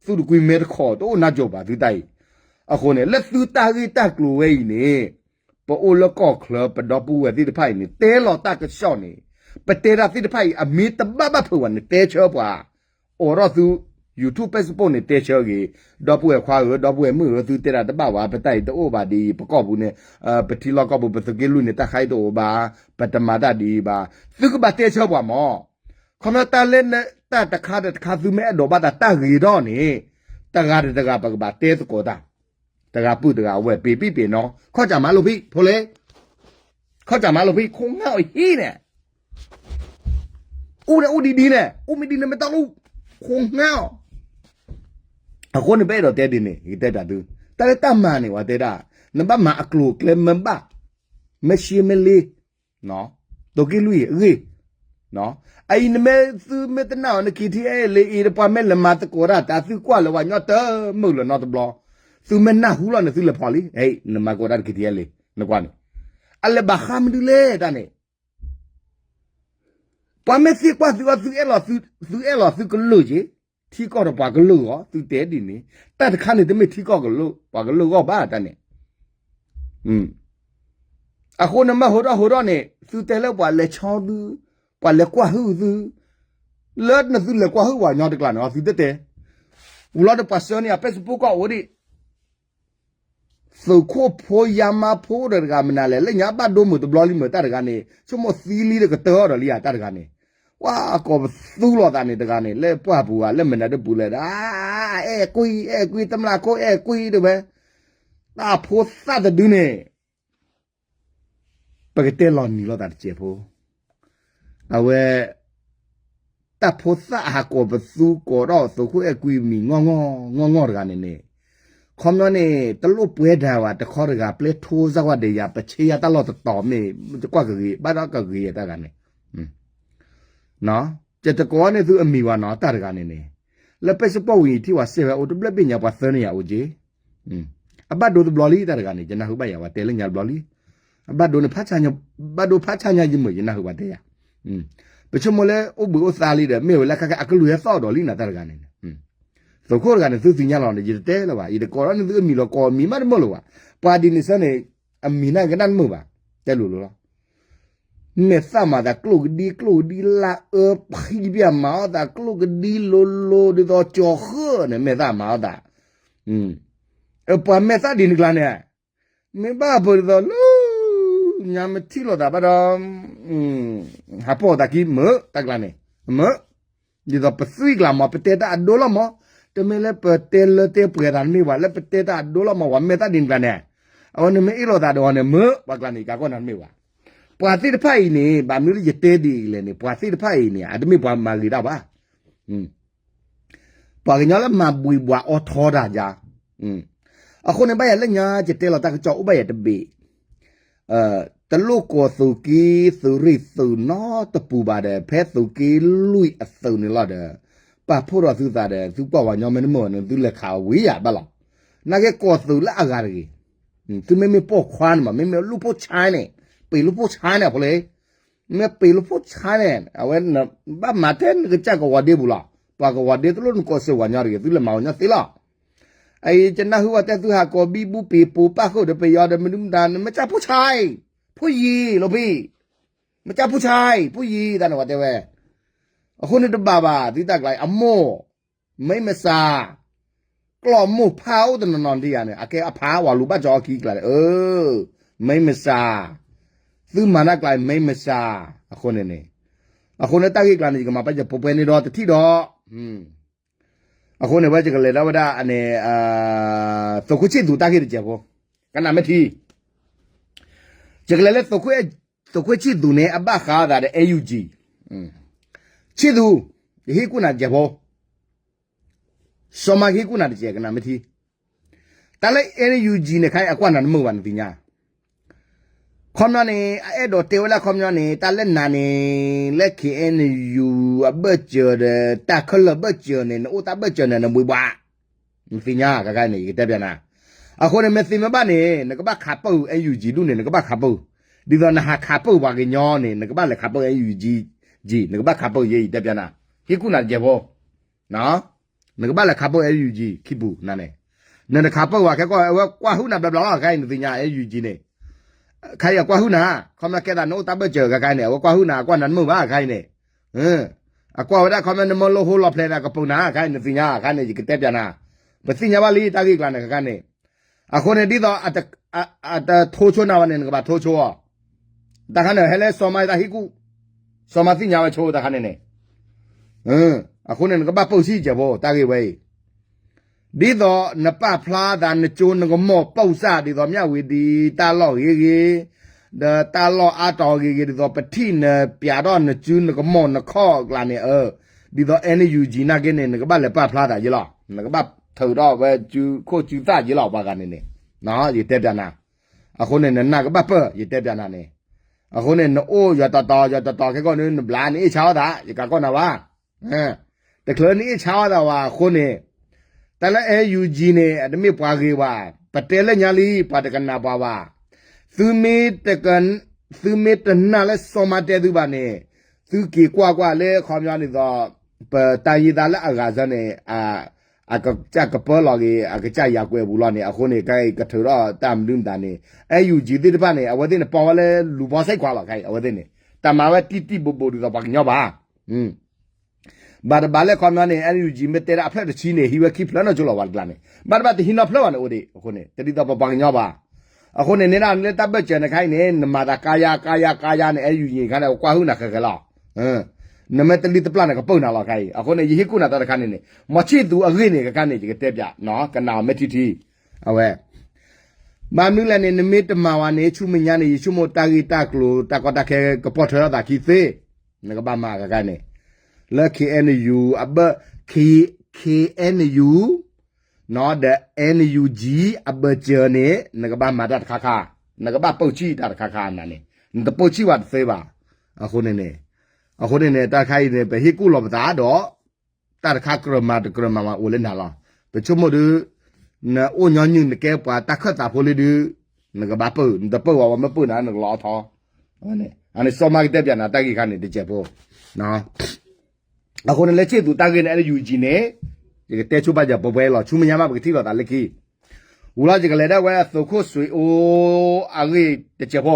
သူၣ်တကွံမဲာ်တခီၣ် တအိၣ်နါစိၤဘၣ်သုတၢ်အံၤ. အဃိန့ၣ် လၢသုတၢ်ဂ့ၢ်တၢ်ကျိၤဝဲအံၤန့ၣ် ပအိၣ်လၢကီၢ်ချၢ ပဒီပုၢ်ဝဲၢ်သ့ၣ်တဖၣ်အံၤန့ၣ် တဲလီၤတၢ်ကစီၣ်န့ၣ် ပတဲတၢ်သ့ၣ်တဖၣ်အံၤ အမ့ၢ်တဘၣ်ဘၣ်ဖုးဘၣ်န့ၣ် တဲဆၢပှၤ အိးထီၣ်သု YouTube Facebook န့ၣ်တဲဆၢဂ့ၤ, ဒီပုၢ်ဝဲၢ်ခွါဧၢ ဒီပုၢ်ဝဲၢ်မုၣ်ဧၢ သုတဲဒၣ်တဘၣ်ဝဲ ပတၢ်အံၤတအိၣ်ဘၣ်ဒ်အံၤ ပကီၢ်ပူၤန့ၣ် ပထံလီၢ်ကီၢ်ပူၤ ပသုးက့လွံၢ်န့ၣ် တၢ်ခါအံၤတအိၣ်ဘၣ်, ပတမၤတၢ်ဒ်အံၤဘၣ်, သုကဘၣ်တဲဆၢပှၤမး. ခီဖျိတၢ်လၢ တၢ်တခါတခါ သုမ့ၢ်အဲၣ်ဒိးဘၣ်တၢ်တၢ်ဂ့ၤထီၣ်န့ၣ် တဂၤတဂၤပကဘၣ်တဲသကိးတၢ်, တဂၤပုၢ်တဂၤဝဲၢ် ပ့ၤပံၣ်ပ့ၤနီၣ် ခီၣ်စးမၤလိာ်ဖံး ဖိလ့ ခီၣ်စးမၤလိာ်ဖံး ခိၣ်ငါအီၤဟံးန့ၣ် အိၣ်န့ၣ်အိၣ်ဒ်ဒ်န့ၣ် အိၣ်မ့ၢ်ဒ်န့ၣ်မ့ၢ်တၢ်အိၣ် ခိၣ်ငါအီၤ. အဃိန့ၣ် ပအဲၣ်ဒိးတဲဒ်န့ၣ် ယကတဲပျးသု တၢ်လၢတၢ်မၤန့ၣ် ပှၤတဲဒၣ် နဘၣ်မၤအကျိၤအကျဲမ့ၢ်ဘၣ် မ့ၢ်ရှဲမ့ၢ်လ့ သုးက့လွံၢ်အဂ့ၢ် အအံၤနမ့ၢ်သုမ့ၢ်တနာ်အီၤ န KTLA အံၤ ပှၤမ့ၢ်လဲၤမၤသကိးတၢ် တၢ်သုကွၢ်လၢပှၤကညီတမုာ်လၢၤနီတဘျီ သုမ့ၢ်နၢ်ဟူလီၤန့ၣ် သုလဲၤဖီၣ်လံ ဟဲ နမၤကိးတၢ် KTLA နကွၢ်န့ၣ် အလဲၤဘၣ်ဃးမနုၤလဲၣ်တၢ်န့ၣ် ပှၤမ့ၢ်သံကွၢ်သုအီၤ သုအဲၣ်လီၤသုကလုာ်က့ၤ ထံကီၢ်ဒီးပှၤကလုာ်အီၤ သုတဲဒ်န့ၣ် တၢ်တခါန့ၣ် တမ့ၢ်ထံကီၢ်ကလုာ် ပှၤကလုာ်အဂီၢ်ဘၣ်တၢ်န့ၣ် အဃိန့ၣ်မ့ၢ်ဟိထီၣ်ဟိထီၣ်န့ၣ် သုတဲလၢပှၤလဲၤဆီသု ပှၤလဲၤကွၢ်ဟုၣ်သု လၢနသုလဲၤကွၢ်ဟုၣ်ပှၤကညီတကျါန့ၣ် သုတတဲ ဝံၤလီၤဒီးပှၤဆှၢန့ၢ်ယၤ Facebook ကီၢ်အိၣ်ဒံး သုးခိၣ်ဖိယါမါဖိဒီးတဂၤမနုၤလဲၣ် လၢညါဘၣ်ဒိမုာ်တဘျီလံမုာ်တၢ်တဂၤန့ၣ် ဆိကမိၣ်သံလံဒီးကတၢၢ်အီၤဒီးလံဧါတၢ်တဂၤန့ၣ် ဝဲကိးပသူလိာ်သးန့ၣ်တဂၤန့ၣ် လၢပှၢ်ပူၤဧါ လၢမနုၤတပူၤလဲၣ်ဒၣ် အဲၣ်ကွံ အဲၣ်ကွံ တမျၢ်ခိၣ်အဲၣ်ကွံတဲဝဲ တၢ်ဖိသၣ်တဒုန့ၣ် ပကတဲလီၤနံၤလိာ်သးတစဲးဖိ အဝဲ တၢ်ဖိသၣ်ဟးကိးပသူကိးထီၣ်သုးခိၣ်အဲၣ်ကွံမံၤ ငီၢ်ငီၢ်တဂၤန့ၣ်န့ၣ် ခီပညီန့ၣ် တလိၣ်ပှဲၤဒၣ်ဝဲ တခီတဂၤ ပျဲထိစၢ်ဝဲဒီးယၤ ပဆ့ယၤတၢ်လီၢ်တတီၤမ့ၢ် တကွၢ်ကဂ့ၤ ဘၣ်ဒီးကဂ့ၤတၢ်တဂၤန့ၣ် ယတကိးန့ၢ်သုအမံၤဝဲနီၤ တၢ်တဂၤန့ၣ်န့ၣ် လၢ Facebook ဝံၤ ယထံၣ်ဝဲစဲးဝဲအိၣ်တဘျၢၣ်ဘ့ၣ်ညါ ပှၤသၢန့ၢ်ယၤအိၣ်က့ၤ အဘၣ်ဒိတဘျီလံ တၢ်တဂၤန့ၣ် ယနၢ်ဟူဘၣ်ယၤ ပှၤတဲလၢညါတဘျီလံ အဘၣ်ဒိန့ၣ် ဘၣ်ဒိဖးဆါညါယမုာ် ယနၢ်ဟူပှၤတဲယၤ ပဆိကမိၣ်လၢအိၣ်ဘှံးအိၣ်သါလံဒီး မ့ၢ်ဝဲလၢခဲခါအကလုၢ်ဟဲသီၣ်ဒီးလံနၤ တၢ်တဂၤန့ၣ် သုးခိၣ်တဂၤန့ၣ် သုသ့ၣ်ညါလီၤန့ၣ် ယတတဲလၢၤဘၣ် ယတကိးထီၣ်န့ၢ်သုအမံၤလီၤ ကိးမံၤမးတမုာ်လၢၤဘၣ် ပှၤဒ်န့ၣ်ဆၢန့ၣ် အမံၤန့ၣ်ကနၣ်တမုာ်ဘၣ် တဲလိၤလိၤလီၤ မဲာ်သၣ်မၤသးကျိၣ်ကဒံကျိၣ်ကဒံ လၢအၢဖှံဘၣ်မၤအီၣ်သးကျိၣ်ကဒံလိၤလိၤ ဒ်သိးကၠီၤဃၢန့ၣ် မဲာ်သၣ်မၤအီၣ်သး ပှၤမဲာ်သၣ်ဒ်န့ၣ်ကျါန့ၣ် မ့ၢ်ဘၣ်ပှၤဒ်သိးလၢ ညါမ့ၢ်ထံၣ်လိာ်သးဘၣ်ဒီး ဟးပိာ်သးခံမုာ်တၢ်ကျါန့ၣ် မုာ် ဒ်သိးပသွံၣ်ကျါမး ပတဲတၢ်အဒိလီၤမး တမ့ၢ်လၢပတဲလၢတဲပှဲၤသးတမ့ၢ်ဘၣ် လၢပတဲတၢ်အဒိလီၤမး ပှၤမဲာ်သၣ်ဒ်န့ၣ်ကျါန့ၣ် အဝဲန့ၣ်မ့ၢ်အ့ၣ်လိာ်သးဒီးအီၤန့ၣ် မုာ် ပှၤကျါန့ၣ် ကးကီၢ်နၤတမ့ၢ်ဘၣ် ပှၤသ့ၣ်တဖၣ်အံၤန့ၣ် ဘၣ်မနုၤလၢယတဲဒ်အံၤလဲၣ်န့ၣ် ပှၤသ့ၣ်တဖၣ်အံၤန့ၣ် အတမ့ၢ်ပှၤမၤဂ့ၤတၢ်ဘၣ် ပှၤကညီလၢမၤဘှံးဘှးအိးထီတၢ်ယါ အဃိန့ၣ် ဘၣ်ယၤလၢညါ ယတဲလီၤတၢ်ကစီၣ်အိၣ်ဘၣ်ယၤတဘ့ၣ် တ တလိၣ်ကိးသုးက့ သုးရ့ၣ်သုးနီတပူၤဘၣ်ဒီး ဖဲသုးက့လွံၢ်အသုးန့ၣ်လီၤဒီး ပာ်ဖှိၣ်ထီၣ်သုသးဒီး သုကွၢ်ဝၤညီမ့ၢ်တမုာ်န့ၣ် သုလဲၤခးဝံၤယၤဘၣ်လီၤ. နာ်က့ကိးသုးလၢအဂၤတဂ့ၤ. သုမ့မ့ၢ်ပိာ်ခွါန့ၣ်မး မ့မ့ၢ်လူၢ်ဖိဆါန့ၣ် ပ့ၤလူၢ်ဖိဆါန့ၣ်အဖိလၢ မ့ၢ်ပ့ၤလူၢ်ဖိဆါန့ၣ် အဝဲ ဘၣ်မၤထဲနကစၢ်ကဝီၤဒ့ပူၤလီၤ. ပှၤကဝီၤဒ့တလိၣ်နကိးစ့ၢ်ဝၤညီတဂ့ၤ သုလဲၤမၤဝၤညီသ့လီၤ. အအံၤ ကနၢ်ဟူဝဲတဲသုဟးကိးဘံဘူပ့ၤပူၤပၣ်ဃုာ်ဒီးပယီၤဒီးမနုၤမတၤ နမ့ၢ်ကၢ်ဖိဆါအံၤ ဖိယံၤလီၤဖံ မ့ၢ်ကၢ်ဖိဆါအံၤ ဖိယံၤတၢ်န့ၣ်ဝဲတဲဝဲ. အဃိန့ၣ်တဘၣ်ဘၣ် သုတၢ်ကျါအံၤ အမိၢ် မ့ၢ်မစၢ် ကျီၢ်မိၢ်ဖးအိၣ်တနီၤနီၤဒံးယၤန့ၣ် အကဲအဖးဝဲလူၤဘၣ်ကၠီအီခံကျါန့ၣ် မ့ၢ်မစၢ် သုမၤတၢ်ကျါအံၤ မ့ၢ်မစၢ် အဃိန့ၣ်န့ၣ် အဃိန့ၣ်တၢ်ဂ့ၢ်ကျါန့ၣ် ယကမၤပာ်ယပှဲၤပှဲၤန့ၣ်ဒီးတထံၣ်ဒီး အဃိန့ၣ်ဝဲယကလဲၤဒၣ်ဝဲဒၣ်န့ၣ် သုးခိၣ်ဆံၣ်သူးတၢ်ဂ့ၢ်တစဲးဖိ ကနၣ်မ့ၢ်ထံ ယကလဲၤလၢ သုးခိၣ်ဆံၣ်သူးန့ၣ် အဘၣ်ဃးအသးဒီး NUG ဆံၣ်သူး ယဟ့ၣ်ကူၣ်နၤတစဲးဖိ စီၤမါကဟ့ၣ်ကူၣ်နၤတစဲး ကနၣ်မ့ၢ်ထံ တၢ်လၢ NUG န့ၣ် ခါအံၤအကွၢ်နၤတမုာ်ဘၣ်နသ့ၣ်ညါ ခီပညီန့ၣ် အအဲၣ်ဒိးတဲဝဲဒၣ်ခီပညီန့ၣ် တၢ်လၢနၤန့ၣ် လၢ KNU အဘၢၣ်စၢၤဒီး တၢ်ခဲလၢာ်ဘၢၣ်စၢၤန့ၣ် နအိၣ်တၢ်ဘၢၣ်စၢၤန့ၣ် နဘှံးဘှး နသ့ၣ်ညါ ခဲခါအံၤန့ၣ် ယကတဲပၠးနၤ အဃိန့ၣ် မ့ၢ်သ့မ့ၢ်ဘၣ်န့ၣ် နကဘၣ်ခးပၢၢ် NUG ဒူၣ်န့ၣ် နကဘၣ်ခးပၢၢ် ဒ်သိးနဟးခးပၢၢ်ပှၤကညီန့ၣ် နကဘၣ်လဲၤခးပၢၢ် NUG နကဘၣ်ခးပၢၢ်ယဲ ယတဲပၠးနၤ ဟ့ၣ်ကူၣ်နၤတစဲးဖိ နကဘၣ်လဲၤခးပၢၢ် NUG ခံပူၤနၤန့ၣ် နတခးပၢၢ်ဝဲခဲကီၢ် အဝဲကွၢ်ဟုၣ်နၤဘျီဘျီလီၤ ခဲအံၤနသ့ၣ်ညါ NUG န့ၣ် ခဲအံၤအကွၢ်ဟုၣ်နၤ ခီပညီကဲသးနအိၣ်တၢ်ဘၢၣ်စၢၤခဲခါအံၤန့ၣ် အဝဲကွၢ်ဟုၣ်နၤ အကွၢ်နၤတမုာ်ဘၣ်ခဲအံၤန့ၣ် အကွၢ်ဝဲဒၣ်ခီပညီနမ့ၢ်လိၣ်ဟိလီၤဖျဲးန့ၣ် အကပၢၢ်နၤခဲအံၤ နသ့ၣ်ညါခဲအံၤန့ၣ် ယကတဲပၠးနၤ ပသ့ၣ်ညါဘၣ်လံတၢ်ဂ့ၢ်ကျါန့ၣ်ခဲခါန့ၣ် အဃိန့ၣ် ဒ်သိး အတထိဆိနၤဘၣ်န့ၣ် နကဘၣ်ထိဆိအီၤ တၢ်ခါန့ၣ် ဟဲလၢစီၤမါတၢ်ဟ့ၣ်ကူၣ် စီၤမါသ့ၣ်ညါဝဲဆိတၢ်ခါန့ၣ်န့ၣ် အဃိန့ၣ် နကဘၣ်ပၢၢ်ဆံၣ်စဲးဖိ တၢ်ဂ့ၢ်ဝဲအံၤ ဒ်သိးနပာ်ဖျါသးနကၠိနကမီၢ်ပိာ်စၢ် ဒ်သိးမၠၣ်ဝံၤဒ်တၢ်လီၢ်ဂ့ၤဂ့ၤ ဒီးတၢ်လီၢ်အါတီၤဂ့ၤဂ့ၤ ဒ်သိးပထံၣ်နပၠးထီၣ်နစုနကမီၢ်နခီၣ်အကျါန့ၣ် အၢ ဒ်သိး NUG နာ်က့န့ၣ် နကဘၣ်လဲၤပာ်ဖျါသးယ့လီၤ နကဘၣ်ထုးထီၣ်ဝဲစုခိၣ်စုသၣ်ယ့လီၤ ပှၤဂၤန့ၣ်န့ၣ် ယတဲပၠးနၤ အဃိန့ၣ် နနၢ်ကဘၣ်ပၢၢ် ယတဲပၠးနၤန့ၣ် အဃိန့ၣ် နအိၣ်ယွၤတီတီ ယွၤတီတီ ခဲကီၢ်န့ၣ် နဘျါနအ့ၣ်ဆါအီၣ်သး ယကးကီၢ်နၤဘၣ် တချုးနအ့ၣ်ဆါအီၣ်သးဝဲအဃိန့ၣ် တၢ်လၢ NUG န့ၣ် အတမ့ၢ်ပှၤဂ့ၤဘၣ် ပတဲလၢညါလံ ပှၤတကနၣ်ပှၤဘၣ် သုမ့ၢ်တက သုမ့ၢ်တနာ်လၢစီၤမါတဲသုဘၣ်န့ၣ် သုက့ၤကွၢ်ကွၢ်လၢခီပညီဒ်သိး ပတၢ်ယံသးလၢအဂၤစၢ်န့ၣ် အကစၢ်ကပၢလီၤက့ၤ အကစၢ်ယၤကွဲးပူၤလီၤန့ၣ် အဃိန့ၣ် ကဲကထုးထီၣ်တၢ်မနုၤမတၤန့ၣ် NUG သ့ၣ်တဖၣ်န့ၣ် အဝဲသ့ၣ်န့ၣ် ပီဝဲလၢလူၤဘီစဲးခွါလီၤ ခဲအံၤ အဝဲသ့ၣ်န့ၣ် တၢ်မၤဝဲတံၢ်တံၢ်ဘိးဘိးဒ်သိးပှၤကညီဘၣ် ဘၣ်တဘၣ်လၢခီပညီန့ၣ် NUG မ့ၢ်တဲဒၣ်အဖျၢၣ်တဆံန့ၣ် ဟံးဝဲခံဖျၢၣ်နီၢ်ကၠိလီၤ ပှၤတကျါန့ၣ် ဘၣ်တဘၣ်တဟံးနီတဖျၢၣ်ဘၣ်န့ၣ်အိၣ်ဒံး အဃိန့ၣ် တဒ်သိးပပှၤကညီဘၣ် အဃိန့ၣ် န့ၣ်ဒၣ်လၢတၢ်ဘၢၣ်စၢၤန့ၣ်ခါအံၤန့ၣ် နမၤသးကါယါကါယါကါယါန့ၣ် NUG ခါန့ၣ် ကွၢ်ဟုၣ်နၤဃဲးဃဲးလီၤ နမ့ၢ်တလံတပျၢ်န့ၣ် ကပၢၢ်နၤလီၤခါအံၤ အဃိန့ၣ် ယဟ့ၣ်ကူၣ်နၤတၢ်တခါန့ၣ်န့ၣ် မီၤဆံၣ်သူးအဂ့ၢ်န့ၣ် ကခါန့ၣ် ယကတဲပၠး ကနၣ်အီၤမ့ၢ်ထံထံ အဝဲ ဘၣ်မနုၤလဲၣ်န့ၣ် နမ့ၢ်တမၤဝဲန့ၣ် ဆူမဲာ်ညါန့ၣ် ယဆိကမိၣ်တၢ်ဂ့ၢ်တၢ်ကျိၤ တၢ်ကီတၢ်ခဲကပီၤထွဲထီၣ်သးခံသ့ နကဘၣ်မၤကခါန့ၣ် လၢ KNU အဘၢၣ် K- KNU ဒီး NUG အဘၢၣ်စၢၤန့ၣ် နကဘၣ်မၤတၢ်တခါခါ နကဘၣ်ပၢၢ်ဆံၣ်တၢ်တခါခါနၤန့ၣ် နတပၢၢ်ဆံၣ်ဝဲတသ့ဘၣ် အဃိန့ၣ်န့ၣ် အဃိန့ၣ်န့ၣ် တၢ်တခါအံၤန့ၣ် ပဟ့ၣ်ကူၣ်လီၤပသးဒီး တၢ်တခါကြၢးမၤတကြၢးမၤမၤအိၣ်လၢနၤလီၤ. ပဆိကမိၣ်ဒုး နအိၣ်ညီနုၢ်နကဲပှၤတၢ်ခၢၣ်သးဖိလံဒုး နကဘၣ်ပၢၢ် နတပၢၢ်ဝဲ ဝဲမ့ၢ်ပၢၢ်နၤ နကလီၤအီထီ အန့ၣ် စီၤမါကတဲပၠးနၤတၢ်ဂ့ၢ်ခါန့ၣ် တစဲးဖိ အဃိန့ၣ်လၢဆံၣ်သူးတၢ်ဂ့ၢ်န့ၣ် NUG န့ၣ် ယကတဲဆိပာ်စၢၤပှဲၤပှဲၤလီၤ ဆူမဲာ်ညါမး ပကထံၣ်လိာ်သးလၢခံ ဝံၤလီၤ ယကလဲၤဒၣ်ဝဲသုးခိၣ်စွ့ၤအိၣ်အဂ့ၢ်တစဲးဖိ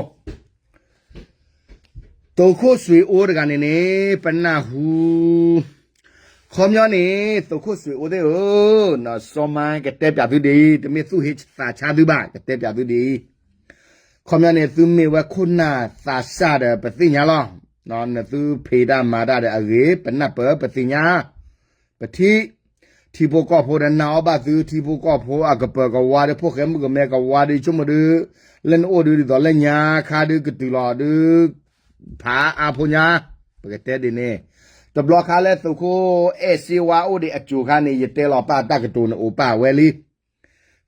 သုးခိၣ်စွ့ၤအိၣ်တဂၤန့ၣ်န့ၣ် ပနၢ်ဟူ ခီပညီန့ၣ် သုးခိၣ်စွ့ၤအိၣ်သ့ၣ်ဧၢ, စီၤမါကတဲပၠးသုဒ်အံၤ, တမ့ၢ်သူၣ်ဟ့သးဆါသုဘၣ်, ကတဲပၠးသုဒ်အံၤ, ခီပညီန့ၣ် သုမ့ၢ်ဝဲခိၣ်နၢ်သးစၢ်ဒီးပသ့ၣ်ညါလီၤ. နသုဖံးတၢ်မၤတၢ်ဒီးအဂ့ၤ ပနၢ်ပၢၢ်ပသ့ၣ်ညါ ပထံၣ် ထံဖိကီၢ်ဖိဒီးနာ်အီၤဘၣ်သု ထံဖိကီၢ်ဖိအကပၢၤကဝါဒီး ဖိၣ်ဃဲမုၣ်ကမဲကဝါဒီး ဆိကမိၣ်ဒုး လၢနအိၣ်ဒုးဒ်သိးလၢညါခါဒုးကတုၤလီၤဒုး ဖးအါဖိညါ ပကတဲဒ်န့ၣ် တဘျီခါလၢသုးခိၣ်အဲၣ်စ့ဝါအိၣ်ဒံးအစိၤခါန့ၣ် ယတဲလီၤပၢ်တၢ်ကတိၤန့ၣ်အိၣ်ပၢ်ဝဲလံ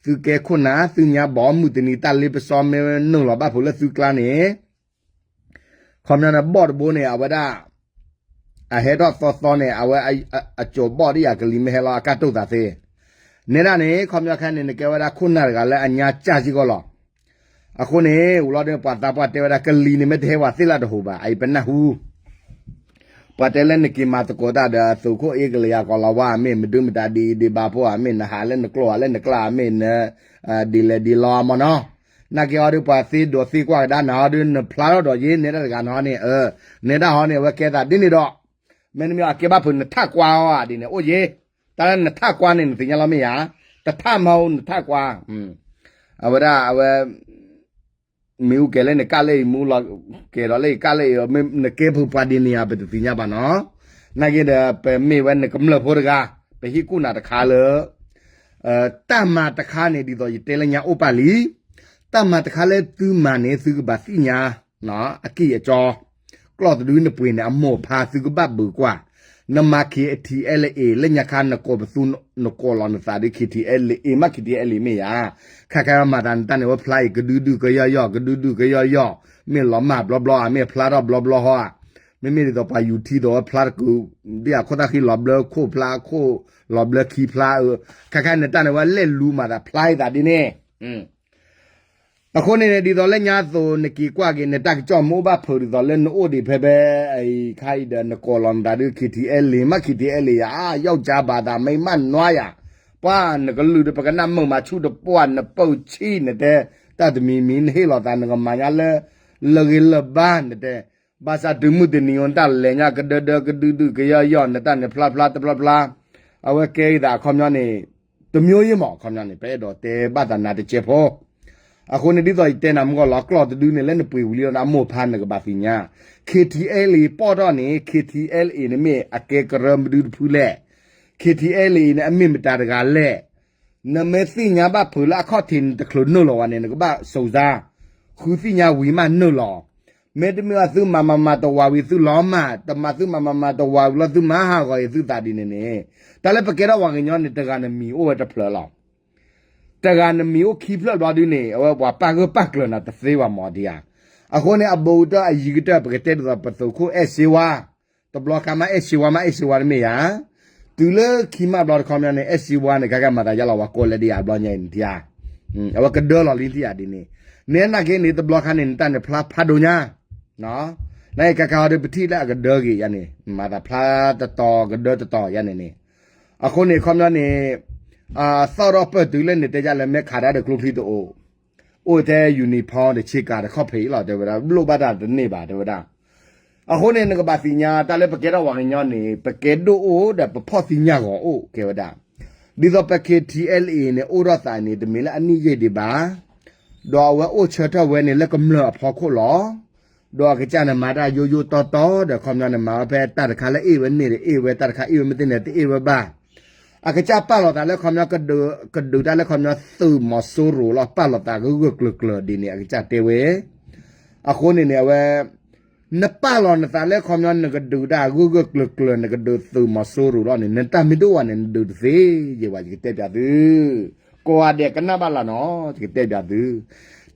သုကဲခိၣ်နၢ် သုညါဘီမုၢ်တနံၤတၢ်လ့ပစီမ့ၢ်နုာ်လီၤဘၣ်ဖိလၢသုကျါန့ၣ် ခီပညီန့ၣ် ဘီၣ်တဘိန့ၣ် အဝဲဒၣ် အဟဲထီၣ်သီသီန့ၣ် အဝဲအကၠီၤဘီၣ်ဒ်ယၤကလံၤမ့ၢ်ဟဲလီၤ အကၢ်တိၢ်သးသ့, နဲဒၣ်န့ၣ် ခီပညီခဲန့ၣ် နကဲဝဲဒၣ်ခိၣ်နၢ်တဂၤလၢအညါစၢ်စ့ၢ်ကီးလီၤ. အဃိန့ၣ် ဝံၤလီၤဒီး ပှၤသးပှၢ်တဲဝဲဒၣ် ကလံၤန့ၣ် မ့ၢ်တဟဲဝဲသ့ၣ်လၢတဟူးဘၣ် အအံၤပနၢ်ဟူ ပှၤတဲလၢနက့ၤမၤသကိးတၢ်ဒီး သုးခိၣ်အ့ကလယၤကီၤလၤဝါ မ့ၢ်မဒုမတၤဒ်အံၤဒံးဘၣ်ဖိ မ့ၢ်နဟးလၢနကျိာ်ဧါ လၢနကျါ မ့ၢ်န ဒ်လဲၣ်ဒ်လဲၣ်မ့ၢ်နီၤ, နာ်က့အီၤဒီး ပှၤသ့ဒိးသ့ကွၢ်ကဒါနၤအီၤဒီး နဖျါထီၣ်ဒီးယ့ နဲဒၣ်တဂၤနၤဟီန့ၣ် နဲဒၣ်ဟီန့ၣ် အဝဲကဲသးဒ်န့ၣ်ဒီး မ့တမ့ၢ်အကဲဘၣ်ဖုးနထၣ်ကွါအီၤဒ်န့ၣ် အိၣ်ယ့, တၢ်လၢနထၣ်ကွါန့ၣ် နသ့ၣ်ညါလီၤမ့ၢ်ယၤ, တထၣ်မၤအိၣ်နထၣ်ကွါ, အဝဲဒၣ်အဝဲ မ့ၣ်အူကဲၤလၢနကၣ်လၢအံၤ မ့ၣ်အူလီၤကဲၤဒီးလၢယကၣ်လၢအံၤ နကဲဖုးပှၤဒ်န့ၣ်ဧါ ပတသ့ၣ်ညါဘၣ်နီၤ, နာ်က့ဒီး ပမ့ၢ်ဝဲနကမျၢၢ်ဖိတဂၤ, ပဟ့ၣ်ကူၣ်နၤတခါလၢ တၢ်မၤတခါန့ၣ် ဒ်သိးယတဲလၢညါအိၣ်ပာ်လံ, တၢ်မၤတခါလၢသုမၤန့ၣ် သုကဘၣ်သ့ၣ်ညါ အကံၢ်အစီ, ကျီၢ်တဒုနပှ့ၤန့ၣ် အမိၢ်ဖါသုကဘၣ်ဘုးကွၢ်, နမၤ K T L A လၢညါခါနကိးပသူ နကိးလီၤနသးဒ် K T L A မး K T L A မ့ၢ်ယၤ, ခါခါမၤသးနတၢ်န့ၣ် ဝဲဖျါအံၤ ကဒုဒုကယီၢ်ယီၢ် ကဒုဒုကယီၢ်ယီၢ်, မ့ၢ်လီၤမၢ်ဘျီဘျီဧါ မ့ၢ်ဖျါထီၣ်ဘျီဘျီဟီဧါ, မ့မ့ၢ်ဒ်သိးပှၤယူၤထံသိးဝဲဖျါတကုး, ဒ်အခိၣ်သၣ်ဃံလီၤဘျၢခိၣ်ဖျါအခိၣ်လီၤဘျၢခံဖျါ, ခါခါနတၢ်န့ၣ် ဝဲလဲၣ်လူၤမၤသးဖျါအံၤသးဒ်န့ၣ် အဃိန့ၣ် ဒ်သိးလၢညါအသိး နက့ၤကွၢ်က့ၤ နတၢ်ကစီၣ်မ့ၢ်အိၣ်ဘၣ်ဖုးဒ်သိးလၢနအိၣ်ဒံးဖဲဖဲ အံၤခါအံၤဒီး နကိးလီၤနသးဒ် K T L A မး K T L A ယၤ ယီၢ်ကၢဘၣ်သး မ့ၢ်မးနွါယၤ, ပှၤနကလုာ်ဒီး ပကနၣ်မုာ်မၤဆူၣ်တပှၢ် နပၢၢ်ဆံၣ် နတဲ တၢ်တမံၤမံၤ နဟ့ၣ်လီၤသး နကမၤညါလၢ လၢဂ့ၤလၢဘါ နတဲ ဘၣ်ဆၣ်တုၤမုၢ်တနံၤအံၤ နတၢ်လဲၤညါကဒၢဒၢကဒုဒုကယီၢ်ယီၢ် နတၢ်န့ၣ် ဖျါဖျါတဖျါဖျါ, အဝဲကဲအံၤသးအခီပညီန့ၣ် တမျိုးယ့ၢ်မး အခီပညီန့ၣ် ပအဲၣ်ဒိးတဲဘၣ်သးနၤတကဲးဖိ အဃိန့ၣ် ဒ်သိးယတဲနၤမုၢ်ဂီၢ်လီၤ ကျီၢ်တဒုန့ၣ် လၢနပှ့ၤဝံၤလံဒီး နအမိၢ်ဖါနကဘၣ်သ့ၣ်ညါ, K T L A ပီၣ်ထီၣ်န့ၣ် K T L A န့ၣ်မ့ၢ်အကဲကရၢမဒုတဖုလဲၣ်, K T L A န့ၣ် အမ့ၢ်မတၤတဂၤလဲၣ်, နမ့ၢ်သ့ၣ်ညါဘၣ်ဖုးလၢအခီၣ်ထံးနတချုးနုာ်လီၤဝဲန့ၣ် နကဘၣ်စိၤစါ, ဃုသ့ၣ်ညါဝံၤမးနုာ်လီၤ မ့တမ့ၢ်ဘၣ်သုမၤမၤမၤတဝၤဝံၤသုလီၤမၢ်, တမၤသုမၤမၤမၤတဝၤဝံၤလီၤ သုမၤဟးဂီၤအံၤသုသးဒ်န့ၣ်န့ၣ်, တၢ်လၢပကဲထီၣ်ပှၤကညီန့ၣ် တဂၤနမံၤအိၣ်ဝဲတဖျၢၣ်လီၤ. တဂၤနမံၤအိၣ်ခံဖျၢၣ်ဘျီဒုန့ၣ် အဝဲပှၤပာ်ဂၢၢ်ပာ်ကျၢၤနၤတသ့ဘၣ်မးဒံးဧါ. အဃိန့ၣ် အဘူးကတၢၢ်အယံၤကတၢၢ် ပကတဲဒ်သိးပသုးခိၣ်အဲၣ်စ့ဝါ, တဘျီခါမးအဲၣ်စ့ဝါမး အဲၣ်စ့ဝါတမ့ၢ်ယၤ တုၤလၢခံမးဘျီတခီပညီန့ၣ် အဲၣ်စ့ဝါန့ၣ် ကကဲမၤသးယါလီၤ ပှၤကိးလဲၣ်ဒ်ယၤဘျီညါအံၤန့ၣ်ထံဧါ, အဝဲကဒၢလီၤလံထံဧါဒ်န့ၣ်, နဲနာ်က့န့ၣ် တဘျီခါန့ၣ် နတၢ်န့ၣ်ဖျါဖးဒိၣ်ညါ, နာ်က့ကကဲအီၤဒီးပထံၣ်လၢအကဒၢက့ၤယါန့ၣ် မၤသးဖျါတတီၤကဒၢတတီၤယါန့ၣ်န့ၣ်, အဃိန့ၣ် ခီပညီန့ၣ် သီၣ်ထီၣ်ပၢၢ်တုၤလၢန့ၣ်တဲယါလၢမဲခးတၢ်ဒီးကျိချံတအိၣ်, အိၣ်ထဲ uniform ဒီးဆ့ကၤတခီၣ်ဖံးလီၤ တဲဝဲဒၣ် လိၣ်ဘၣ်တၢ်တန့ၢ်ဘၣ် တဲဝဲဒၣ်. အဃိန့ၣ် နကဘၣ်သ့ၣ်ညါ တၢ်လၢပကဲထီၣ်ပှၤကညီန့ၣ် ပကဲဒိၣ်အိၣ်ဒီးပဖီၣ်သံညါဂီၤအိၣ် ကဲဝဲဒၣ်. ဒ်သိးပ K T L A န့ၣ် အိၣ်ထီၣ်သးန့ၣ် တမ့ၢ်လၢအနံၣ်ယံာ်ဒံးဘၣ်, ဒီးအဝဲအိၣ်ဆၢထၢၣ်ဝဲန့ၣ်လၢကမျၢၢ်အဖီခိၣ်လီၤ. ဒီးအကစၢ်န့ၣ်မၤတၢ်ယိယိတီတီဒီး ခီပညီန့ၣ် မၤဝဲဖဲတၢ်တခါလၢအ့ၣ်ဝဲန့ၣ်ဒီးအ့ၣ်ဝဲ တၢ်တခါအ့ၣ်ဝဲမ့ၢ်သ့ၣ်န့ၣ် တအ့ၣ်ဝဲဘၣ်. အကစၢ်ပာ်လီၤသးလၢခီပညီ ကဒုးတၢ်လၢခီပညီသုးမီၤစိရိၤလီၤ ပာ်လီၤသးဂၢၢ်ဂၢၢ်ကျၢၤကျၢၤဒ်န့ၣ် အကစၢ်တဲဝဲ. အဃိန့ၣ်န့ၣ် အဝဲ နပာ်လီၤနသးလၢခီပညီ နကဒုးတၢ်ဂၢၢ်ဂၢၢ်ကျၢၤကျၢၤ နကဒုးသုးမီၤစိရိၤလီၤန့ၣ် နတၢ်မ့ၢ်တအိၣ်ဘၣ်န့ၣ် နဒုးတသ့ယဲၢ်ဘၣ် ယကတဲပၠးသု ကိးဂၤဒဲးကနၣ်ဘၣ်လီၤနီၤ ယကတဲပၠးသု.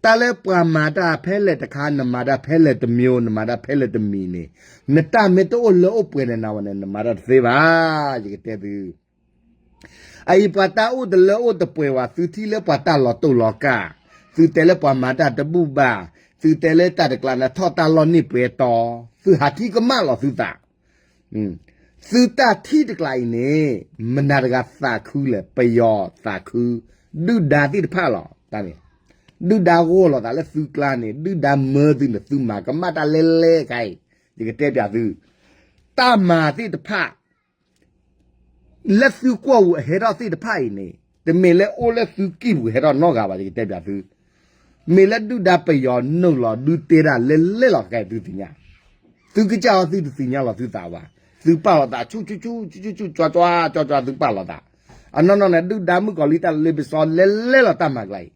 တၢ်လၢပှၤမၤတၢ်ဖဲလဲၣ်တခါ နမၤတၢ်ဖဲလဲၣ်တမံၤ နမၤတၢ်ဖဲလဲၣ်တမံၤန့ၣ် နတၢ်မ့ၢ်တအိၣ်လၢအိၣ်ပှဲၤန့ၣ်နၤဝဲန့ၣ် နမၤတၢ်တသ့ဘၣ် ယကတဲသု အအံၤပှၤတၢ်အိၣ်တလၢအိၣ်တပှဲၤဝဲ သုထံၣ်လၢပှၤတၢ်လီၤတိၢ်လီၤကၢ်, သုတဲလၢပှၤမၤတၢ်တဘူၣ်ဘၣ်, သုတဲလၢတၢ်တကျးန့ၣ်ထီၣ်တၢ်လီၢ်န့ၢ်ပှဲၤတီၤ, သုဟးထံၣ်ကမၣ်လီၤသုသး သုတၢ်ထံၣ်တကျးအံၤန့ၣ် မနုၤတဂၤသးခုလဲၣ် ပယီၤသးခု, ဒုၣ်ဒါသ့ၣ်တဖၣ်လီၤ. တၢ်န့ၣ် ဒုၣ်ဒါဂီၢ်လီၤသးလၢသုကျါန့ၣ် ဒုၣ်ဒါမၢသုန့ၣ် သုမၤကမၣ်တၢ်လဲၤလဲၤခါအံၤ ယကတဲပၠးသု, တၢ်မၤသ့ၣ်တဖၣ် လၢသုကွီၢ်ပူၤအဟဲထီၣ်သ့ၣ်တဖၣ်အံၤန့ၣ် တမ့ၢ်လၢအိၣ်လၢသုကံၢ်ပူၤဟဲထီၣ်နီတဂၤဘၣ် ယကတဲပၠးသု, မ့ၢ်လၢဒုၣ်ဒါပယီၤနုာ်လီၤ ဒုးတဲတၢ်လဲၤလဲၤလီၤခဲအံၤသုသ့ၣ်ညါ, သုကစၢ်အီၤသုတသ့ၣ်ညါလီၤသုသးဘၣ်, သုပာ်လီၤသးဆူၣ်ဆူၣ်ဆူၣ်ဆူၣ်ဆူၣ် ကၠွါကၠွါကၠွါကၠွါ သုပာ်လီၤသး, အနီၢ်နီၢ်န့ၣ် ဒုၣ်ဒါမုၣ်ကီၤလံၢ်တၢ်လ့ပစီ လဲၤလဲၤလီၤတၢ်မၤကျါအံၤ,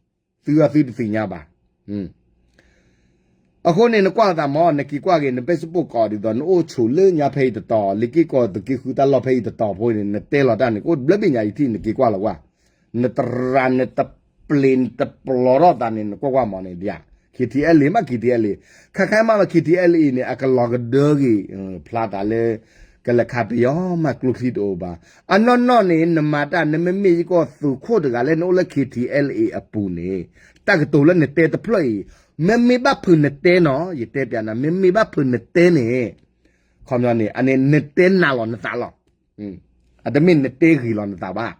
သုအီၤသုတသ့ၣ်ညါဘၣ် အဃိန့ၣ် နကွၢ်လီၤသးမ့ၢ် နက့ၤကွၢ်က့ၤ န Facebook ကီးဒ်သိး နအိၣ်ဆိးလၢညါဖဲအံၤတတီၤ လ့ၤက့ၤကီးသုးက့ဃုတၢ်လီၢ်ဖဲအံၤတတီၤဖိန့ၣ် နတဲလီၤတၢ်န့ၣ် ကအိၣ်ဘျၢဘ့ၣ်ညါယထံၣ် နက့ၤကွၢ်လီၤကွၢ်, နတရၤနတပျ့ၤနတပျီၤထီၣ်သးန့ၣ် နကွၢ်ကွၢ်မ့ၢ်န့ၣ်ဒ်ဧါ, KTLA မး KTLA ခါခါမးလီၤ KTLA န့ၣ် အကလီၤကဒၢက့ၤ ဖျါတၢ်လၢ ကလဲၤခးပယီၤမးကျိချံတအိၣ်ဘၣ်. အနီၢ်နီၢ်န့ၣ် နမၤတၢ် နမ့မ့ၢ်ယကီၢ်သုးခိၣ်တဂၤလၢနအိၣ်လၢ KTLA အပူၤန့ၣ် တၢ်ကတိၤလၢနတဲတဖျၢၣ်အံၤ မ့မ့ၢ်ဘၣ်ဖုးနတဲနီၤ ယတဲပျးနၤ မ့မ့ၢ်ဘၣ်ဖုးနတဲန့ၣ် ခီပညီန့ၣ် အန့ၣ်နတဲနာ်လီၤနသးလီၤ. အတမ့ၢ်နတဲဂ့ၤလီၤနသးဘၣ်.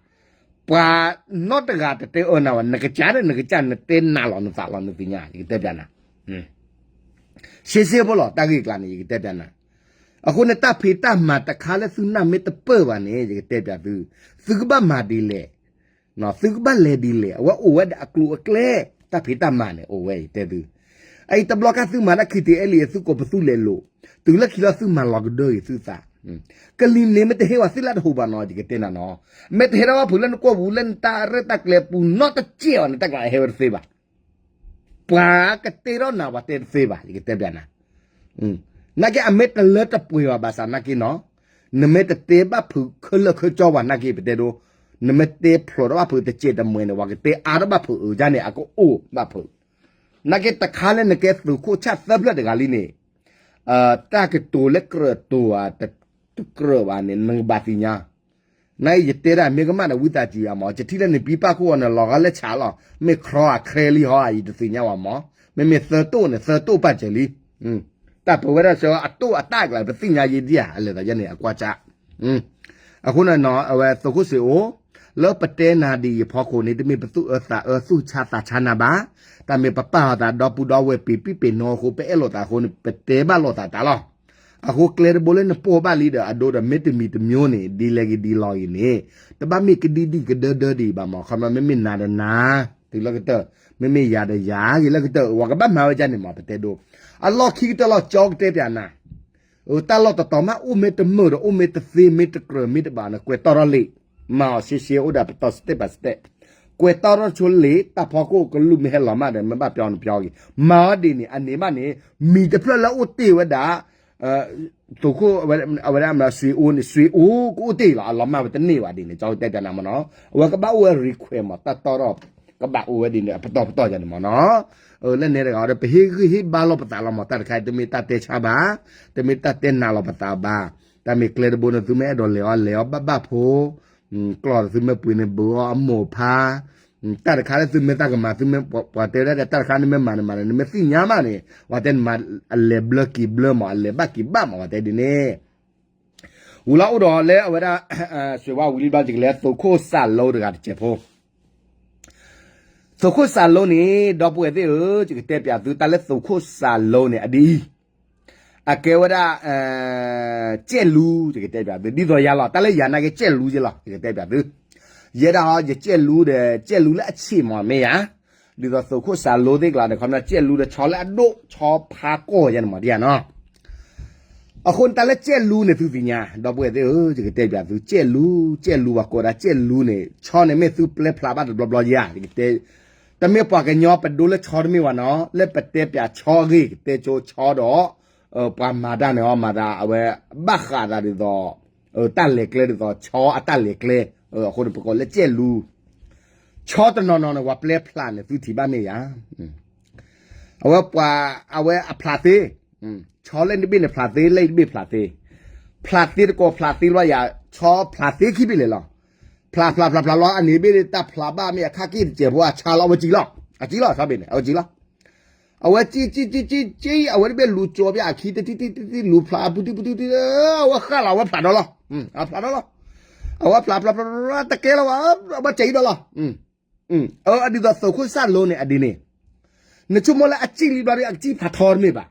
ပှၤနီတဂၤတတဲအၢနၤဘၣ် နကစၢ်ဒီးနကစၢ်နတဲနာ်လီၤနသးလီၤ နသ့ၣ်ညါ ယကတဲပျးနၤ ရှဲရှဲဖိလီၤ တၢ်ဂ့ၢ်ကျါန့ၣ် ယကတဲပျးနၤ. အဃိန့ၣ် တၢ်ဖံးတၢ်မၤတခါလၢသုနၢ်မ့ၢ်တပၢၢ်ဘၣ်န့ၣ် ယကတဲပျးသု, သုကဘၣ်မၤဒ်လဲၣ်, သုကဘၣ်လဲၤဒ်လဲၣ်, အဝဲအိၣ်ဝဲဒၣ်အကျိၤအကျဲ, တၢ်ဖံးတၢ်မၤန့ၣ် အိၣ်ဝဲ ယတဲသု. အအံၤတဘျီခါသုမၤတၢ် KTLA သုကိးပသူလဲၤလိာ်, တုၤလၢခံလီၤသုမၤလီၤကဒၢက့ၤသုသး ကလံၤန့ၣ်မ့ၢ်တဟဲဝဲသ့ၣ်လၢတဟူးဘၣ်နီၤ ယကတဲနၤနီၤ, မ့ၢ်တဟဲဒၣ်ဘၣ်ဖုးလၢနကွီၢ်ပူၤလၢနတၢ်ရဲၣ်တၢ်ကျဲၤပူၤနီတစဲးဘၣ်န့ၣ် တၢ်ကျါဟဲဝဲတသ့ဘၣ်. ပှၤကတဲထီၣ်နၤပှၤတဲတသ့ဘၣ် ယကတဲပျးနၤ. နာ်က့အမ့ၢ်တလၢတပှဲၤဘၣ်ဘၣ်ဆၣ်နာ်က့နီၤ, နမ့ၢ်တတဲဘၣ်ဖုးခဲလၢာ်ခဲဆ့ဘၣ်နာ်က့ပတဲဒိ, နမ့ၢ်တဲဖျိးထီၣ်ဘၣ်ဖုးတစဲးတမှဲၤန့ၣ် ပှၤကတဲအါထီၣ်ဘၣ်ဖုးအၢကန့ၣ် အကအိၣ်ဘၣ်ဖုး နာ်က့တခါလၢနကဲသုးခိၣ်ဆၣ်သၢဖျၢၣ်တဂၤလံန့ၣ်, တၢ်ကတိၤလၢကြၢးတိၤဧါ, တကြၢးဘၣ်န့ၣ် နကဘၣ်သ့ၣ်ညါ. နာ်က့ယတဲဒၣ်မ့ၢ်ကမၣ်ဒီးဝံသးစူၤဧါမး, ယထံၣ်လၢနပံပၢ်ခိၣ်အီၤန့ၣ် လီၤဂာ်လၢဆးလီၤ, မ့ၢ်ခြီဧါခြဲလံဟီဧါ ယတသ့ၣ်ညါဘၣ်မး, မ့မ့ၢ်သၢတိၣ်န့ၣ် သၢတိၣ်ပာ်စၢၤလံ. တၢ်ပဝဲဒၣ်ဆၢအတိၣ်အတၢ်ကျါ ပသ့ၣ်ညါယဲဒ်ဧါ အလဲၤသးယဲန့ၣ် အကွၢ်ဆၣ် အဃိန့ၣ်နီၤ အဝဲသုးခိၣ်စ့အိၣ်, လၢပတဲနၤဒ်အံၤအဖီခိၣ်န့ၣ် တမ့ၢ်ပသူၣ်အၢသးအၢသူၣ်ဆါသးဆါနၤဘၣ်, တၢ်မ့ၢ်ပပာ်အီၤသးဒီပုၢ်ဒီဝဲၢ်ပံာ်ပံာ်ပ့ၤနီၣ်အဃိ ပအဲၣ်လိာ်သးအဃိန့ၣ် ပတဲဘၣ်လိာ်သးတၢ်လီၤ. အဃိကျဲတဘိလၢနပိာ်ဘၣ်လံဒီးအဒိဒီးမ့ၢ်တမံၤတမံၤန့ၣ် ဒ်လဲၣ်ဂ့ၤဒ်လဲၣ်ဂ့ၤန့ၣ် တဘၣ်မ့ၢ်ကဒံဒံကဒၢဒၢဒ်အံၤဘၣ်မး, ခီဖျိမ့မ့ၢ်နၤဒီးနၤ တုၤလၢကတၢၢ်, မ့မ့ၢ်ယၤဒီးယၤဂ့ၤလၢကတၢၢ် ပှၤကဘၣ်မၤဝဲဒ်န့ၣ်မး ပတဲဒိ. အလီၢ်ခံကတၢၢ်လီၤ ကၠီကတဲပျးနၤ တၢ်လီၢ်တတီၤမး အိၣ်မ့ၢ်တမုာ်ဒီး အိၣ်မ့ၢ်တသ့ မ့ၢ်တကြၢးမ့ၢ်တဘၣ်န့ၣ် ကွဲးတီၢ်ထီၣ်လံာ်, မၤအီၤရှဲရှဲအိၣ်ဒီးပတီၢ် step by step, ကွဲးတီၢ်ထီၣ်ဆိလံာ် တၢ်ဖီခိၣ်ကလူးမ့ၢ်ဟဲလီၤမးဒီး မ့ၢ်ဘၣ်ပျီနပျီဂ့ၤ, မၤအီၤဒ်န့ၣ် အန့ၣ်ဘၣ်န့ၣ် မံၤတဖျၢၣ်လၢအိၣ်တ့ၢ်ဝဲဒၣ် သုးခိၣ် အဝဲဒၣ်မ့ၢ် ဆွေအိၣ်န့ၣ် ဆွေအိၣ်ကအိၣ်တ့ၢ်လီၤ အလီၤမၢ်ဝဲတန့ၢ်ဘၣ်ဒ်န့ၣ် ကၠီကတဲပျးနၤမးနီၤ, အဝဲကဘၣ်အိၣ်ဝဲ request မး တၢ်တီၢ်ထီၣ် ကဘၣ်အိၣ်ဝဲဒ်န့ၣ် အပတီၢ်ပတီၢ်ယၤန့ၣ်မးနီၤ, လၢန့ၣ်တဂၤဒီး ပဟ့ၣ်ဂံၢ်ဟ့ၣ်ဘါလိာ်ပသးလီၤမး တၢ်တခါအံၤ တမ့ၢ်တၢ်တဲဆါဘၣ်, တမ့ၢ်တၢ်တဲနာ်လီၤပသးဘၣ်, တၢ်မ့ၢ်ကျဲတဘိန့ၣ် သုမ့ၢ်အဲၣ်ဒိးလဲၤအီၤလဲၤအီၤဘၣ်ဘၣ်ဖိ ကျီၢ်သုမ့ၢ်ပှ့ၤန့ၣ် ဘုးအီၤအမိၢ်ဖါ, တၢ်တခါလၢသုမ့ၢ်တၢ်ကမၤ သုမ့ၢ်ပှၤတဲဒၣ်တၢ်တခါန့ၣ်မ့ၢ်မၤန့ၣ်မၤန့ၣ် နမ့ၢ်သ့ၣ်ညါမးန့ၣ် ပှၤတဲနမၤအလဲၤဘျၢက့ၤဘျၢမး အလဲၤဘၣ်က့ၤဘၣ်မး ပှၤတဲဒ်န့ၣ်, ဝံၤလီၤအိၣ်ဒီးလၢအဝဲဒၣ် စွ့ၤဝါဝံၤလံဘျီ ယကလဲၤသုးခိၣ်စးလိတဂၤတစဲးဖိ သုးခိၣ်စးလိန့ၣ် ဒီပုၢ်ဝဲၢ်သ့ၣ်ဧၢ ယကတဲပျးသု တၢ်လၢသုးခိၣ်စးလိန့ၣ် အဒ်အံၤ, အကဲဝဲဒၣ် ကဲၣ်လူ ယကတဲပျးသု ဒ်သိးယၤလီၤ တၢ်လၢယၤနာ်က့ ကဲၣ်လူ ယဲလီၤ ယကတဲပျးသု, ယဲဒၣ်ဟီ ယကဲၣ်လူဒီး ကဲၣ်လူလၢအဆံးမး မ့ၢ်ယၤ, ဒ်သိးသုးခိၣ်စးလိသ့ၣ်ကျါန့ၣ် ခီပညီ ကဲၣ်လူဒီးဆီလၢအဒိၣ် ဆီဖါကီၢ်ယဲန့ၣ်မး ဒ်ယၤနီၤ အဃိန့ၣ်တၢ်လၢကဲၣ်လူန့ၣ် သုသ့ၣ်ညါ ဒီပုၢ်ဝဲၢ်သ့ၣ်ဧၢ ယကတဲပျးသု ကဲၣ်လူ ကဲၣ်လူ ပှၤကိးဒၣ်ကဲၣ်လူန့ၣ် ဆီန့ၣ်မ့ၢ်သုပျဲဖျးဘၣ်တဘျီဘျီယၤ ယကတဲ, တမ့ၢ်ပှၤကညီပဒိလၢဆီတမ့ၢ်ဘၣ်နီၤ လၢပတဲပျးဆီအဂ့ၢ် ကတဲဆိဆီဒီး ပှၤမၤတၢ်န့ၣ် အီမၤသး အဝဲဘၣ်ဃးသးဒ်သိး တၢ်လဲၤကျဲဒ်သိး ဆီအတၢ်လဲၤကျဲ, အဃိန့ၣ် ပကိးလၢကဲၣ်လူ, ဆီတနီၤနီၤန့ၣ် ပှၤပျဲဖျးန့ၣ် သုထံၣ်ဘၣ်န့ၣ်ယၤ အဝဲပှၤ အဝဲအဖျးသ့, ဆီလၢနတဘ့ၣ်န့ၣ်ဖျးသ့ လၢယတဘ့ၣ်ဖျးသ့, ဖျးသ့တကိးဖျးသ့ဘျီယၤ ဆီဖျးသ့ခံဘ့ၣ်လဲၣ်လီၤ, ဖျးဖျးဖျးဖျးလီၤ အန့ၣ်ဘ့ၣ်တၢ်ဖျးဘၣ်မ့ၢ်အခါက့ၣ်တစဲးဖိအဆါလီၤ အဝဲကံလီၤ, အကံလီၤ ဆီဘ့ၣ်န့ၣ် အဝဲကံလီၤ, အဝဲကံကံကံကံကံ အဝဲတဘ့ၣ်လူၤကၠီဘၣ်အခံတထံၣ်ထံၣ်ထံၣ်ထံၣ်လူၤဖျးပူၤထံၣ်ပူၤထံၣ်ထံၣ် အဝဲဃၣ်လီၤ အဝဲဖျးဒီးလီၤ, အဖျးဒီးလီၤ, အဝဲဖျးဖျးဖျးဖျး တကဲလီၤဘၣ်, အဝဲကံဒီးလီၤ ဒ်သိးသုးခိၣ်စၢ်လိန့ၣ် အဒ်န့ၣ်, နဆိကမိၣ်လၢအကံၣ်လံဘျီဒီး အကံၣ်ဖးထီတမ့ၢ်ဘၣ်.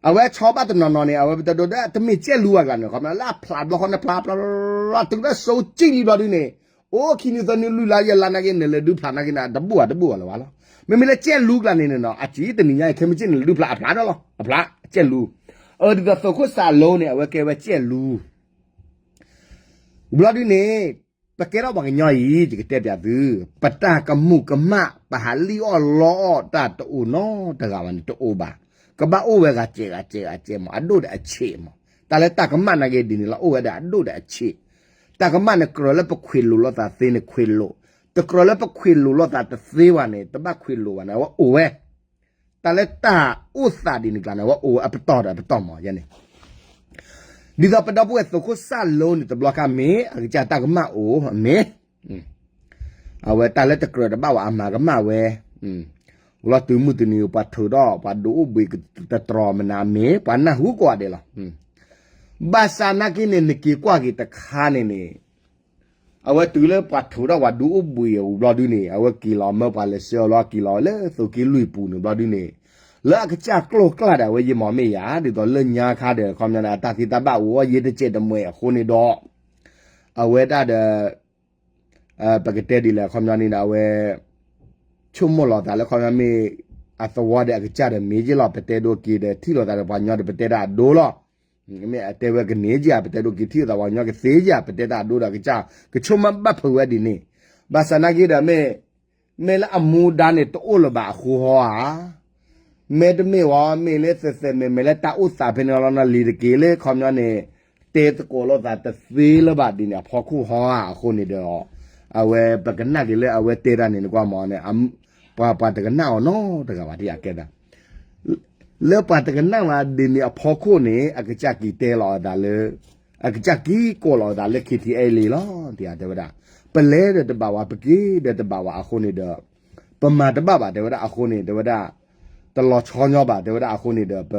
အဝဲဆီဘၣ်တနီၤနီၤန့ၣ် အဝဲပတဒိးဒီးတမ့ၢ်ကဲၣ်လူအကျါန့ၣ် ခီဖျိလၢအဖျးဘျီဃီန့ၣ် ဖျးဖျးဖျး တုၤလၢစိကံၣ်လံဘျီဒုန့ၣ်, အိၣ်ခံနံၤသၢနံၤလွံၢ်လါယဲၢ်လါနာ်က့ နလဲၤဒုးဖျးနာ်က့န့ၣ် တဘူၣ်ဘၣ်တဘူၣ်ဘၣ်လၢၤဘၣ်လီၤ. မ့မ့ၢ်လၢကဲၣ်လူအကျါန့ၣ်နီၤ အစံၣ်တနံၤညါအံၤ ခဲမုၢ်ဆ့ၣ်န့ၣ် လဲၤဒုးဖျးအဖျးဒီးလီၤ အဖျး ကဲၣ်လူ, အဒ်သိးသုးခိၣ်စၢ်လိန့ၣ် အဝဲကဲဝဲကဲၣ်လူ ဘျီဒုန့ၣ် ပကဲထီၣ်ပှၤကညီအံၤ ယကတဲပျးသု, ပတၢ်ကမူးကမၣ် ပဟးလံၣ်အီၣ်လီအီၣ်တၢ်တအိၣ်နီတဂၤဘၣ်န့ၣ် တအိၣ်ဘၣ်. ကဘၣ်အိၣ်ဝဲဂၤစဲးဂၤစဲးဂၤစဲးမး အဒိၣ်ဒီးအဆံးမး. တၢ်လၢတၢ်ကမၣ်နာ်က့ဒ်န့ၣ်လီၤ အိၣ်ဝဲဒၣ်အဒိၣ်ဒီးအဆံး. တၢ်ကမၣ်န့ၣ် ကြၢးလၢပခွ့းလိာ်လိာ်သးသ့န့ၣ်ခွ့းလိာ်, တကြၢးလၢပခွ့းလိာ်လိာ်သးတသ့ဘၣ်န့ၣ် တဘၣ်ခွ့းလိာ်ဘၣ်န့ၣ် အဝဲအိၣ်ဝဲ တၢ်လၢတၢ်အိၣ်သးဒ်န့ၣ်ကျါန့ၣ် အဝဲအိၣ်ဝဲအပတီၢ်ဒီးအပတီၢ်မးယဲန့ၣ် ဒ်သိးပဒီပုၢ်ဝဲၢ်သုးခိၣ်စၣ်လိန့ၣ် တဘျီခါမ့ၢ် အကစၢ်တၢ်ကမၣ်အိၣ် အမ့ၢ် အဝဲတၢ်လၢတကြၢးတဘၣ်ဝဲအမၤကမၣ်ဝဲ လီၤတုၤမုၢ်တနံၤ ပှၤထုးထီၣ် ပှၤဒုးအိၣ်ဘှံးတတြီၤမနုၤအမ့ၢ် ပှၤနၢ်ဟူကိးဂၤဒဲးလီၤ. ဘၣ်ဆၣ်နာ်က့န့ၣ် နက့ၤကွၢ်က့ၤတခါန့ၣ်န့ၣ် အဝဲတုၤလၢပှၤထုးထီၣ်ပှၤဒုးအိၣ်ဘှံးအပူၤဘျီဒုန့ၣ် အဝဲက့ၤလီၤမၢပှၤလဲၤဆှၢအီၤလီၤ က့ၤလီၤမၢပှၤလဲၤဆှၢအီၤလီၤက့ၤလီၤလၢသုးက့လွံၢ်ပူၤန့ၣ်ဘျီဒုန့ၣ် လၢအကစၢ်ကျိၤကျၢ်ဒီးအဝဲယံာ်မးမ့ၢ်ယၤ ဒ်သိးလၢညါခါဒီး ခီပညီန့ၣ် အတၢ်သံတၢ်ဘၣ်အိၣ်အီၤယံာ်တစဲးတမှဲၤအဃိန့ၣ်ဒီး အဝဲဒၣ်ဒီး ပကတဲဒ်လဲၣ် ခီပညီန့ၣ်ဒီး အဝဲ ဆိကမိၣ်လီၤသးလၢခီပညီမ့ၢ် အသဝီဒီးအကစၢ်ဒီးမ့ၢ်ယ့ၢ်လီၤ ပတဲဒိက့ၤဒီးထံၣ်လိာ်သးဒီးပှၤကညီဒီးပတဲတၢ်အဒိလီၤ. မ့ၢ်အတဲဝဲကန့ၢ်ယၤ ပတဲဒိက့ၤထံၣ်လိာ်သးပှၤကညီကသ့ယၤ ပတဲတၢ်အဒိဒီးအကစၢ် ကဆိကမိၣ်ဘၣ်ဖုးဝဲဒ်န့ၣ် ဘၣ်ဆၣ်နာ်က့ဒီးမ့ၢ် မ့ၢ်လၢအမူဒါန့ၣ်တအိၣ်လၢၤဘၣ်အဃိဟီဧါ မ့တမ့ၢ်ဝဲ မ့ၢ်လၢသဲးသဲးမဲာ်မဲာ်လၢတၢ်အိၣ်သးဖဲန့ၣ်လီၤ နလံၤတက့ၢ်လၢခီပညီန့ၣ် တဲသကိးလိာ်သးတသ့လၢၤဘၣ်ဒ်န့ၣ်အဖီခိၣ်ဟီဧါ အဃိန့ၣ်ဒီး အဝဲပကနၣ်က့ၤလၢအဝဲတဲတၢ်န့ၣ် နကွၢ်မ့ၢ်န့ၣ် ပှၤပှၤတကနၣ်အီၤနီတဂၤဘၣ် ဒ်အကဲသး လၢပှၤတကနၣ်ဘၣ်ဒ်န့ၣ်အဖီခိၣ်န့ၣ် အကစၢ်က့ၤတဲလီၤအသးလၢ အကစၢ်က့ၤကိးလီၤအသးလၢ KTLA လီၤ တဲဝဲဒၣ် ပလဲၤဒီးတဘၣ်ဝဲ ပက့ၤဒီးတဘၣ်ဝဲအဃိန့ၣ်ဒီး ပမၤတဘၣ်ဘၣ် တဲဝဲဒၣ်အဃိန့ၣ် တဲဝဲဒၣ် တလီၤဆီညီဘၣ် တဲဝဲဒၣ်အဃိန့ၣ်ဒီး ပ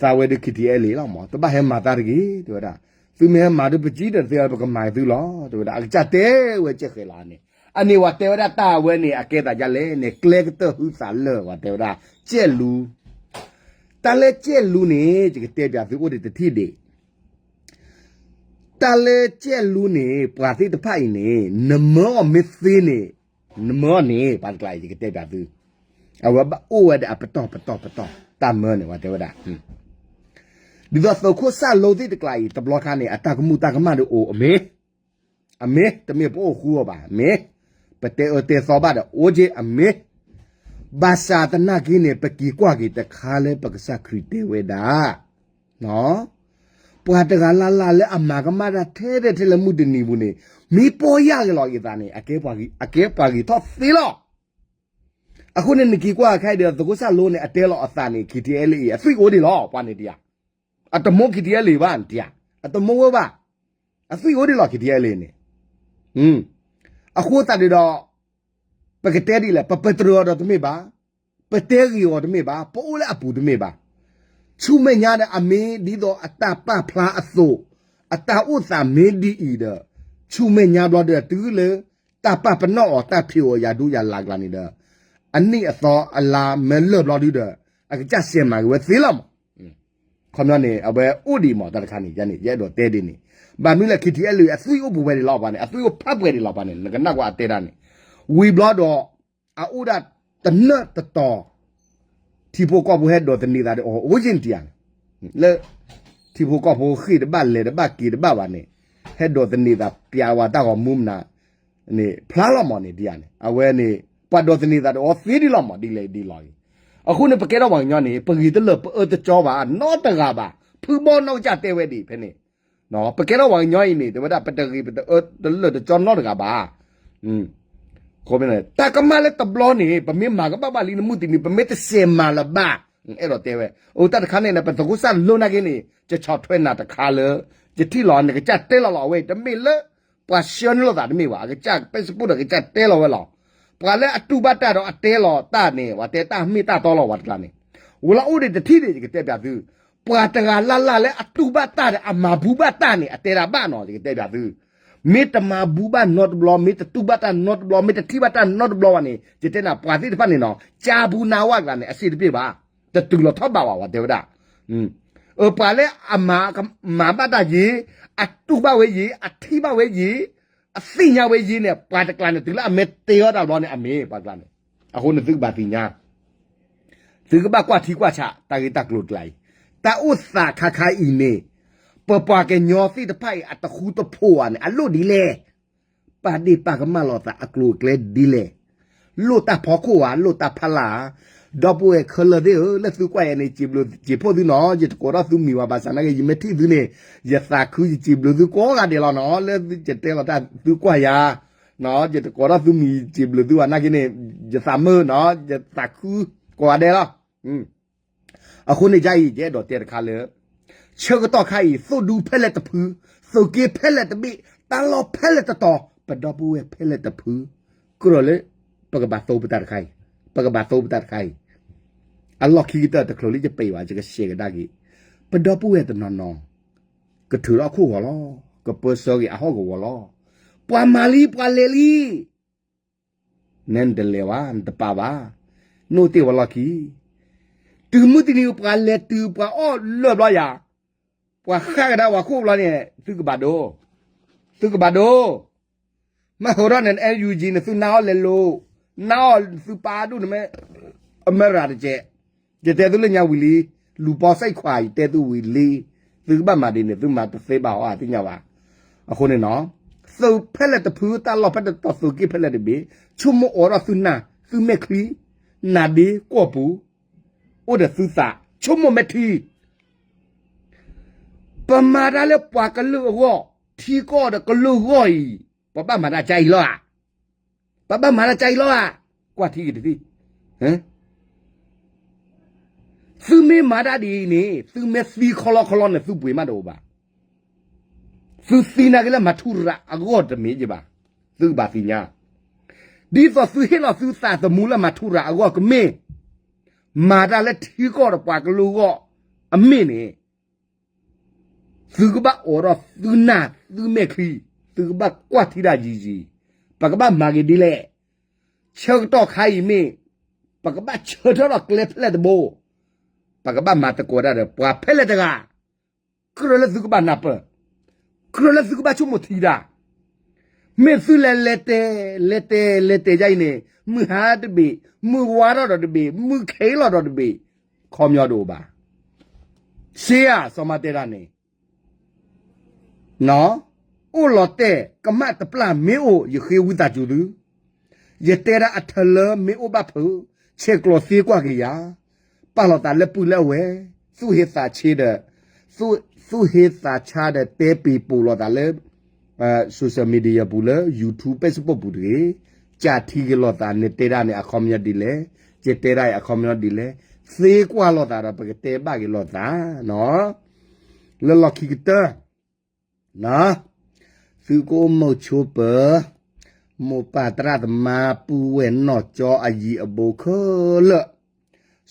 သးဝဲဒၣ် KTLA လီၤမး တဘၣ်ဟဲမၤတၢ်တဂ့ၤ တဲဝဲဒၣ် သုမ့ၢ်ဟဲမၤဒ်ပစံးဒီးသ့ ပကမၤသုလီၤ တဲဝဲဒၣ် အကစၢ်တဲဝဲကဲဃဲၤလီၤန့ၣ် အန့ၣ်ဝဲတဲဝဲဒၣ်တၢ်ဝဲန့ၣ် အကဲသးဒ်လဲၣ်န့ၣ် ကျဲကတၢၢ်ဟုသးလၢာ်ဝဲတဲဝဲဒၣ် ကဲလူ တၢ်လၢကဲလူန့ၣ် ယကတဲပၠးသုအိၣ်ဒံးတထံၣ်ဒံး တၢ်လၢကဲလူန့ၣ် ပှၤသ့ၣ်တဖၣ်အံၤန့ၣ် နမၢအီၤမ့ၢ်သ့န့ၣ် နမၢအီၤန့ၣ် ပှၤတကျါအံၤ ယကတဲပၠးသု အဝဲဘၣ်အိၣ်ဝဲဒီးအပတီၢ်ပတီၢ်ပတီၢ် တၢ်မၢန့ၣ် ပှၤတဲဝဲဒၣ် ဒ်သိးသုးခိၣ်စၣ်လိသ့ၣ်တကျါအံၤ တဘျီခါန့ၣ် အတၢ်ကမူၣ်တၢ်ကမၣ်ဒီးအိၣ်အမ့ၢ် အမ့ၢ် တမ့ၢ်ပအိၣ်ဃူအီၤဘၣ် မ့ၢ် ပတဲအၢတဲသီဘၣ်ဒီးအိၣ်က့ၤ အမ့ၢ် ဘၣ်ဆၣ်သနာ်က့န့ၣ် ပက့ၤကွၢ်က့ၤတခါလၢပကစၢ်ခရံာ်တဲဝဲဒၣ် ပှၤတဂၤလၢ်လၢ်လၢအမၤကမၣ်တၢ်ထဲထဲထဲလၢမုၢ်တနံၤပူၤန့ၣ် မ့ၢ်ပီၢ်ယၢ်က့ၤလီၤက့ၤသးန့ၣ် အကဲပှၤဂ့ၤထီၣ်သ့လီၤ. အဃိန့ၣ် နက့ၤကွၢ်ခဲအံၤဒီး သုးခိၣ်စၣ်လိန့ၣ် အတဲလီၤအသးန့ၣ် KTLA အသွံၣ်အိၣ်ဒံးလီၤ ပှၤန့ၣ်တယၤ အတမိၢ် KTLA ဘၣ်န့ၣ်တယၤ အတမိၢ်ဝဲဘၣ် အသွံၣ်အိၣ်ဒံးလီၤ KTLA န့ၣ် အဃိသတးဒီး ပကတဲဒ်လဲၣ် ပပတြၢၤအီၤဒီးတမ့ၢ်ဘၣ်, ပတဲဂ့ၤအီၤတမ့ၢ်ဘၣ်, ပအိၣ်လၢအပူၤတမ့ၢ်ဘၣ်. ဆူမဲာ်ညါဒီးအမ့ၢ်ဒ်သိးအတၢ်ပာ်ဖျါအသိး, အတၢ်အိၣ်သးမ့ၢ်ဒ်အံၤဒီး, ဆူမဲာ်ညါဘျီဒီးတုၤလၢ တၢ်ပာ်ပနီၣ်အီၤ တၢ်ဖံးအီၤယၤဒူယၤလၤကျါန့ၣ်ဒီး, အနံၣ်အသီအလါမၢလၢာ်ဘျီဒုဒီး, အကစၢ်စဲးမၤက့ၤဝဲသ့လီၤမး ခီပညီန့ၣ် အဝဲအိၣ်ဒံးမး တၢ်တခါန့ၣ် ယဲန့ၣ် ယအဲၣ်ဒိးတဲဒ်န့ၣ်, ဘၣ်မနုၤလဲၣ် KTLA အသွံၣ်အိၣ်ပှဲၤဒံးလီၤပှၤန့ၣ် အသွံၣ်အိၣ်ဖးပှဲၤဒံးလီၤပှၤန့ၣ် နကနၣ်ကွၢ်အတဲဒၣ်န့ၣ်, ဝံၤဘျီဒီး အအိၣ်ဒၣ်တနၢၣ်တတီၤ, ထံဖိကီၢ်ဖိဟဲဒိးသန့ၤသးဒီးအီၤ အိၣ်ယံၣ်နတံၢ်ဧါန့ၣ်, လၢ ထံဖိကီၢ်ဖိဃ့ၢ်တဘၣ်လဲၤတဘၣ်က့ၤတဘၣ်ဘၣ်န့ၣ်, ဟဲဒိးသန့ၤသးပျးဝဲတၢ်ဂီၤမူမနုၤန့ၣ် ဖျါလီၤမးန့ၣ်ဒ်ဧါန့ၣ် အဝဲန့ၣ် ပှၤဒိးသန့ၤသးဒီးအီၤသ့ဒံးလီၤမး ဒ်လဲၣ်ဒ်လီၤအံၤ, အဃိန့ၣ် ပကဲထီၣ်ပှၤကညီန့ၣ် ပဂ့ၤတလၢာ်ပအၢတကၠီဘၣ် နီတဂၤဘၣ်, ဖုဘီနီၢ်ကစၢ်တဲဝဲဒံးဖဲန့ၣ် ပကဲထီၣ်ပှၤကညီအံၤန့ၣ် တဲဝဲဒၣ် ပတဂ့ၤပတအၢတလၢာ်တကၠီနီတဂၤဘၣ်. တၢ်ကမၣ်လၢတဘျီန့ၣ် ပမ့ၢ်မၤကဘၣ်ဘၣ်လံနမုၢ်တနံၤ ပမ့ၢ်တစဲးမၤလၢၤဘၣ်, အဲၣ်ဒိးတဲဝဲ, အိၣ်တၢ်တခါန့ၣ် ပသုးခိၣ်စၢ်လိနာ်က့န့ၣ် ယဆီၣ်ထွဲနၤတခါလၢ ယထံၣ်လီၤနကစၢ်တဲလီၤလီၤအဝဲ တမ့ၢ်လၢ ပှၤဆှၢန့ၢ်လိာ်သးတမ့ၢ်ဘၣ်, အကစၢ် Facebook ဒီးကစၢ်တဲလီၤဝဲလီၤ. ပှၤလၢအတူၢ်ဘၣ်တၢ်ဒီးအတဲလီၤတၢ်န့ၣ် ပှၤတဲတၢ်မ့ၢ်တၢ်တီလီၤဝဲတကျါန့ၣ်, ဝဲလၢအိၣ်ဒံးတထံၣ်န့ၣ် ယကတဲပၠးသု ပှၤတဂၤလၢ်လၢ်လၢအတူၢ်ဘၣ်တၢ်ဒီးအမၤဘူၣ်ဘၣ်တၢ်န့ၣ် အတဲဒၣ်ဘၣ်နီၤ ယကတဲပၠးသု, မ့ၢ်တမၤဘူၣ်ဘၣ်နီတဘျီ မ့ၢ်တတူၢ်ဘၣ်တၢ်နီတဘျီ မ့ၢ်တထံၣ်ဘၣ်တၢ်နီတဘျီဘၣ်န့ၣ် ယတဲနၤ ပှၤသ့ၣ်တဖၣ်န့ၣ်နီၤ ကၠါဘူနါဝၣ်ကျါန့ၣ် အစ့တပ့ၢ်ဘၣ်, တတုၤလီၤထီၣ်ဘးဝဲ ပှၤတဲဝဲဒၣ်, ပှၤလၢအမၤဘၣ်တၢ်ယံၤ, အတူၢ်ဘၣ်ဝဲယံၤ, အထံၣ်ဘၣ်ဝဲယံၤ, အသ့ၣ်ညါဝဲယံၤန့ၣ် ပှၤတကျါန့ၣ် တုၤလၢအမ့ၢ်တဲအီၣ်တၢ်ဘျီန့ၣ် အမ့ၢ်ပှၤတကျါန့ၣ်, အဃိန့ၣ်သုကဘၣ်သ့ၣ်ညါ သုကဘၣ်ကွၢ်ထံကွၢ်ဆး တၢ်ဂ့ၢ်တၢ်ကျိၤတကျါအံၤ, တၢ်အိၣ်သးခါခါအံၤန့ၣ်, ပပှၤကညီသ့ၣ်တဖၣ်အံၤ အတဃူတဖိးဧါန့ၣ် အလိၣ်ဒ်လဲၣ်. ပာ်ဒ့ၣ်ပာ်ကမၣ်လိာ်သးအကျိၤအကျဲဒ်လဲၣ်. လိၣ်တၢ်ဖီခိၣ်ဧါ, လိၣ်တၢ်ဖီလာ်ဧါ. ဒီပုၢ်ဝဲၢ်ခဲလၢာ်သ့ၣ်ဧၢ, လၢသုကွၢ်ယၤန့ၣ် စံးဘျုးစံးဖှိၣ်သုနီၤ, ယတကိးထီၣ်သုမံၤဘၣ်, ဘၣ်ဆၣ်နာ်က့ ယမ့ၢ်ထံၣ်သုန့ၣ် ယသးခု ယစံးဘျုးသုကိးဂၤဒဲးလီၤနီၤ, လၢယတဲလီၤတၢ်သုကွၢ်ယၤ ယတကိးထီၣ်သုမံၤ စံးဘျုးသုဘၣ်နာ်က့န့ၣ် ယသးမုာ်နီၤ, ယသးခု ကိးဂၤဒဲးလီၤ. အဃိန့ၣ် ယအံၤ ယအဲၣ်ဒိးတဲတခါလၢ ဆၢကတီၢ်ခါအံၤ သိၣ်ဒူဖဲလဲၣ်တဖု, သုးက့ဖဲလဲၣ်တဘ့ၣ်, တၢ်လီၢ်ဖဲလဲၣ်တတီၤ, ပဒီပုၢ်ဝဲၢ်ဖဲလဲၣ်တဖု, ကြၢးလၢ ပကဘၣ်သိပတၢ်တခါအံၤ, ပကဘၣ်သိပတၢ်တခါအံၤ, အလီၢ်ခံကတၢၢ်တချုးလၢယပာ်ဘၣ် ယကရှဲကဒါက့ၤ, ပဒီပုၢ်ဝဲၢ်တနီၤနီၤ ကထုးထီၣ်အခိၣ်ဂီၤလီၤ, ကပၢဆှၢက့ၤအဟီၣ်ကဝီၤလီၤ, ပှၤမၤလံ ပှၤလဲၤလံ နဲနတလဲၤဘၣ် နတပာ်ဘၣ်, နအိၣ်တ့ၢ်ဝဲလီၢ်ခံ, တုၤမုၢ်တနံၤပှၤလဲၤတုၤပှၤအီၣ်လၢာ်ဘျီယၤ, ပှၤဃၣ်ကဒါပှၤခိၣ်ဘျီန့ၣ် သုကဘၣ်ဒိ, သုကဘၣ်ဒိ, မ့ၢ်ဟးထီၣ်န့ၣ် NUG န့ၣ် သုနါအီၣ်လဲၤလိၤ, နါအီၣ်သုပာ်ဒိၣ်န့ၣ်မ့ၢ် အမဲရၤတကဲး, ယတဲသုလၢညါဝံၤလံ, လူၤပိာ်စဲးခွါ ယတဲသုဝံၤလံ, သုကဘၣ်မၤဒ်န့ၣ် သုမၤတသ့ဘၣ်ဟီ အသ့ၣ်ညါဘၣ်. အဃိန့ၣ်နီၤ, သုးဖဲလဲၣ်တဖု တၢ်လီၢ်ဖဲလဲၣ်တတီၤ သုးက့ဖဲလဲၣ်တဘ့ၣ်, ဆိကမိၣ်အိးထီၣ်သုနၢ်, သုမဲာ်ချံ, နၢ်ဒ့ကီၢ်ပူၤ, အိၣ်ဒီးသုသး, ဆိကမိၣ်မဲာ်ထံ ပမၤတၢ်လၢပှၤကလုာ်အဂီၢ်, ထံကီၢ်ဒီးကလုာ်အဂီၢ်အံၤ, ပဘၣ်မၤတၢ်ကါအံၤလီၤဧါ, ပဘၣ်မၤတၢ်ကါအံၤလီၤဧါ, ကွၢ်ထံက့ၤတထံၣ်, သုမ့ၢ်မၤတၢ်ဒ်အံၤန့ၣ် သုမ့ၢ်သံခီလီခီလီန့ၣ် သုပှ့ၤမးတအိၣ်ဘၣ်. သုသံနာ်က့လၢမၤထူရၤအဂီၢ်တမ့ၢ်ယဘၣ်, သုကဘၣ်သ့ၣ်ညါ, ဒ်သိးသုဟ့ၣ်လီၤသုသးသမူလၢမၤထူရၤအဂီၢ်ကမ့ၢ်, မၤတၢ်လၢထံကီၢ်ဒီးပှၤကလုာ်အဂီၢ်အမ့ၢ်န့ၣ် သုကဘၣ်အိးထီၣ်သုနၢ်သုမဲာ်ချံ, သုကဘၣ်ကွၢ်ထံတၢ်ယံၤယံၤ, ပကဘၣ်မၤက့ၤဒ်လဲၣ်, ဆၢကတီၢ်ခါအံၤမ့ၢ်, ပကဘၣ်ဆၢထၢၣ်ထီၣ်ကျဲဖဲလဲၣ်တဘိ, ပကဘၣ်မၤသကိးတၢ်ဒီးပှၤဖဲလဲၣ်တဂၤ, ကြၢးလၢသုကဘၣ်နၢ်ပၢၢ်, ကြၢးလၢသုကဘၣ်ဆိကမိၣ်ထံတၢ်, မ့ၢ်သုလဲၤလဲၤတဲာ် လဲၤတဲာ် လဲၤတဲာ်ယါအံၤန့ၣ် မုၢ်ဟါတဘ့ၣ်, မုၢ်ဝါထီၣ်ဒီးတဘ့ၣ်, မုၢ်ခဲလီၤဒီးတဘ့ၣ်, ခီပညီတအိၣ်ဘၣ်. စ့ဧါ စီၤမၤတဲတၢ်န့ၣ် အိၣ်လီၤတဲာ် ကမၣ်တပျၢ်မ့ၢ်အိၣ် ယဃ့ဝံသးစူၤသု, ယတဲဒၣ်အထၢၣ်လၢမ့ၢ်အိၣ်ဘၣ်ဖုး, ဆဲးကျိးသ့ကွၢ်က့ၤယၤ, ပာ်လီၤသးလၢပုၢ်လၢအဝဲၢ်, သူၣ်ဟ့သးဆ့ဒီး, သူၣ်ဟ့သးဆါဒီးတဲပ့ၤပိာ်လိာ်သးလၢ social media ပူၤလၢ YouTube Facebook ပူၤတဂ့ၤ, ကးထံက့ၤလိာ်သးန့ၣ်တဲဒၣ်န့ၣ်အခီပညီဒ်လဲၣ်, ယတဲဒၣ်အံၤအခီပညီဒ်လဲၣ်, သ့ကွၢ်လိာ်သးဒီးပကတဲဘၣ်က့ၤလိာ်သး, လၢလီၢ်ခံကတၢၢ် သုကအိၣ်မုာ်ဆိပၢၤ, မိၢ်ပၢ်သရၣ်သမါပုၢ်ဝဲၢ်နီၢ်ကၠီအယံၤအဘူးခဲလၢာ်,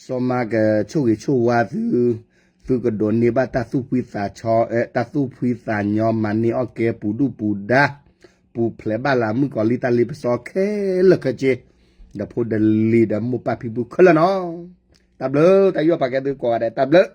စီၤမၤကဆိၣ်ဂ့ၤဆိၣ်ဝါသု, သုကဒိးန့ၢ်ဘၣ်တၢ်သူၣ်ဖှံသးညီ, တၢ်သူၣ်ဖှံသးညီမၤန့ၢ်အီၣ်ကဲပူၤဒူၣ်ပူၤဒါ, ပူၤဖျဲးဘၣ်လၢမုၣ်ကီၤလံၢ်တၢ်လ့ပစီခဲလၢာ်ခဲဆ့, ဒီးဖိဒီးလံၤဒီးမိၢ်ပၢ်ဖံဖုခဲလၢာ်နီၤ, တၢ်ဘျုးတၢ်ယူးယီၣ်ပာ်ကဲသုကိးဂၤဒဲး တၢ်ဘျုး